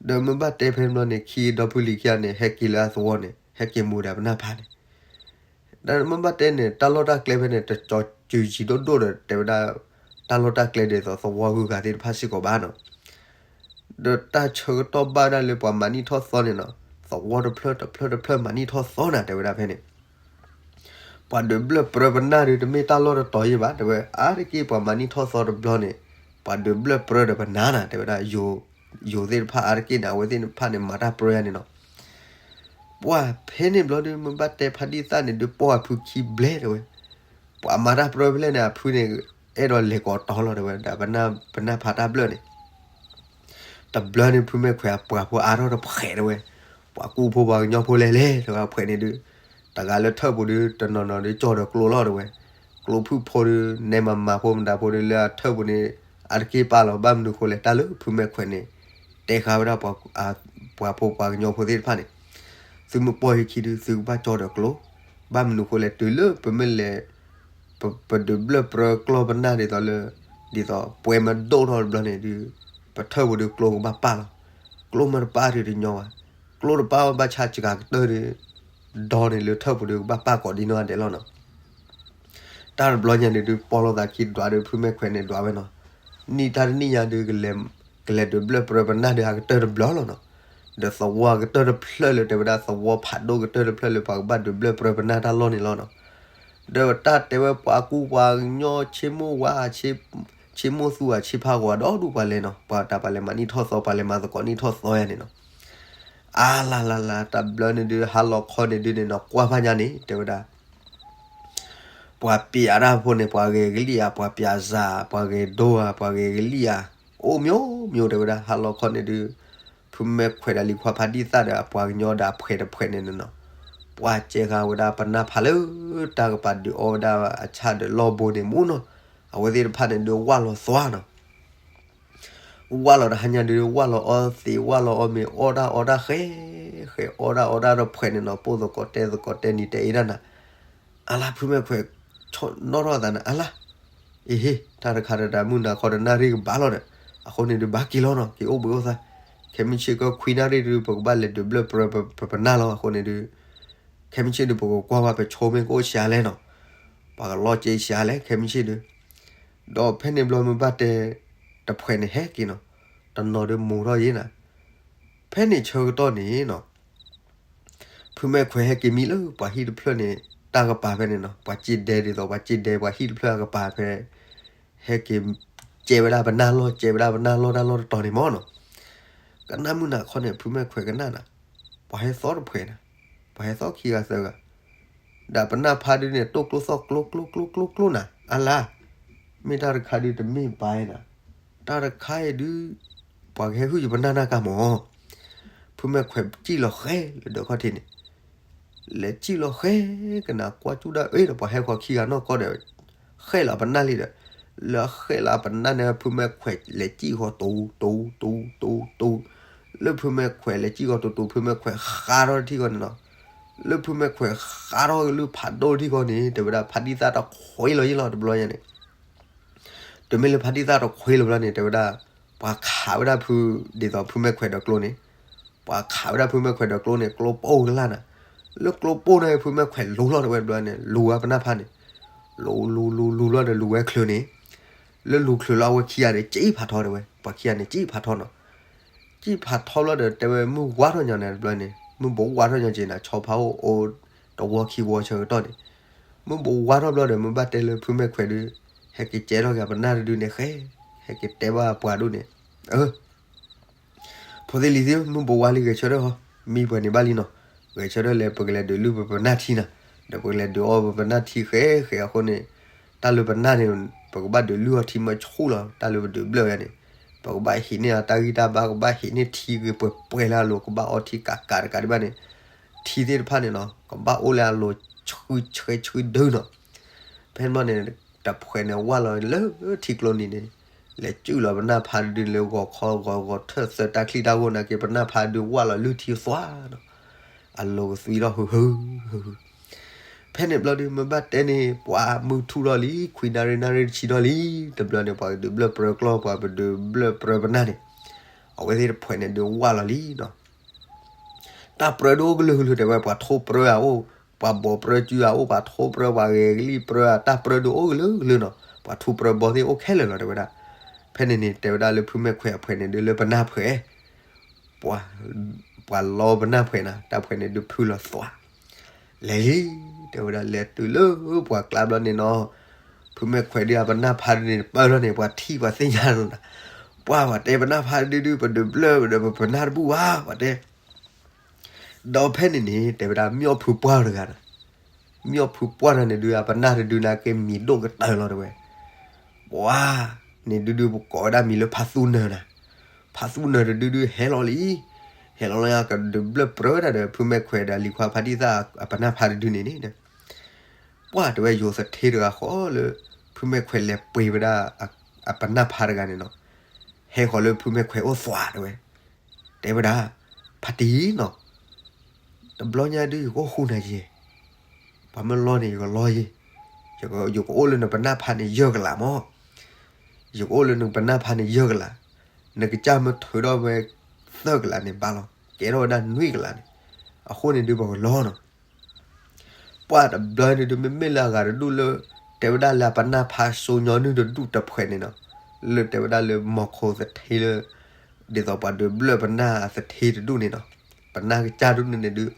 ဒီးမ့ၢ်ဘၣ်တဲဖဲန့ၣ်ဘျီန့ၣ် ခံဒီဖုလံၤခံဂၤန့ၣ် ဟဲက့ၤလၢအသဝီန့ၣ် ဟဲက့ၤမူၤဒီးပနၢ်ဖါန့ၣ် ဒီးမ့ၢ်ဘၣ်တဲန့ၣ် တၢ်လီၢ်တၢ်ကျဲဖဲန့ၣ် တကၠီၤစုၤယံၤဒိၣ်ဒိၣ်ဒီး တဲဝဲဒၣ် တၢ်လီၢ်တၢ်ကျဲဒ်သိးသဝီဂုၤဂၤသ့ၣ်တဖၣ်စ့ၢ်ကီးဘၣ်နီၤ, ဒီးတၢ်ဆၢကတီၢ်ဘၣ်ဒၣ်လၢပှၤမၤနံၣ်ထီၣ်သီန့ၣ်နီၤ, သဝီတဖျၢၣ်တဖျၢၣ်တဖျၢၣ်မၤနံၣ်ထီၣ်သီနၤ တဲဝဲဒၣ်ဖဲန့ၣ် ပှၤဒုးဘျၢၣ်ပြၢပနၢ်ဒုး တမ့ၢ်တၢ်လီၢ်တတီၤယံၤဘၣ် တဲဝဲ, အါတက့ၢ်ပှၤမၤနံၣ်ထီၣ်သီတဘျီန့ၣ် ပှၤဒုးဘျၢၣ်ပြၢဒီးပနၢ်နၤ တဲဝဲဒၣ်, ယိၤသ့ၣ်တဖၣ်အါတက့ၢ်န့ၣ် အဝဲသ့ၣ်တဖၣ်န့ၣ် မၤတၢ်ပြၢယါန့ၣ်နီၤ, ပှၤဖဲန့ၣ်ဘျီဒုး မ့ၢ်ဘၣ်တဲဖါဒံသၣ်န့ၣ်ဒုး ပိာ်အဖုခံဘျဲၣ်တဲဝဲ, ပှၤမၤတၢ်ပြၢဖဲလဲၣ်န့ၣ် အဖုန့ၣ် အဲၣ်ဒိးလဲၤကိးတီၤလီၤတဲဝဲဒၣ် ပနၢ်ဖါတၢ်ဘျၢၣ်န့ၣ် တဘျီန့ၣ် ဖုမဲၢ်ခွဲးအပှၤဖိအါထီၣ်တဖှဲးတဲဝဲ, ပှၤကူဖိပှၤကညီဖိလဲၣ်လဲၣ်တဲဝဲ အဖှဲးန့ၣ်ဒုး, တဂၤလၢထၢၣ်ပူၤဒုး တနီၤနီၤဒုးကၠီၣ်ဒီးကျိလီၤတဲဝဲ, ကျိဖုၣ်ဖိဒုး နဲမၤမၤဖိမတၤဖိဒုး လၢအထၢၣ်ပူၤန့ၣ် အါတက့ၢ်ပာ်လီၤ ဘၣ်မနုၤဃိလဲၣ် တၢ်လၢဖုမဲၢ်ခွဲးန့ၣ် တဲဃာ်ဝဲဒၣ် ပှၤဖိပှၤကညီဖိသ့ၣ်တဖၣ်န့ၣ်, သုမ့ၢ်ပိာ်ယခံဒုး သုကဘၣ်ကၠီၣ်ဒီးကျိ, ဘၣ်မနုၤဃိလဲၣ် တုၤလၢပမ့ၢ်လဲၤ ပဒုးဘျၢၣ်ပြၢကျီၢ်ပနၢ်ဒ်သိးလၢ ဒ်သိးပှဲၤမၢဒိၣ်ထီၣ်တဘျီန့ၣ်ဒုး ပထၢၣ်ပူၤဒုးကျိကဘၣ်ပာ်လီၤ, ကျိမ့ၢ်တပာ်ဒုးတညီဘၣ်, ကျိတပာ်ဘၣ်ဆၣ်စှၤကတၢၢ်ဒုး ဒီန့ၣ်လၢထၢၣ်ပူၤဒုးကဘၣ်ပာ်ကိးဒံနီၢ်ဂၤဒဲးလီၤနီၤ, တၢ်တဘျီညါန့ၣ်ဒုး ပိာ်လိာ်သးခံဒွးဒုး ဖုမဲၢ်ခွဲးန့ၣ်ဒွးဝဲနီၤ, နံၣ်တၢ်တနံၣ်ညါဒုး ကလဲၤဒုးဘျၢၣ်ပြၢပနၢ်ဒုးအကတၢၢ်တဘျီလီၤနီၤ, ဒီးသဝီအကတၢၢ်တဖျၢၣ်လၢတဲဝဲဒၣ် သဝီဖးဒိၣ်ကတၢၢ်တဖျၢၣ်လၢပှၤကဘၣ်ဒုးဘျၢၣ်ပြၢပနၢ်တၢ်လီၢ်န့ၣ်လီၤနီၤ, ဒီးတၢ်တဲဝဲပှၤကူပှၤကညီ ဆ့မိၢ်ဝါ ဆ့မိၢ်သူအဆ့ဖးဂီၤဒီဒူၣ်ပှၤလဲၤနီၤ, ပှၤတၢ်ပှၤလဲၤမၤနံၣ်ထီၣ်သီ ပှၤလဲၤမၤသကိးနံၣ်ထီၣ်သီယါန့ၣ်နီၤ, အါလါလါလါ တၢ်ဘျၢန့ၣ်ဒုး ဟါလီၤခီန့ၣ်ဒုးန့ၣ်နီၤ ကွၢ်ဖးညါန့ၣ် တဲဝဲဒၣ် ပှၤပျးတၢ်ဖိန့ၣ် ပှၤဂဲၤကလံၣ်ဧါ, ပှၤပျးစၤ, ပှၤဂဲၤဒိဧါ, ပှၤဂဲၤကလံၣ်ဧါ, အိၣ်မ့ၢ်မ့ၢ်တဲဝဲဒၣ်. ဟါလီၤခီန့ၣ်ဒုး ဖုမဲၢ်ခွဲးဒီးလံၤခွါဖါတံၢ်သၣ်ဒီး အပှၤကညီဒီးအဖှဲးတဖှဲးန့ၣ်နီၤ, ပှၤကဲဃာ်ဝဲဒၣ်ပနၢ်ဖါလၢတၢ်ကပၤဒုးအီၣ်ဝဲဒၣ်အဆၣ်ဒီးလီၢ်ဘိန့ၣ်မ့ၢ်နီၤ, အဝဲသ့ၣ်တဖၣ်န့ၣ်ဒုးဝၢ်လီၤသွါနီၤ. ဝၢ်လီၤတဟါညါဒုး ဝၢ်လီၤအီသံး ဝၢ်လီၤအီမ့ၤ အီၣ်တၢ်အီတၢ်ဃဲဃဲ အီၣ်တၢ်အီတၢ်တဖှဲးန့ၣ်နီၤ, ပိၢ်သကိးတဲသကိးတဲနံၤတဲအ့ဒၣ်နၤ, အလါ ဖုမဲၢ်ခွဲး နီၣ်ထီၣ်အသးန့ၣ် အလါ, အ့ဟ့ၣ် တၢ်တခါဒီးတၢ်မုၢ်နၤခီတနၣ်ရံၣ်ကဘၣ်လီၤဒီး, အဃိန့ၣ်ဒုးဘၣ်က့ၤလီၤနီၤ, က့ၤအိၣ်ဘှံးအိၣ်သါ, ခဲမုၢ်ဆ့ၣ်ကီၢ်ခွံနၣ်ရံၣ်ဒုး ပကဘၣ်လဲၤဒုးဘျၢၣ်ပြၢပပနၢ်လီၤ. အဃိန့ၣ်ဒုး ခဲမုၢ်ဆ့ၣ်ဒုး ပကကွၢ်ဝဲပဆိမ့ၢ်ကအိၣ်ဆံးအါလဲၣ်နီၤ, ပှၤကလီက့ဆံးအါလဲၣ် ခဲမုၢ်ဆ့ၣ်ဒုး, ဒီးဖဲန့ၣ်ဘျီမ့ၢ်ဘၣ်တဲ တဖှဲးန့ၣ်ဟဲက့ၤနီၤ, တနီၤဒုးမိၤထီၣ်ယ့ၣ်နၤ, ဖဲန့ၣ်ဆၢကတီၢ်န့ၣ်နီၤ ဖုမဲၢ်ခွဲးဟဲက့ၤမံလၢပှၤဟံၣ်တဖျၢၣ်န့ၣ် တၢ်ကပၤဖဲန့ၣ်နီၤ, ပှၤစ့ဒဲဒ်သိး ပှၤစ့ဒဲပှၤဟံၣ်တဖျၢၣ်အကပၤဖဲ ဟဲက့ၤ ကဲဝဲဒၣ်ပနၢ်လီၢ် ကဲဝဲဒၣ်ပနၢ်လီၢ်တၢ်လီၢ်တတီၤန့ၣ်မ့ၢ်နီၤ, ကနၣ်မုၢ်နၤခီန့ၣ် ဖုမဲၢ်ခွဲးကနၣ်နၤ, ပှၤဟဲသီတဖှဲးနၤ, ပှၤဟဲသီခံဂၤသၢဂၤ ဒီးပနၢ်ဖါဒုးန့ၣ် တိၢ်ကျိသီၣ်ကျိကျိကျိကျိကျိနၤ အလါ, မ့ၢ်တၢ်တခါဒုးတမ့ၢ်ဘၣ်နၤ, တၢ်တခါအံၤဒုး ပှၤကဟဲဟုၣ်ယပနၢ်နၢ်ကါမး, ဖုမဲၢ်ခွဲးစံၣ်လီၤဃဲလၢဒၢးခီၣ်ထံးန့ၣ်, လဲၤစံၣ်လီၤဃဲကနၤကွၢ်ကၠူၣ်ဒၣ်အ့ဒီး ပှၤဟဲဃီၤခံဂၤနီၢ်ကီၢ်ဒီး ဃဲလီၤပနၢ်လံဒီး, လၢဃဲလီၤပနၢ်န့ၣ် ဖုမဲၢ်ခွဲးလဲၤစံၣ်ဃီၤတူတူတူတူတူ, လၢဖုမဲၢ်ခွဲးလဲၤစံၣ်ဃီၤတူတူ ဖုမဲၢ်ခွဲးဃါထီၣ်တထံၣ်ဃီန့ၣ်နီၤ, လၢဖုမဲၢ်ခွဲးဃါထီၣ်ကလုၢ်ဖးဒိၣ်တထံၣ်ဃီန့ၣ် တဲဝဲဒၣ်ဖါတံၢ်သၣ်တခွ့လီၤယ့ၣ်လီၤတဘျီညါန့ၣ် တမ့ၢ်လၢဖါတံၢ်သၣ်တခွ့လီၤဘျီန့ၣ် တဲဝဲဒၣ် ပှၤခးဝဲဒၣ်ဖု ဒ်သိးဖုမဲၢ်ခွဲးဒီးကျိန့ၣ်, ပှၤခးဝဲဒၣ်ဖုမဲၢ်ခွဲးဒီးကျိန့ၣ် ကျိပိၢ်ကလာ်နၤ, လၢကျိပိၢ်န့ၣ် ဖုမဲၢ်ခွဲးလူၤလီၤတဲဝဲတဘျီန့ၣ် လူၤဝဲပနၢ်ဖါန့ၣ်, လူၤလူၤလူၤလူၤလီၤဒီးလူၤဝဲချုးန့ၣ်, လၢလူၤချုးလီၤအဝဲခံဂၤန့ၣ် စံၣ်ဖးထီတဲဝဲ ပှၤခံဂၤန့ၣ် စံၣ်ဖးထီနီၤ, စံၣ်ဖးထီလီၤဒီး တဲဝဲမုၢ်ဝါထီၣ်ညီန့ၣ် တဘျီန့ၣ် မုၢ်ဘိးဝါထီၣ်ညီက့ၤနၤ ဆီဖါအိၣ်အိၣ် တဝီခံဝီဆၢကတီၢ်န့ၣ်, မုၢ်ဘိးဝါထီၣ်ဘျီဒီး မ့ၢ်ဘၣ်တဲလၢဖုမဲၢ်ခွဲးဒုး ဟဲက့ၤကဲထီၣ်က့ၤပနၢ်တဒုန့ၣ်ဃဲ, ဟဲက့ၤတဲဘၣ်ပှၤဒုန့ၣ်, အၢ ဖိသ့ၣ်လံၤသ့ၣ် မုၢ်ဘိးဝါလံ ဂဲၤဆၢထၢၣ်ဟီ, မံပှဲၤန့ၣ်ဘၣ်လံနီၤ, ဂဲၤဆၢထၢၣ်လဲၣ် ပကလဲၤဒုးလုၢ်ပပနၢ်ထံနၤ, ဒီးပကလဲၤဒုးအီၣ်ပပနၢ်ထံဃဲဃဲအဃိန့ၣ်, တၢ်လၢပနၢ်န့ၣ် ပကဘၣ်ဒုးလုၢ်အီထံမၢဆူၣ်လီၤ တၢ်လၢပဒုးဘျၢၣ်ဝဲန့ၣ်, ပကဘၣ်ဟံးန့ၢ်အတၢ်ဂံၢ်တၢ်ဘါ ကဘၣ်ဟံးန့ၢ်ထံဂ့ၤပှဲၤပှဲၤလၢအလိၤ ကဘၣ်အီထံကးကးတကးဒံးဘၣ်န့ၣ်, ထံသ့ၣ်တဖၣ်န့ၣ်နီၤ ကဘၣ်အိၣ်လၢအလိၤဆှုဆှဲဆှုဒုနီၤ, ဖဲန့ၣ်ဘျီန့ၣ် တဖှဲးန့ၣ်ဝၢ်လီၤလၢထံကျိနံၤန့ၣ်, လဲၤစုၣ်လီၤပနၢ်ဖါတဒုလၢဂီၤခီဂီၤဂီၤထၢၣ်သၢတၢ်ချံတၢ်ဂိၢ်နာ်က့ ပနၢ်ဖါဒုဝၢ်လီၤလုၢ်ထံသွါနီၤ, အလိၤကသွံထီၣ်ဟုဟုဟုဟု, ဖဲန့ၣ်ဘျီဒု မ့ၢ်ဘၣ်တဲန့ၣ် ပှၤမုၢ်ထူၣ်ထီၣ်လံ ခွံနၣ်ရံၣ်နၣ်ရံၣ်တဆံထီၣ်လံ, တဘျီန့ၣ် ပှၤကဒုးဘျၢၣ်ပြၢကျီၢ် ပှၤကဒုးဘျၢၣ်ပြၢပနၢ်န့ၣ်, အဝဲသ့ၣ်တဖှဲးန့ၣ်ဒုးဝၢ်လီၤလံနီၤ တၢ်ပြၢဒုးအိၣ်ကလုာ်ကလုာ်တဲဝဲ ပှၤထိပြၢအအိၣ်, ပှၤဘိးပြၢစုအအိၣ်, ပှၤထိပြၢ ပှၤဂဲၤကလံၣ်ပြၢ တၢ်ပြၢဒုးအိၣ်ကလုာ်ကလုာ်နီၤ, ပှၤထူပြၢဘီသ့ၣ်အိၣ်ခဲလၢာ်လီၤတဲဝဲဒၣ်. ဖဲန့ၣ်န့ၣ် တဲဝဲဒၣ်လၢဖုမဲၢ်ခွဲးအဖှဲးန့ၣ်ဒုးလၢပနၢ်ဖှဲး, ပှၤလီပနၢ်ဖှဲးနၤ, တၢ်ဖှဲးန့ၣ်ဒုးဖုလီၤသွါ လဲၤလံ, တဲဝဲဒၣ်လဲၤတုၤလၢပှၤကျါဘျီန့ၣ်နီၤ, ဖုမဲၢ်ခွဲးဒုးအပနၢ်ဖါဒုးန့ၣ် ပၢၢ်ထီၣ်န့ၣ် ပှၤထံၣ်ပှၤသ့ၣ်ညါလီၤနၤ, ပှၤ ပှၤတဲပနၢ်ဖါဒုးဒုး ပဒုးဘျၢၣ်ဒီးပပနၢ်တဘူၣ်ဘၣ် ပှၤတဲ ဒီးဖဲန့ၣ်န့ၣ် တဲဝဲဒၣ် မၠီၣ်ဖုပှၢ်တဂၤဒီး, မၠီၣ်ဖုပှၢ်တဂၤန့ၣ်ဒုး အပနၢ်တဒုးနာ်က့မံၤဒိၣ်ကတၢၢ်လီၤတဲဝဲ, ပှၤ န့ၣ်ဒုးဒုးပကိးဝဲဒၣ်မံၤလၢဖါသူနၢၤနၤ, ဖါသူနၢၤတဒုဒုးဟဲလီၤလံ, ဟဲလီၤလၢကဒုးဘျၢၣ်ပြၢဝဲဒၣ်ဒီး ဖုမဲၢ်ခွဲးဒီးလံၤခွါဖါတံၢ်သၣ်အပနၢ်ဖါတဒုန့ၣ်န့ၣ် ပှၢ်တဲဝဲ ယိၤသထ့တဂၤဃီလၢ ဖုမဲၢ်ခွဲးလဲၤပှ့ၤဝဲဒၣ် အပနၢ်ဖါတဂၤန့ၣ်နီၤ, ဟဲဃီၤလၢဖုမဲၢ်ခွဲးအိၣ်သွးတဲဝဲ, တဲဝဲဒၣ်, ဖါတံၢ်နီၤ, တဘျီညါဒုးယကအိၣ်ဃူနၤယဲ, ပှၤမ့ၢ်လီန့ၣ် ယကလီယဲ, ယကအိၣ်လၢနပနၢ်ဖါန့ၣ်ယဲၢ်ကလးမး, ယကအိၣ်လၢနပနၢ်ဖါန့ၣ်ယဲၢ်ကလး, နကစၢ်မ့ၢ်ထုးထီၣ်ဝဲသၢကလးန့ၣ်ဘၣ်လီၤ, ကဲထီၣ်ဝဲဒၣ်နွံကလးန့ၣ်, အဃိန့ၣ်ဒုးပကလီနီၤ ပှၢ်တဘျီန့ၣ်ဒုး မ့မ့ၢ်လၢအဂၤတဒူၣ်လၢ တဲဝဲဒၣ်လၢအပနၢ်ဖါစိညီနုၢ်တဒူၣ်တဖှဲးန့ၣ်နီၤ, လၢတဲဝဲဒၣ်လၢမီၤခိၣ်သထ့လၢ ဒ်သိးပှၤဒုးဘျၢၣ်ပနၢ်သထ့တဒူၣ်န့ၣ်နီၤ, ပနၢ်ကစၢ်ဒူၣ်န့ၣ်န့ၣ်ဒုး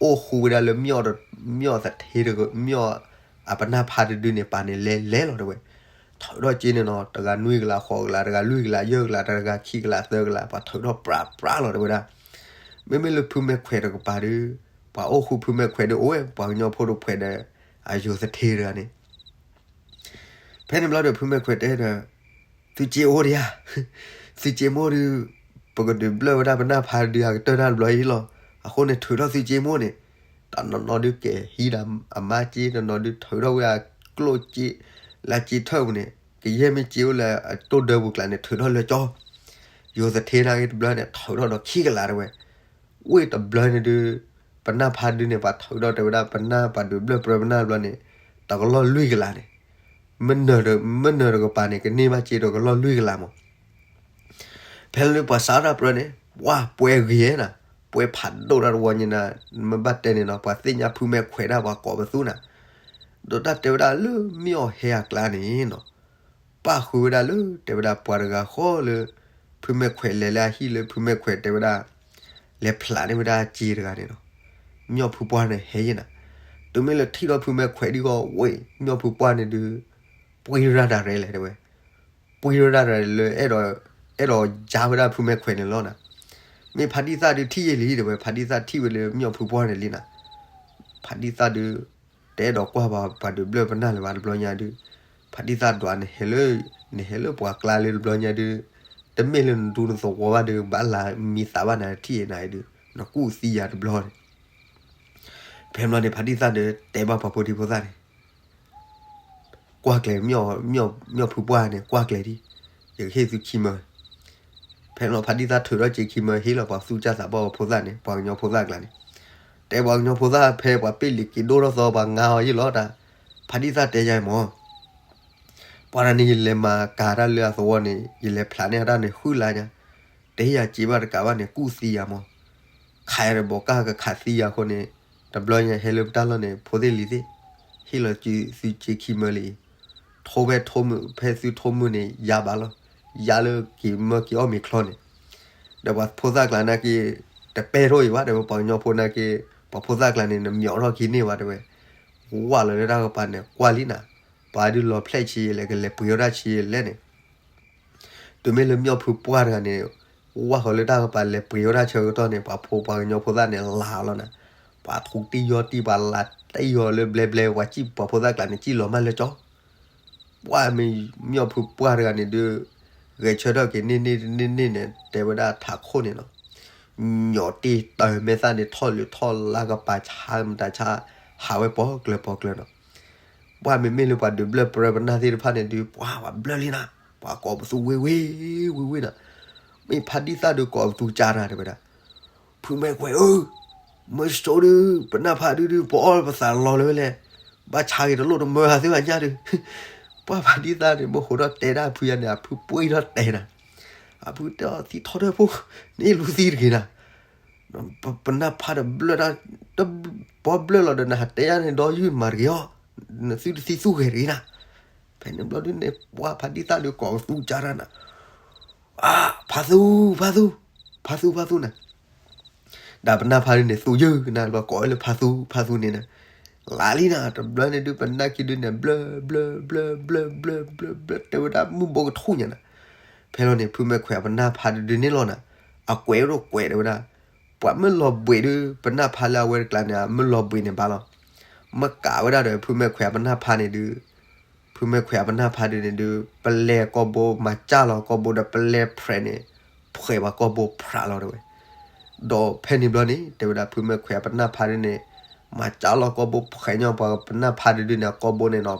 အိၣ်ဃူဝဲဒၣ်လၢ မၠီၣ်သထ့ မၠီၣ်အပနၢ်ဖါတဒုန့ၣ် ပာ်န့ၣ်လဲၤလဲၤလီၤတဲဝဲ, ထုးထီၣ်က့န့ၣ်နီၤ တဂၤနွံကလး ဃိးကလး တဂၤလွံၢ်ကလး ယဲၢ်ကလး တဂၤခံကလး သၢကလး ပှၤထုးထီၣ်ပြးပြးလီၤတဲဝဲဒၣ်, မ့မ့ၢ်လၢဖုမဲၢ်ခွဲးတကပၤဒုး ပှၤအိၣ်ဃူဖုမဲၢ်ခွဲးဒုးအိၣ်ဝဲ ပှၤကညီဖိတဖှဲးဒီး အယိၤသထ့တဂၤန့ၣ် ဖဲန့ၣ်ဘျီဒီး ဖုမဲၢ်ခွဲးတဲဒီး, သုစ့အိၣ်ဒံးဧါ, သုစ့မ့ၢ်အိၣ်ဒီး ပကဒုးဘျၢၣ်ဝဲဒၣ်ပနၢ်ဖးဒုးအကတၢၢ်တၢ်တဘျီအံၤလီၤ. အဃိန့ၣ် ထုးထီၣ်သုစ့မ့ၢ်အိၣ်န့ၣ်, တနီၤနီၤဒုးကဲဟံးဒီးအမါစ့, တနီၤဒုးထုးထီၣ်ဝဲအကျိၣ်စ့, လၢစ့ထၢၣ်ပူၤန့ၣ် ကယဲၢ်မ့ၢ်စ့အိၣ်လၢအတိၢ်ဒၢပူၤကျါန့ၣ် ထုးထီၣ်လၢကၠီ, ယိၤသထ့နာ်က့တဘျီန့ၣ် ထုးထီၣ်ဒီးခံကလးတဲဝဲ. ဝ့ၢ်တဘျီန့ၣ်ဒုး ပနၢ်ဖးဒုးန့ၣ် ပှၤထုးထီၣ်တဲဝဲဒၣ် ပနၢ်ပှၤဒုးဘျၢၣ်ပြၢပနၢ်တဘျီန့ၣ် တကလီၢ်လွံၢ်ကလးန့ၣ်, မ့ၢ်နၢၤတကပၤန့ၣ် ကန့ၢ်ဘၣ်စ့ဒီးကလီၢ်လွံၢ်ကလးမး. ဖဲလၢပှၤစးထီၣ်ပြၢန့ၣ် ပှၤပှဲၤဂ့ၤနၤ, ပှဲၤဖးဒိၣ်တၢ်တဝီညါနၤ, မ့ၢ်ဘၣ်တဲန့ၣ်နီၤ ပှၤသ့ၣ်ညါဖုမဲၢ်ခွဲးဒၣ်ပှၤကိးပသူနၤ, ဒီးတၢ်တဲဝဲဒၣ်လၢမ့ၢ်အီၤဟဲအကျါန့ၣ်နီၤ ပၣ်ဃုာ်ဝဲဒၣ်လၢ တဲဝဲဒၣ်ပှၤတဂၤဃီလၢ ဖုမဲၢ်ခွဲးလဲၤလၢအဟံၣ်လၢဖုမဲၢ်ခွဲးတဲဝဲဒၣ် လဲၤဖျးန့ၢ်ဝဲဒၣ်စ့တဂၤန့ၣ်နီၤ, မ့ၢ်အီၤဖုပှၢ်န့ၣ်ဟဲယဲနၤ, တုၤမ့ၢ်လၢထံၣ်ဒီးဖုမဲၢ်ခွဲးဒ်ဂီၢ်ဝဲ မ့ၢ်အီၤဖုပှၢ်န့ၣ်ဒုး ပှ့ၤရၢ်ဒၣ်တၢ်ရဲလဲၣ်တဲဝဲ, ပှ့ၤရၢ်ဒၣ်တၢ်ရဲလၢ အဲၣ်ဒိးယါဝဲဒၣ်ဖုမဲၢ်ခွဲးန့ၣ်လီၤနၤ, မ့ၢ်ဖါဒံသၣ်ဒုးထံၣ်ယဲလံတဲဝဲ, ဖါဒံသၣ်ထံၣ်ဝဲလၢမ့ၢ်အီၤဖုပှၢ်န့ၣ်လံနၤ, ဖါဒံသၣ်ဒုး တအဲၣ်ဒိးကွၢ်ဘၣ်ပှၤဒုးဘျၢၣ်ပနၢ်လၢၤဘၣ်တဘျီညါဒုး, ဖါဒံသၣ်ဒွးနဟဲလၢ နဟဲလၢပှၤကျါလၢတဘျီညါဒုး, တမ့ၢ်လၢနဒူနသဝီဘၣ်ဒုး ဘၣ်လၢမံသးဘၣ်နၤထံၣ်နၤဒုး နကူၣ်သံယၤတဘျီန့ၣ်, ဖဲဘျီန့ၣ် ဖါဒံသၣ်ဒုး တဲဘၣ်ပှၤဖိဒံဖိသၣ်န့ၣ် ကွၢ်ကျဲၤ မ့ၢ်အီၤဖုပှၢ်န့ၣ် ကွၢ်ကျဲၤဒံး, ယကဟ့ၣ်သုခံမၢ, ဖဲန့ၣ်ဖါဒံသၣ်ထုးထီၣ်စ့ခံမၢ ဟ့ၣ်လီၤပှၤသူၣ်စၢ်သးဘီၣ်ဖိသၣ်န့ၣ် ပှၤကညီဖိသၣ်ကျါန့ၣ်, တဲပှၤကညီဖိသၣ်ဖဲပှၤပ့ၣ်လံၤက့ၤဒိၣ်ထီၣ်သီ ပှၤငါအီၤယ့ၣ်လီၤတၢ်, ဖါဒံသၣ်တဲယါမၢ် ပှၤတဂၤန့ၣ် ယလဲၤမၤကၤတၢ်လၢအသဝီန့ၣ် ယလဲၤဖျးန့ၢ်အတၢ်န့ၣ်ဃုလါညါ, တဟ့ၣ်ယၤစ့ဘၣ်တကးဘၣ်န့ၣ် ကူၣ်သံယၤမၢ, ခးယၤတဘိးကၢ်ကခးသံယၤအဃိန့ၣ်, တဘျီညါဟဲလၢပတၢ်လီၢ်န့ၣ် ဖိသ့ၣ်လံၤသ့ၣ်, ဟ့ၣ်လီၤသုစ့ခံမၢလံ, ထိဖဲထိမုၢ် ဖဲသုထိမုၢ်န့ၣ် ယါဘၣ်လီၤ, ယါလၢက့ၤမၢက့ၤအီၣ်မ့ၤချီန့ၣ်, ဒီးပှၤဖိသၣ်ကျါနာ်က့ တပဲၢ်ထီၣ်အံၤဘၣ် ဒီးပှၤကညီဖိနာ်က့ ပှၤဖိသၣ်ကျါန့ၣ် နမျီးထီၣ်က့ၤန့ၢ်ဘၣ်တဲဝဲ, ဝၢ်လီၤလၢတၢ်ကပၤန့ၣ် ကွၢ်လံနၤ, ပှၤဒုးလီၤဖျဲၣ်ဆံးလဲၣ် ကလဲၤပှ့ၤအီၣ်တၢ်ဆံးလဲၣ်န့ၣ် တုၤမ့ၢ်လၢမ့ၢ်အီၤဖုပှၢ်တဂၤန့ၣ် ဝၢ်ဃီၤလၢတၢ်ကပၤလဲၤပှ့ၤဝဲဒၣ်ဆၢကတီၢ်န့ၣ် ပှၤဖိပှၤကညီဖိသၣ်န့ၣ် လၤအီၤလီၤနၤ, ပှၤထူတံၢ်ယီၢ်တံၢ် ပှၤလၤတံၢ်ယီၢ်လၢဘျဲဘျဲ ပှၤစံၣ်ပှၤဖိသၣ်ကျါန့ၣ် စံၣ်လီၤမၢ်လၢကၠီ, ပှၢ်မ့ၢ်မ့ၢ်အီၤဖုပှၢ်တဂၤန့ၣ်ဒုး ဂဲၤဆၢထၢၣ်က့ၤန့ၢ်န့ၢ်န့ၢ်န့ၢ်န့ၣ် တဲဝဲဒၣ်ထးခိၣ်န့ၣ်လီၤ, ညီးတ့ၢ်တၢ်မဲာ်သၣ်န့ၣ် ထီၣ်လၢထီၣ်လၢကပၤဆါမတၤဆါ ဟးဝဲပိာ်ကျၢၤပိာ်ကျၢၤလီၤ ပှၢ်မ့မ့ၢ်လၢပှၤဒုးဘျၢၣ်ပြၢပနၢ်သ့ၣ်တဖၣ်န့ၣ်ဒုး ပှၢ်ပှၤဘျၢၣ်လံနၤ, ပှၤကိးပသူဝ့ၢ်ဝ့ၢ်ဝ့ၢ်ဝ့ၢ်နၤ, မ့ၢ်ဖါဒံသၣ်ဒုးကိးပသူကၢ်တၢ်တဲဝဲဒၣ်, ဖုမဲၢ်ခွဲးဧၢ, မၢဆိဒုး ပနၢ်ဖးဒုးဒုး ပအီၣ်ပသးလီၤလၢၤဝဲလဲၣ်, ဘၣ်ဆါက့ၤတလိၣ်တမၢအသ့ၣ်ဘၣ်ညါဒုး, ပှၢ်ဖါဒံသၣ်န့ၣ် မ့ၢ်ဟိးထီၣ်တဲဒၣ်ဖုယါန့ၣ် အဖုပှ့ၤထီၣ်တဲနၤ, အဖုတဲအီၤသံထီၣ်တၢၢ်ဖိ, န့ၢ်လူသံတဂ့ၤနၤ ပနၢ်ဖးတဘျၢၣ်တၢ်, ပှၤဘျၢၣ်လီၤဒီးနဟးတဲယါန့ၣ် ဒီးယုၢ်မၤတဂ့ၤအီၤ, နသုတသံသူၣ်ဂဲၤတဂ့ၤနၤ, ဖဲန့ၣ်ဘျီဒုးန့ၣ် ပှၢ်ဖါဒံသၣ်ဒုးကိးပသူကၢ်တၢ်နၤ, ဖးသူ, ဖးသူ, ဖးသူ ဖးသူနၤ, ဒီးပနၢ်ဖးဒုးန့ၣ် သူယုၢ်ကနၣ်ဘျီကိးဝဲလၢဖးသူ ဖးသူန့ၣ်နၤ, လါလံနၤ တဘျီန့ၣ်ဒုး ပနၢ်ခံဒုးန့ၣ် ဘျၢ ဘျၢ ဘျၢ ဘျၢ ဘျၢ ဘျၢ ဘျၢ တဲဝဲဒၣ်မုၢ်ဘိကထူၣ်ညါနၤ, ဖဲလီၤန့ၣ် ဖုမဲၢ်ခွဲးအပနၢ်ဖးဒုးဒုးန့ၣ်လီၤနၤ, အကွဲးဒိၣ်ကွဲးတဲဝဲဒၣ်, ပှၤမ့ၢ်လီၤဘှံးဒုး ပနၢ်ဖးလၢအဝဲတကျါန့ၣ် မ့ၢ်လီၤဘှံးန့ၣ်ဘၣ်လီၤ, မ့ၢ်ကးဝဲဒၣ်ဒီး ဖုမဲၢ်ခွဲးအပနၢ်ဖးန့ၣ်ဒုး ဖုမဲၢ်ခွဲးအပနၢ်ဖးဒုးန့ၣ်ဒုး ပလဲၤကိာ်ဘိ မၤစၢ်လီၤကိာ်ဘိဒီး ပလဲၤဖျဲးန့ၣ် ဖျဲးပှၤကိာ်ဘိဖျးလီၤတဲဝဲ, ဒီးဖဲန့ၣ်ဘျီန့ၣ် တဲဝဲဒၣ်ဖုမဲၢ်ခွဲးအပနၢ်ဖးဒုးန့ၣ် မၤစၢ်လီၤကိာ်ဘိဖျဲးညီပှၤပနၢ်ဖးဒုးဒုးန့ၣ် အကိာ်ဘိန့ၣ်နီၤ,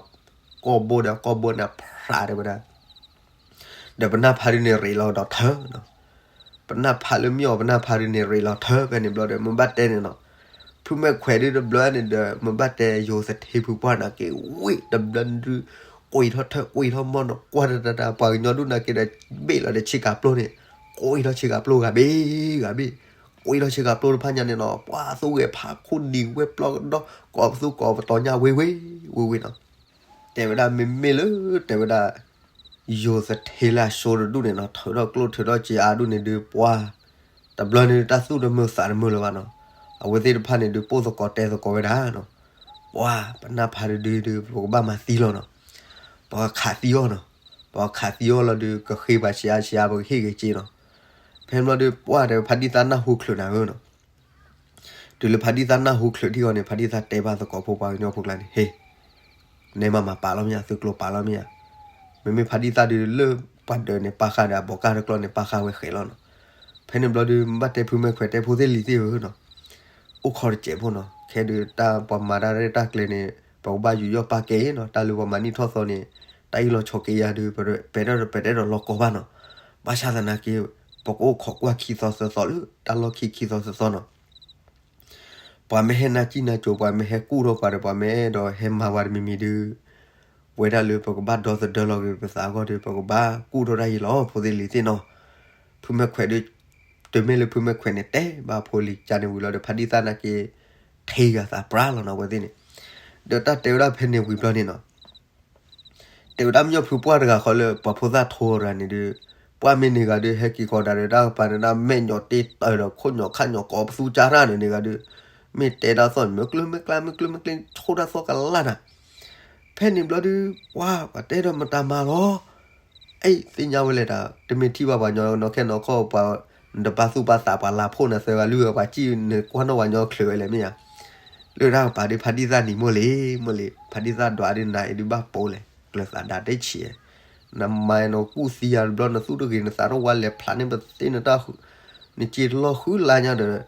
ကိာ်ဘိဒီးအကိာ်ဘိန့ၣ်ဖျးတဲဝဲဒၣ် ဒီးပနၢ်ဖးဒုးန့ၣ်ရ့လီၤဒီးထၢနီၤ, ပနၢ်ဖးလၢမ့ၢ်အီၤပနၢ်ဖးဒုးန့ၣ်ရ့လီၤထၢဖဲန့ၣ်ဘျီဒီး မ့ၢ်ဘၣ်တဲန့ၣ်နီၤ, ဖုမဲၢ်ခွဲးဒုးတဘျီန့ၣ်ဒီး မ့ၢ်ဘၣ်တဲယိၤသထ့ဖုပှၢ်နာ်က့ ဝ့ၢ်တဘျီန့ၣ်ဒုး ကွံာ်ထီၣ်ထၢ ကွံာ်ထီၣ်မီၢ်နီၤ ကွၢ်တတတ ပှၤကညီဒုးနာ်က့ဒီး ဘ့ၣ်လီၤဒီးဆ့ကၤပျိန့ၣ် ကွံာ်ထီၣ်ဆ့ကၤပျိဂၤဘ့ၣ်ဂၤဘ့ၣ်, ကွံာ်ထီၣ်ဆ့ကၤပျိတဖၣ်ညါန့ၣ်နီၤ ပှၤသူဂဲၤဖးခိၣ်နံၤဝဲပျီကဒီ ကိးပသူကိးပတီၤညါဝ့ၢ်ဝ့ၢ်ဝ့ၢ်ဝ့ၢ်နီၤ, တဲဝဲဒၣ်မ့မ့ၢ်လၢ တဲဝဲဒၣ် ယိၤသထ့လၢအစိတဒူၣ်န့ၣ်နီၤ ထုးထီၣ်ကျိၣ်ထုးထီၣ်စ့အါဒူၣ်န့ၣ်ဒုး ပှၤ တဘျီန့ၣ်တၢ်သူၣ်တမုာ်သးတမုာ်လၢၤဘၣ်နီၤ, အဝဲသ့ၣ်တဖၣ်န့ၣ်ဒုး ပိၢ်သကိးတဲသကိးဝဲဒၣ်နီၤ, ပှၤ ပနၢ်ဖးတဒုဒုး ပကဘၣ်မၤသံလီၤနီၤ, ပကခးသံအီၤနီၤ, ပကခးသံအီၤလီၤဒုး ကဃ့ပှၤစ့အါစ့အါ ပကဟ့ၣ်ဂ့ၤစ့နီၤ, ဖဲန့ၣ်ဘျီဒုး ပှၤတဲဖါဒံသးနၢ်ဟူချုးနၤဧၢနီၤ တုၤလၢဖါဒံသးနၢ်ဟူချုးထံၣ်အီၤန့ၣ် ဖါဒံသးတဲဘၣ်သကိးဖိပှၤကညီဖိကျါန့ၣ် ဟ့ၣ်, နဲမၤမၤပာ်လီၤမ့ၢ်ဧါ သုကျိၤပာ်လီၤမ့ၢ်ဧါ, မ့မ့ၢ်ဖါဒံၣ်သၣ်ဒုးလၢပှၤဒၢးန့ၣ်ပာ်ဃာ်ဒီးအဘီးကၢ်တကျီန့ၣ် ပာ်ဃာ်ဝဲဃဲးလီၤနီၤ. ဖဲန့ၣ်ဘျီဒုး ဘၣ်တဲဖုမဲၢ်ခွဲးတဲဖိသ့ၣ်လံၤသ့ၣ်ဧၢနီၤ, အိၣ်ခိးတစဲးဖိနီၤ, ခဲဒုးတၢ်ပှၤမၤတၢ်ရဲၣ်တၢ်ကျဲၤန့ၣ် ပကဘၣ်ယူးယီၣ်ပာ်ကဲအံၤနီၤ, တၢ်လၢပှၤမၤနံၣ်ထီၣ်သီန့ၣ် တၢ်အံၣ်လီၤဆိးက့ယၤဒုး ပတဲဒီးပတဲဒီးလီၢ်ကီဘၣ်နီၤ. ဘၣ်ဆၣ်သနာ်က့ ပကအိၣ်ခိးကွၢ်ခံသီသၢသီလၢတၢ်လီၢ်ခံခံသီသၢသီနီၤ. ပှၤမ့ၢ်ဟဲနါစံၣ်နါစိၤ ပှၤမ့ၢ်ဟဲကူၣ်ထီၣ်ပှၤဒီး ပှၤမ့ၢ်အဲၣ်ဒိးဟဲမၤပှၤတမံၤမံၤဒုး ဝဲဒၣ်လၢပကဘၣ်ဒီသဒၢလီၤက့ၤပသးအဂီၢ်ဒီး ပကဘၣ်ကူၣ်ထီၣ်တၢ်အံၤလီၤ ဖိသ့ၣ်လံၤသ့ၣ်နီၤ. ဖုမဲၢ်ခွဲးဒုး တုၤမ့ၢ်လၢဖုမဲၢ်ခွဲးန့ၣ် တဲဘၣ်ဖိလံၤကါန့ၣ်ဝံၤလီၤဒီး ဖါဒံၣ်သၣ်နာ်က့ ထံဂၤသးပြၢလီၤနီၤ အဝဲသ့ၣ်န့ၣ်. ဒီးတၢ်တဲဝဲဒၣ်ဖဲန့ၣ်ဝံၤဘျီန့ၣ်နီၤ တဲဝဲဒၣ်မညီဖုပှၢ်တဂၤဃီလၢပှၤဖိသၣ်ထိတဂၤန့ၣ်ဒုး ပှၢ်မ့ၢ်န့ၢ်ဂၤဒုး ဟဲက့ၤဃီၤဒၣ်ဒီးတၢ်ကပၤန့ၣ် ဒၣ်မဲာ်ညီတ့တၢ်ဒီး ခိၣ်ညီခါညီကိးပသူကၢ်တၢ်န့ၣ်န့ၢ်ဂၤဒုး မ့ၢ်တဲတၢ်သီၣ်န့ၣ် မ့ၢ်ကျၢၤမ့ၢ်ကျါ မ့ၢ်ကျၢၤမ့ၢ်ကျ့ ဆိၣ်တၢ်သီၣ်ကလၢ်နၤ. ဖဲန့ၣ်ဘျီဒုး ပှၢ် ပှၤတဲဒီးမတၤမၤလီၤ အဲ သ့ၣ်ညါဝဲလဲၣ်တၢ် တမ့ၢ်ထံၣ်ဘၣ်ပှၤညီနီၢ်ခဲနီၢ်ခီၣ် ပှၤနတပာ်သူၣ်ပာ်သး ပှၤလၤဖှိၣ်နၤသၢဂၤလွံၢ်ဂၤ ပှၤစံၣ်နကွၢ်နီၣ်ပှၤညီချုးဝဲလဲၣ်မ့ၢ်ဧါ. လၢတၢ်ကပၤဒုး ဖါဒံၣ်သၣ်နံၤမိၢ်လံ မိၢ်လံ ဖါဒံၣ်သၣ်ဒွးဒုး နၤအံၤဒုးဘၣ်ပိာ်လဲၣ် ကျၢၤသးဒၣ်တဆံး. နမၤနီၢ်ကူၣ်သံယၤတဘျီ နသူၣ်တဂ့ၤ နသးတဝါလဲၤဖျါန့ၣ် ပသ့ၣ်နတၢ် နစ့တလီၢ်ဃုလါညါဒီး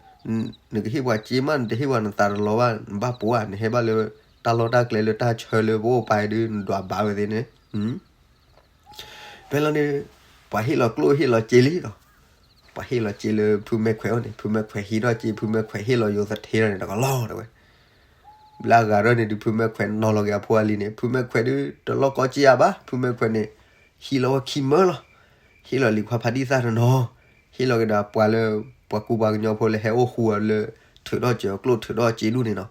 နကဟ့ၣ်ပှၤစ့မး နတဟ့ၣ်ပှၤနသးတလီၤဘၣ် နဘၣ်ပိာ်ဧါ နဟဲဘၣ်လၢ တၢ်လီၢ်တၢ်ကျဲလၢတၢ်ဆၢလၢပအိၣ်ပာ်ဒုး နဒွးဘၣ်ဝဲသ့ၣ်န့ၣ် ဖဲလီၤန့ၣ် ပှၤဟ့ၣ်လီၤကျိၣ်ဟ့ၣ်လီၤစ့လံနီၤ. ပှၤဟ့ၣ်လီၤစ့လၢဖုမဲၢ်ခွဲးအိၣ်န့ၣ် ဖုမဲၢ်ခွဲးဟံးထီၣ်စ့ ဖုမဲၢ်ခွဲးဟ့ၣ်လီၤယိၤသထ့ထီၣ်န့ၣ် တကလီၢ်တဲဝဲ. ဘျါဂၤရၢၢ်န့ၣ်ဒုး ဖုမဲၢ်ခွဲးနီၤလီၤက့ၤအဖိအလံၤန့ၣ် ဖုမဲၢ်ခွဲးဒုး တလီၢ်ကီစ့ဧါဘၣ် ဖုမဲၢ်ခွဲးန့ၣ် ဟံးလီၤဝဲခံမၢလီၤ. ဟ့ၣ်လီၤလံၤခွါဖါဒံၣ်သၣ်တနီၤ ဟ့ၣ်လီၤက့ၤဒီးပှၤလၢ ပှၤကူပှၤကညီဖိလၢဟဲအိၣ်ဃူအီၤလၢ ထုးထီၣ်စၢၤအကျိၣ်ထုးထီၣ်စ့ဒူၣ်န့ၣ်နီၤ.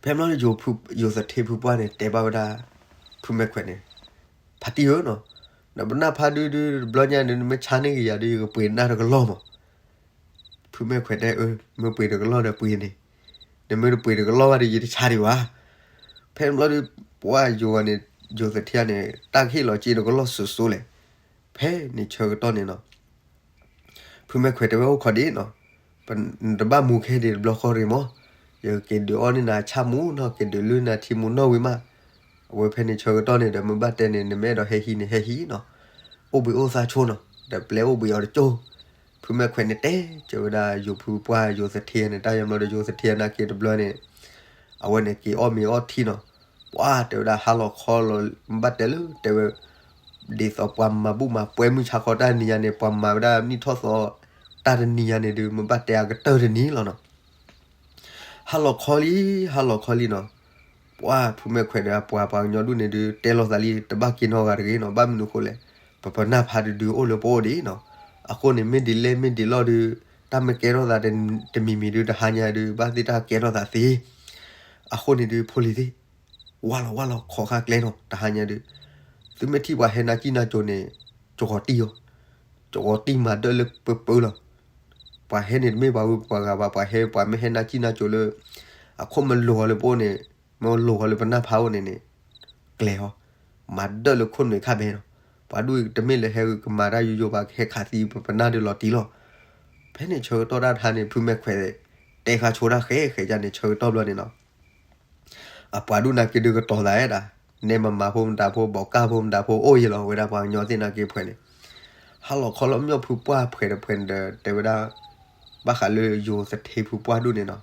ဖဲမ့ၢ်လၢ ယိၤသထ့ဖုပှၢ်န့ၣ် တဲဘၣ်ဝဲဒၣ် ဖုမဲၢ်ခွဲးန့ၣ် ဖါတံၢ်ဧၢနီၤ, ဒီးပနၢ်ဖးဒုဒု တဘျီညါဒုး နမ့ၢ်ဆါန့ၢ်က့ၤယၤဒုး ယကပှ့ၤနၢ်တကလီၢ်မး. ဖုမဲၢ်ခွဲးတဲအၢ မ့ၢ်ပှ့ၤတကလီၢ်ဒီးပှ့ၤန့ၣ်, နမ့ၢ်တပှ့ၤတကလီၢ်ဘၣ်ဒီး ယတဆါဒံးဘၣ်. ဖဲန့ၣ်ဘျီဒုး ပှၢ်ယိၤန့ၣ် ယိၤသထ့န့ၣ် တၢ်ကဟ့ၣ်လီၤစ့တကလီၢ်စိၤစိၤလဲၣ်. ဖဲန့ၣ်ဆၢကတီၢ်န့ၣ်နီၤ ဖုမဲၢ်ခွဲးတဲဝဲအိၣ်ခိးဒံးနီၤ, နတဘၣ်မူခဲဒံးတဘျီဃီရ့ၣ်မး, ယက့ၤဒုးအီၣ်န့ၢ်နၤဆၣ်မူနီၤ က့ၤဒုးလုၢ်နၤထံမူနီၢ်ဝံၤမး. အဝဲဖဲန့ၣ်ဆၢကတီၢ်န့ၣ်ဒီး မ့ၢ်ဘၣ်တဲန့ၣ် နမ့ၢ်အဲၣ်ဒိးဟဲဟံးန့ၣ်ဟဲဟံးနီၤ, အိၣ်ဘှံးအိၣ်သါဆိနီၤ, ဒီးပျဲအိၣ်ဘှံးအီၤတကၠိ. ဖုမဲၢ်ခွဲးန့ၣ်တဲစၢၤဝဲဒၣ်ယိၤဖုပှၢ်ယိၤသထ့န့ၣ် တၢ်ယံၤဘျီဒီး ယိၤသထ့နာ်က့တဘျီန့ၣ် အဝဲန့ၣ်က့ၤအီၣ်မ့ၤအီထံနီၤ, ပှၢ်တဲဝဲဒၣ်ဟါလီၤခီလီၤ မ့ၢ်ဘၣ်တဲလၢတဲဝဲ ဒ်သိးပှၤမၤဘူၣ်မၤပှဲၤမုၢ်ဆါခီတၢ်တနံၤညါန့ၣ် ပှၤမၤဝဲဒၣ်နံၣ်ထီၣ်သီ တၢ်တနံၤညါန့ၣ်ဒုး မ့ၢ်ဘၣ်တဲအကတၢၢ်တနံၤလီၤနီၤ. ဟါလီၤခီလံ ဟါလီၤခီလံနီၤ, ပှၢ်ဖုမဲၢ်ခွဲးဒီးအပှၤပှၤကညီဒူၣ်န့ၣ်ဒုး တဲလိာ်သးလံ တဘၣ်က့ၤနီတဂၤတဂ့ၤနီၤ, ဘၣ်မနုၤအဃိလဲၣ်, ပပနၢ်ဖးဒုးဒုးအိၣ်လၢပအိၣ်ဒံးနီၤ. အဃိန့ၣ် မ့ၢ်ဒ်လဲၣ်မ့ၢ်ဒ်လဲၣ်ဒုး တၢ်မ့ၢ်ကဲထီၣ်သးတမံၤမံၤဒုး တဟါညါဒုး ဘၣ်သ့ၣ်တၢ်ကဲထီၣ်သးသ့. အဃိန့ၣ်ဒုး ဖိလံၤသ့ၣ် ဝါလီၤဝါလီၤ ခိးဃာ်ကျဲနီၤ တဟါညါဒုး, သုမ့ၢ်ထံၣ်ပှၤဟဲနါစံၣ်နါစိၤန့ၣ် ကဂီၤတံၢ်အီၤ, ကဂီၤတံၢ်မၤဒၢၣ်လၢပၢပၢလီၤ. ပှၤဟဲန့ၣ်တမ့ၢ်ပှၤဝံပှၤဂၤဘၣ်, ပှၤဟဲပှၤမ့ၢ်ဟဲနါစံၣ်နါစိၤလၢ အခိၣ်မလိာ်အီၤလၢပအိၣ်န့ၣ်, မ့ၢ်လိာ်အီၤလၢပနၢ်ဖးအိၣ်န့ၣ်န့ၣ်, ကျဲၤအီၤ, မၤဒၢၣ်လၢခိၣ်နူာ်ခါဘဲနီၤ. ပှၤဒူၣ်တမ့ၢ်လၢဟဲကမၤတၢ်ယိယိဘၣ် ကဟဲခးသံပပနၢ်ဒုးလီၤတံၢ်လီၤ. ဖဲန့ၣ်ဆၢကတီၢ်တၢ်တဟါန့ၣ် ဖုမဲၢ်ခွဲး တဲဃာ်ဆိတၢ်ဃဲဃဲကန့ၣ် ဆၢကတီၢ်ဘျီန့ၣ်နီၤ အပှၤဒူၣ်နာ်က့ဒုးကတီၤသးအဲၣ်ဒၣ်, နဲမမၤဖိမတၤဖိ ဘီးကၢ်ဖိမတၤဖိ အိၣ်ယဲလီၤ ဝဲဒၣ်ပှၤကညီသ့ၣ်နာ်က့ဖှဲးန့ၣ်, ဟါလီၤခီလီၤမညီဖုပှၢ်ဖှဲးတဖှဲးန့ၣ်ဒီး တဲဝဲဒၣ် ဘၣ်ဃးလၢယိၤသထ့ဖုပှၢ်ဒူၣ်န့ၣ်နီၤ,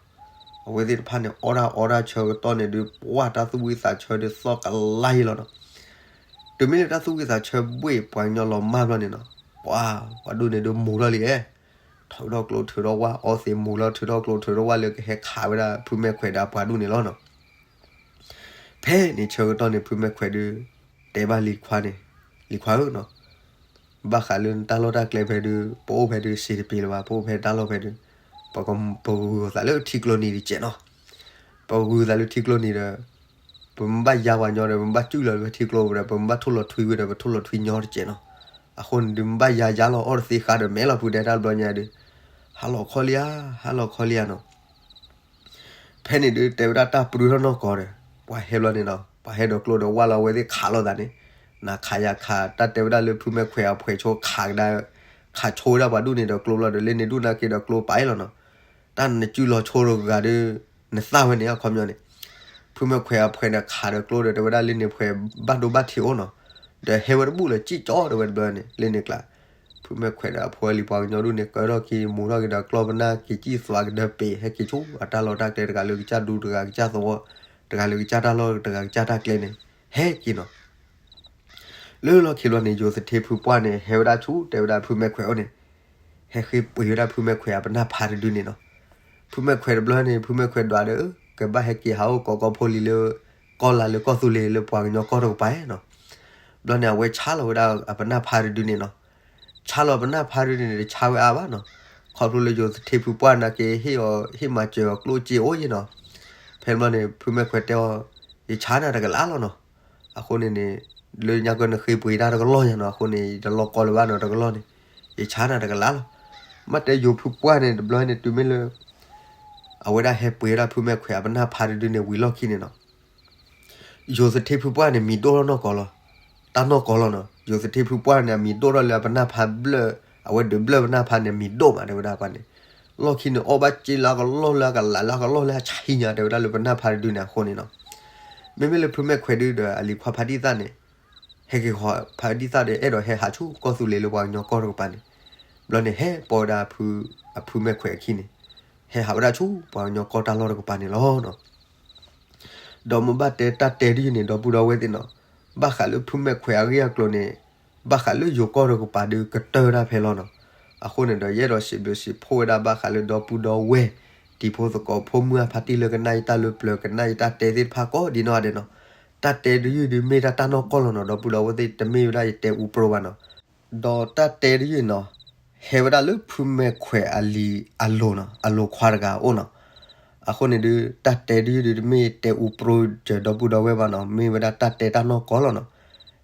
အဝဲသ့ၣ်တဖၣ်န့ၣ် အီၣ်ဒၣ်အီဒၣ်ဆၢကတီၢ်န့ၣ်ဒုး ပှၢ်တၢ်သူၣ်ဝံၣ်သးဆၢဒုးသီၣ်ကလါယဲလီၤနီၤ. တုၤမ့ၢ်လၢတၢ်သူၣ်ဝံၣ်သးဆၢဘှ့ၣ်ပှၤကညီလီၤမၢ်ဘျီန့ၣ်နီၤ, ပှၤ ပှၤဒူၣ်န့ၣ်ဒုးမူၤထီၣ်လံဧဲ ထုးထီၣ်ကျိထုးထီၣ်ဝၣ် အီသံးမူၤလီၤ ထုးထီၣ်ကျိထုးထီၣ်ဝၣ်လၢကဟဲခးဝဲဒၣ် ဖုမဲၢ်ခွဲးဒီးအပှၤဒူၣ်န့ၣ်လီၤနီၤ. ဖဲန့ၣ်ဆၢကတီၢ်န့ၣ် ဖုမဲၢ်ခွဲးဒုး တဲဘၣ်လံၤခွါန့ၣ်, လံၤခွါဧၢနီၤ, ဘၣ်ဃးလၢနတၢ်လီၢ်တၢ်ကျဲဖဲဒုး ပအိၣ်ဖဲဒုးစံးတပ့ၤလၢၤဘၣ်, ပအိၣ်ဖဲတၢ်လီၢ်ဖဲဒုး ပကဂုာ်သးလၢထံကျိနံၤတကဲးနီၤ. ပဂုာ်သးလၢထံကျိနံၤဒီး ပမ့ၢ်ဘၣ်ယါပှၤညီဒီး ပမ့ၢ်ဘၣ်စုၣ်လီၤလၢထံကျိဒီး ပမ့ၢ်ဘၣ်ထိၣ်လီၤထွံဝဲဒီး ပထိၣ်လီၤထွံညီတကဲးနီၤ. အဃိန့ၣ်ဒုး မ့ၢ်ဘၣ်ယါယါလီၤ အီၣ်တသ့ဃါဒီး မဲာ်လီၤဖုဒဲတၢ်တဘျီညါဒုး ဟါလီၤခီလံဧါ ဟါလီၤခီလံဧါနီၤ. ဖဲန့ၣ်ဒုး တဲဝဲဒၣ်တၢ်ပြူထီၣ်နီၢ်ကီၢ်ဒီး ပှၤဟဲဘျီန့ၣ်နီၤ ပှၤဟဲဒီးကျိဒီးဝၣ်လီၤ အဝဲသ့ၣ်ခးလိာ်သးန့ၣ် နၤခးယၤခး တၢ်တဲဝဲဒၣ်လၢဖုမဲၢ်ခွဲးအဖှဲးဆိခးကဒါ ခးဆိဝဲဒၣ်ပှၤဒူၣ်န့ၣ်ဒီးကျိဘျီဒီး လၢန့ၣ်ဒူၣ်နာ်က့ဒီးကျိပာ်အံၤလီၤနီၤ. တၢ်နစုလီၤဆိတဂၤဒီး နသၣ်ဝဲန့ၣ် အခီပညီန့ၣ် ဖုမဲၢ်ခွဲးအဖှဲးန့ၣ်ခးဒီးကျိဒီး တဲဝဲဒၣ်လၢန့ၣ်ဖှဲးဘၣ်ဒိဘၣ်ထံးအိၣ်နီၤ. ဒီးဟဲဝဲတဘူၣ်လၢၤ ကံၣ်ကၠီဒီးဝဲတဘျီန့ၣ် လၢန့ၣ်ကျါ ဖုမဲၢ်ခွဲးဒီးအဖိအလံၤပှၤကညီဒူၣ်န့ၣ် ကၢထီၣ်ခံ မူထီၣ်က့ၤဒီးကျီၢ်ပနၢ်က့ၤ ကံၣ်သွးကဒၢပ့ၤ ဟဲက့ၤဆူအတၢ်လီၢ်တၢ်ကျဲ တဂၤလၢကစၢ်ဒူ တဂၤကစၢ်သဝီ တဂၤလၢကစၢ်တၢ်လီၢ် တဂၤကစၢ်တၢ်ကျဲန့ၣ် ဟဲက့ၤနီၤ. လၢလီၢ်ခံဘျီန့ၣ် ယိၤသထ့ဖုပှၢ်န့ၣ် ဟဲဝဲဒၣ်ဆူ တဲဝဲဒၣ်ဖုမဲၢ်ခွဲးအိၣ်န့ၣ် ဟဲဃ့ပှ့ၤဝဲဒၣ်ဖုမဲၢ်ခွဲးအပနၢ်ဖးတဒုန့ၣ်နီၤ. ဖုမဲၢ်ခွဲးတဘျီန့ၣ် ဖုမဲၢ်ခွဲးဒွးဒီး ကဘၣ်ဟဲက့ၤဟးအိၣ်ကိးကီၢ်ဖိလံၤလၢ ကီၢ်လါလၢကီၢ်သူလ့ၤလၢပှၤကညီကီၢ်တကပၤနီၤ. ဘျီန့ၣ် အဝဲဆါလီၤဝဲဒၣ်အပနၢ်ဖးတဒုန့ၣ်နီၤ. ဆါလီၤပနၢ်ဖးတဒုန့ၣ် တဆါဝဲအါဘၣ်နီၤ. ခီဖျိလၢယိၤသထ့ဖုပှၢ်နာ်က့ ဟ့ၣ်အီၤ ဟ့ၣ်မၤစၢၤအီၤကျိၣ်စ့အိၣ်ယဲနီၤ. ဖဲဘျီန့ၣ် ဖုမဲၢ်ခွဲးတဲအီၤ ယဆါနၤတကလးလီၤနီၤ. အဃိန့ၣ်န့ၣ် လၢညါကနဃ့ပှ့ၤတၢ်တကလီၢ်ညါနီၤ အဃိန့ၣ် ယတလီၢ်ကီလၢၤဘၣ်နီၤ တကလီၢ်န့ၣ် ယဆါနၤတကလးလီၤ. မ့ၢ်တဲယိၤဖုပှၢ်န့ၣ် တဘျီန့ၣ် တုၤမ့ၢ်လၢ အဝဲဒၣ်ဟဲပှ့ၤဝဲဒၣ်ဖုမဲၢ်ခွဲးအပနၢ်ဖးတဒုန့ၣ် ဝံၤလီၢ်ခံန့ၣ်နီၤ. ယိၤသထ့ဖုပှၢ်န့ၣ် မံၤဒိၣ်ထီၣ်နီၢ်ကီၢ်လီၤ. တၢ်နီၢ်ကီၢ်လီၤနီၤ. ယိၤသထ့ဖုပှၢ်န့ၣ် အမံၤဒိၣ်ထီၣ်လၢအပနၢ်ဖးဘျၢၣ် အဝဲဒုးဘျၢၣ်ပနၢ်ဖးန့ၣ် မံၤဒိၣ်မး တဲဝဲဒၣ်ပှၤန့ၣ်. လီၢ်ခံန့ၣ် အီၣ်ဘၣ်စ့လၢအကလီၢ်လၢအကလးလၢအကလီၢ်လၢအဆံညါ တဲဝဲဒၣ်လၢပနၢ်ဖးတဒုန့ၣ်အဃိန့ၣ်နီၤ. မ့မ့ၢ်လၢဖုမဲၢ်ခွဲးဒုဒီးအလံၤခွါဖးဒံၣ်သၣ်န့ၣ် ဟဲက့ၤဃီၤဖးဒံၣ်သၣ်ဒီး အဲၣ်ဒိးဟဲဟးဆူကီၢ်သူလ့ၤလၢပှၤကညီကီၢ်တကပၤန့ၣ်. ဘျီန့ၣ် ဟဲပိာ်ဝဲဒၣ်ဖု အဖုမဲၢ်ခွဲးအခံန့ၣ် ဟဲဟးဝဲဒၣ်ဆူပှၤကညီကီၢ်တၢ်လီၢ်တကပၤန့ၣ်လီၤ. ဒီးမ့ၢ်ဘၣ်တဲတၢ်တဲတယုၢ်န့ၣ် ဒီပုၢ်ဒီဝဲၢ်သ့ၣ်နီၤ, ဘၣ်ဃးလၢဖုမဲၢ်ခွဲးအဂ့ၢ်အကျိၤန့ၣ် ဘၣ်ဃးလၢယိၤကီၢ်တကပၤဒုးကတၢၢ်တၢ်ဖဲလီၤနီၤ. အဃိန့ၣ်ဒီး ယအဲၣ်ဒိးစံးဘျုးစံးဖှိၣ်ဝဲဒၣ်ဘၣ်ဃးလၢဒီပုၢ်ဒီဝဲၢ် တံၤဖိသကိးဖိမုၢ်အဖါတံၢ်လၢကနၣ်ယတၢ်လၢပျၢၤ ကနၣ်ယတၢ်တဲသ့ၣ်တဖၣ်ကိးဒ်နီၢ်ဂၤဒဲးနီၤ. တၢ်တဲတယုၢ်ဒုးမ့ၢ်တၢ်တၢ်နီၢ်ကီၢ်လီၤနီၤ ဒီပုၢ်ဒီဝဲၢ်သ့ၣ် တမ့ၢ်ဝဲဒၣ်ယတဲအူပြိဘၣ်နီၤ. ဒီးတၢ်တဲတယုၢ်နီၤ ဟဲဝဲဒၣ်လၢဖုမဲၢ်ခွဲးအလံၤအလိၤနီၤ အလိၤခွါတဂၤအအိၣ်နီၤ. အဃိန့ၣ်ဒုး တၢ်တဲတယုၢ်ဒုးတမ့ၢ်တဲအူပြိစၢၤဒီပုၢ်ဒီဝဲၢ်ဘၣ်နီၤ မ့ၢ်ဝဲဒၣ်တၢ်တဲတၢ်နီၢ်ကီၢ်လီၤနီၤ.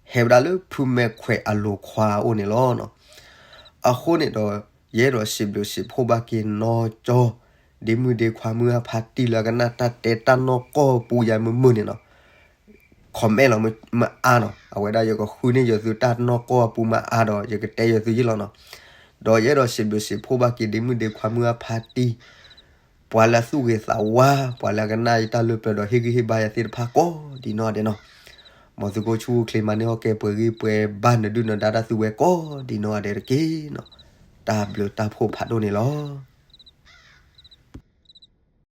ဟဲဝဲဒၣ်လၢဖုမဲၢ်ခွဲးအလိၤခွါအအိၣ်န့ၣ်လီၤနီၤ. အဃိန့ၣ်ဒီး ယအဲၣ်ဒိးစံးဘျုးစံးဖှိၣ်ဘၣ်က့ၤနီၢ်ကၠီ ဒ့မုၣ်ဒ့ခွါမုၢ်အဖါတံၢ်လၢကနၣ်တၢ်တဲတၢ်နီၢ်ကီၢ်ပူၤယၤမုာ်မုာ်န့ၣ်နီၤ comment လီၤမ့ၢ်အါနီၤ အဝဲဒၣ်ယကဃုန့ၢ်ယသုတၢ်နီၢ်ကီၢ်အပူၤမ့ၢ်အါဒီး ယကတဲယသုယ့ၢ်လီၤနီၤ. ဒီးယအဲၣ်ဒိးစံးဘျုးစံးဖှိၣ်ဘၣ်က့ၤဒ့မုၣ်ဒ့ခွါမုၢ်အဖါတံၢ် ပှၤလၢအသူၣ်ဂ့ၤသးဝါ ပှၤလၢအကနၣ်ယတၢ်လၢပျၢၤဒီးဟ့ၣ်ဂံၢ်ဟ့ၣ်ဘါယၤသ့ၣ်တဖၣ်ကိးဒ်နီၢ်ဂၤဒဲးနီၤ. မ်သုကအိၣ်ဆူၣ်အိၣ်ချ့မၤန့ၢ်အီၣ်ကဲပှဲၤဂံၢ်ပှဲၤဘါနဒုၣ်နဒါတၢ်သုဝဲကိးဒ်နီၢ်ဂၤဒဲးတက့ၢ်နီၤ. တၢ်ဘျုးတၢ်ဖှိၣ်ဖးဒိၣ်န့ၣ်လီၤ.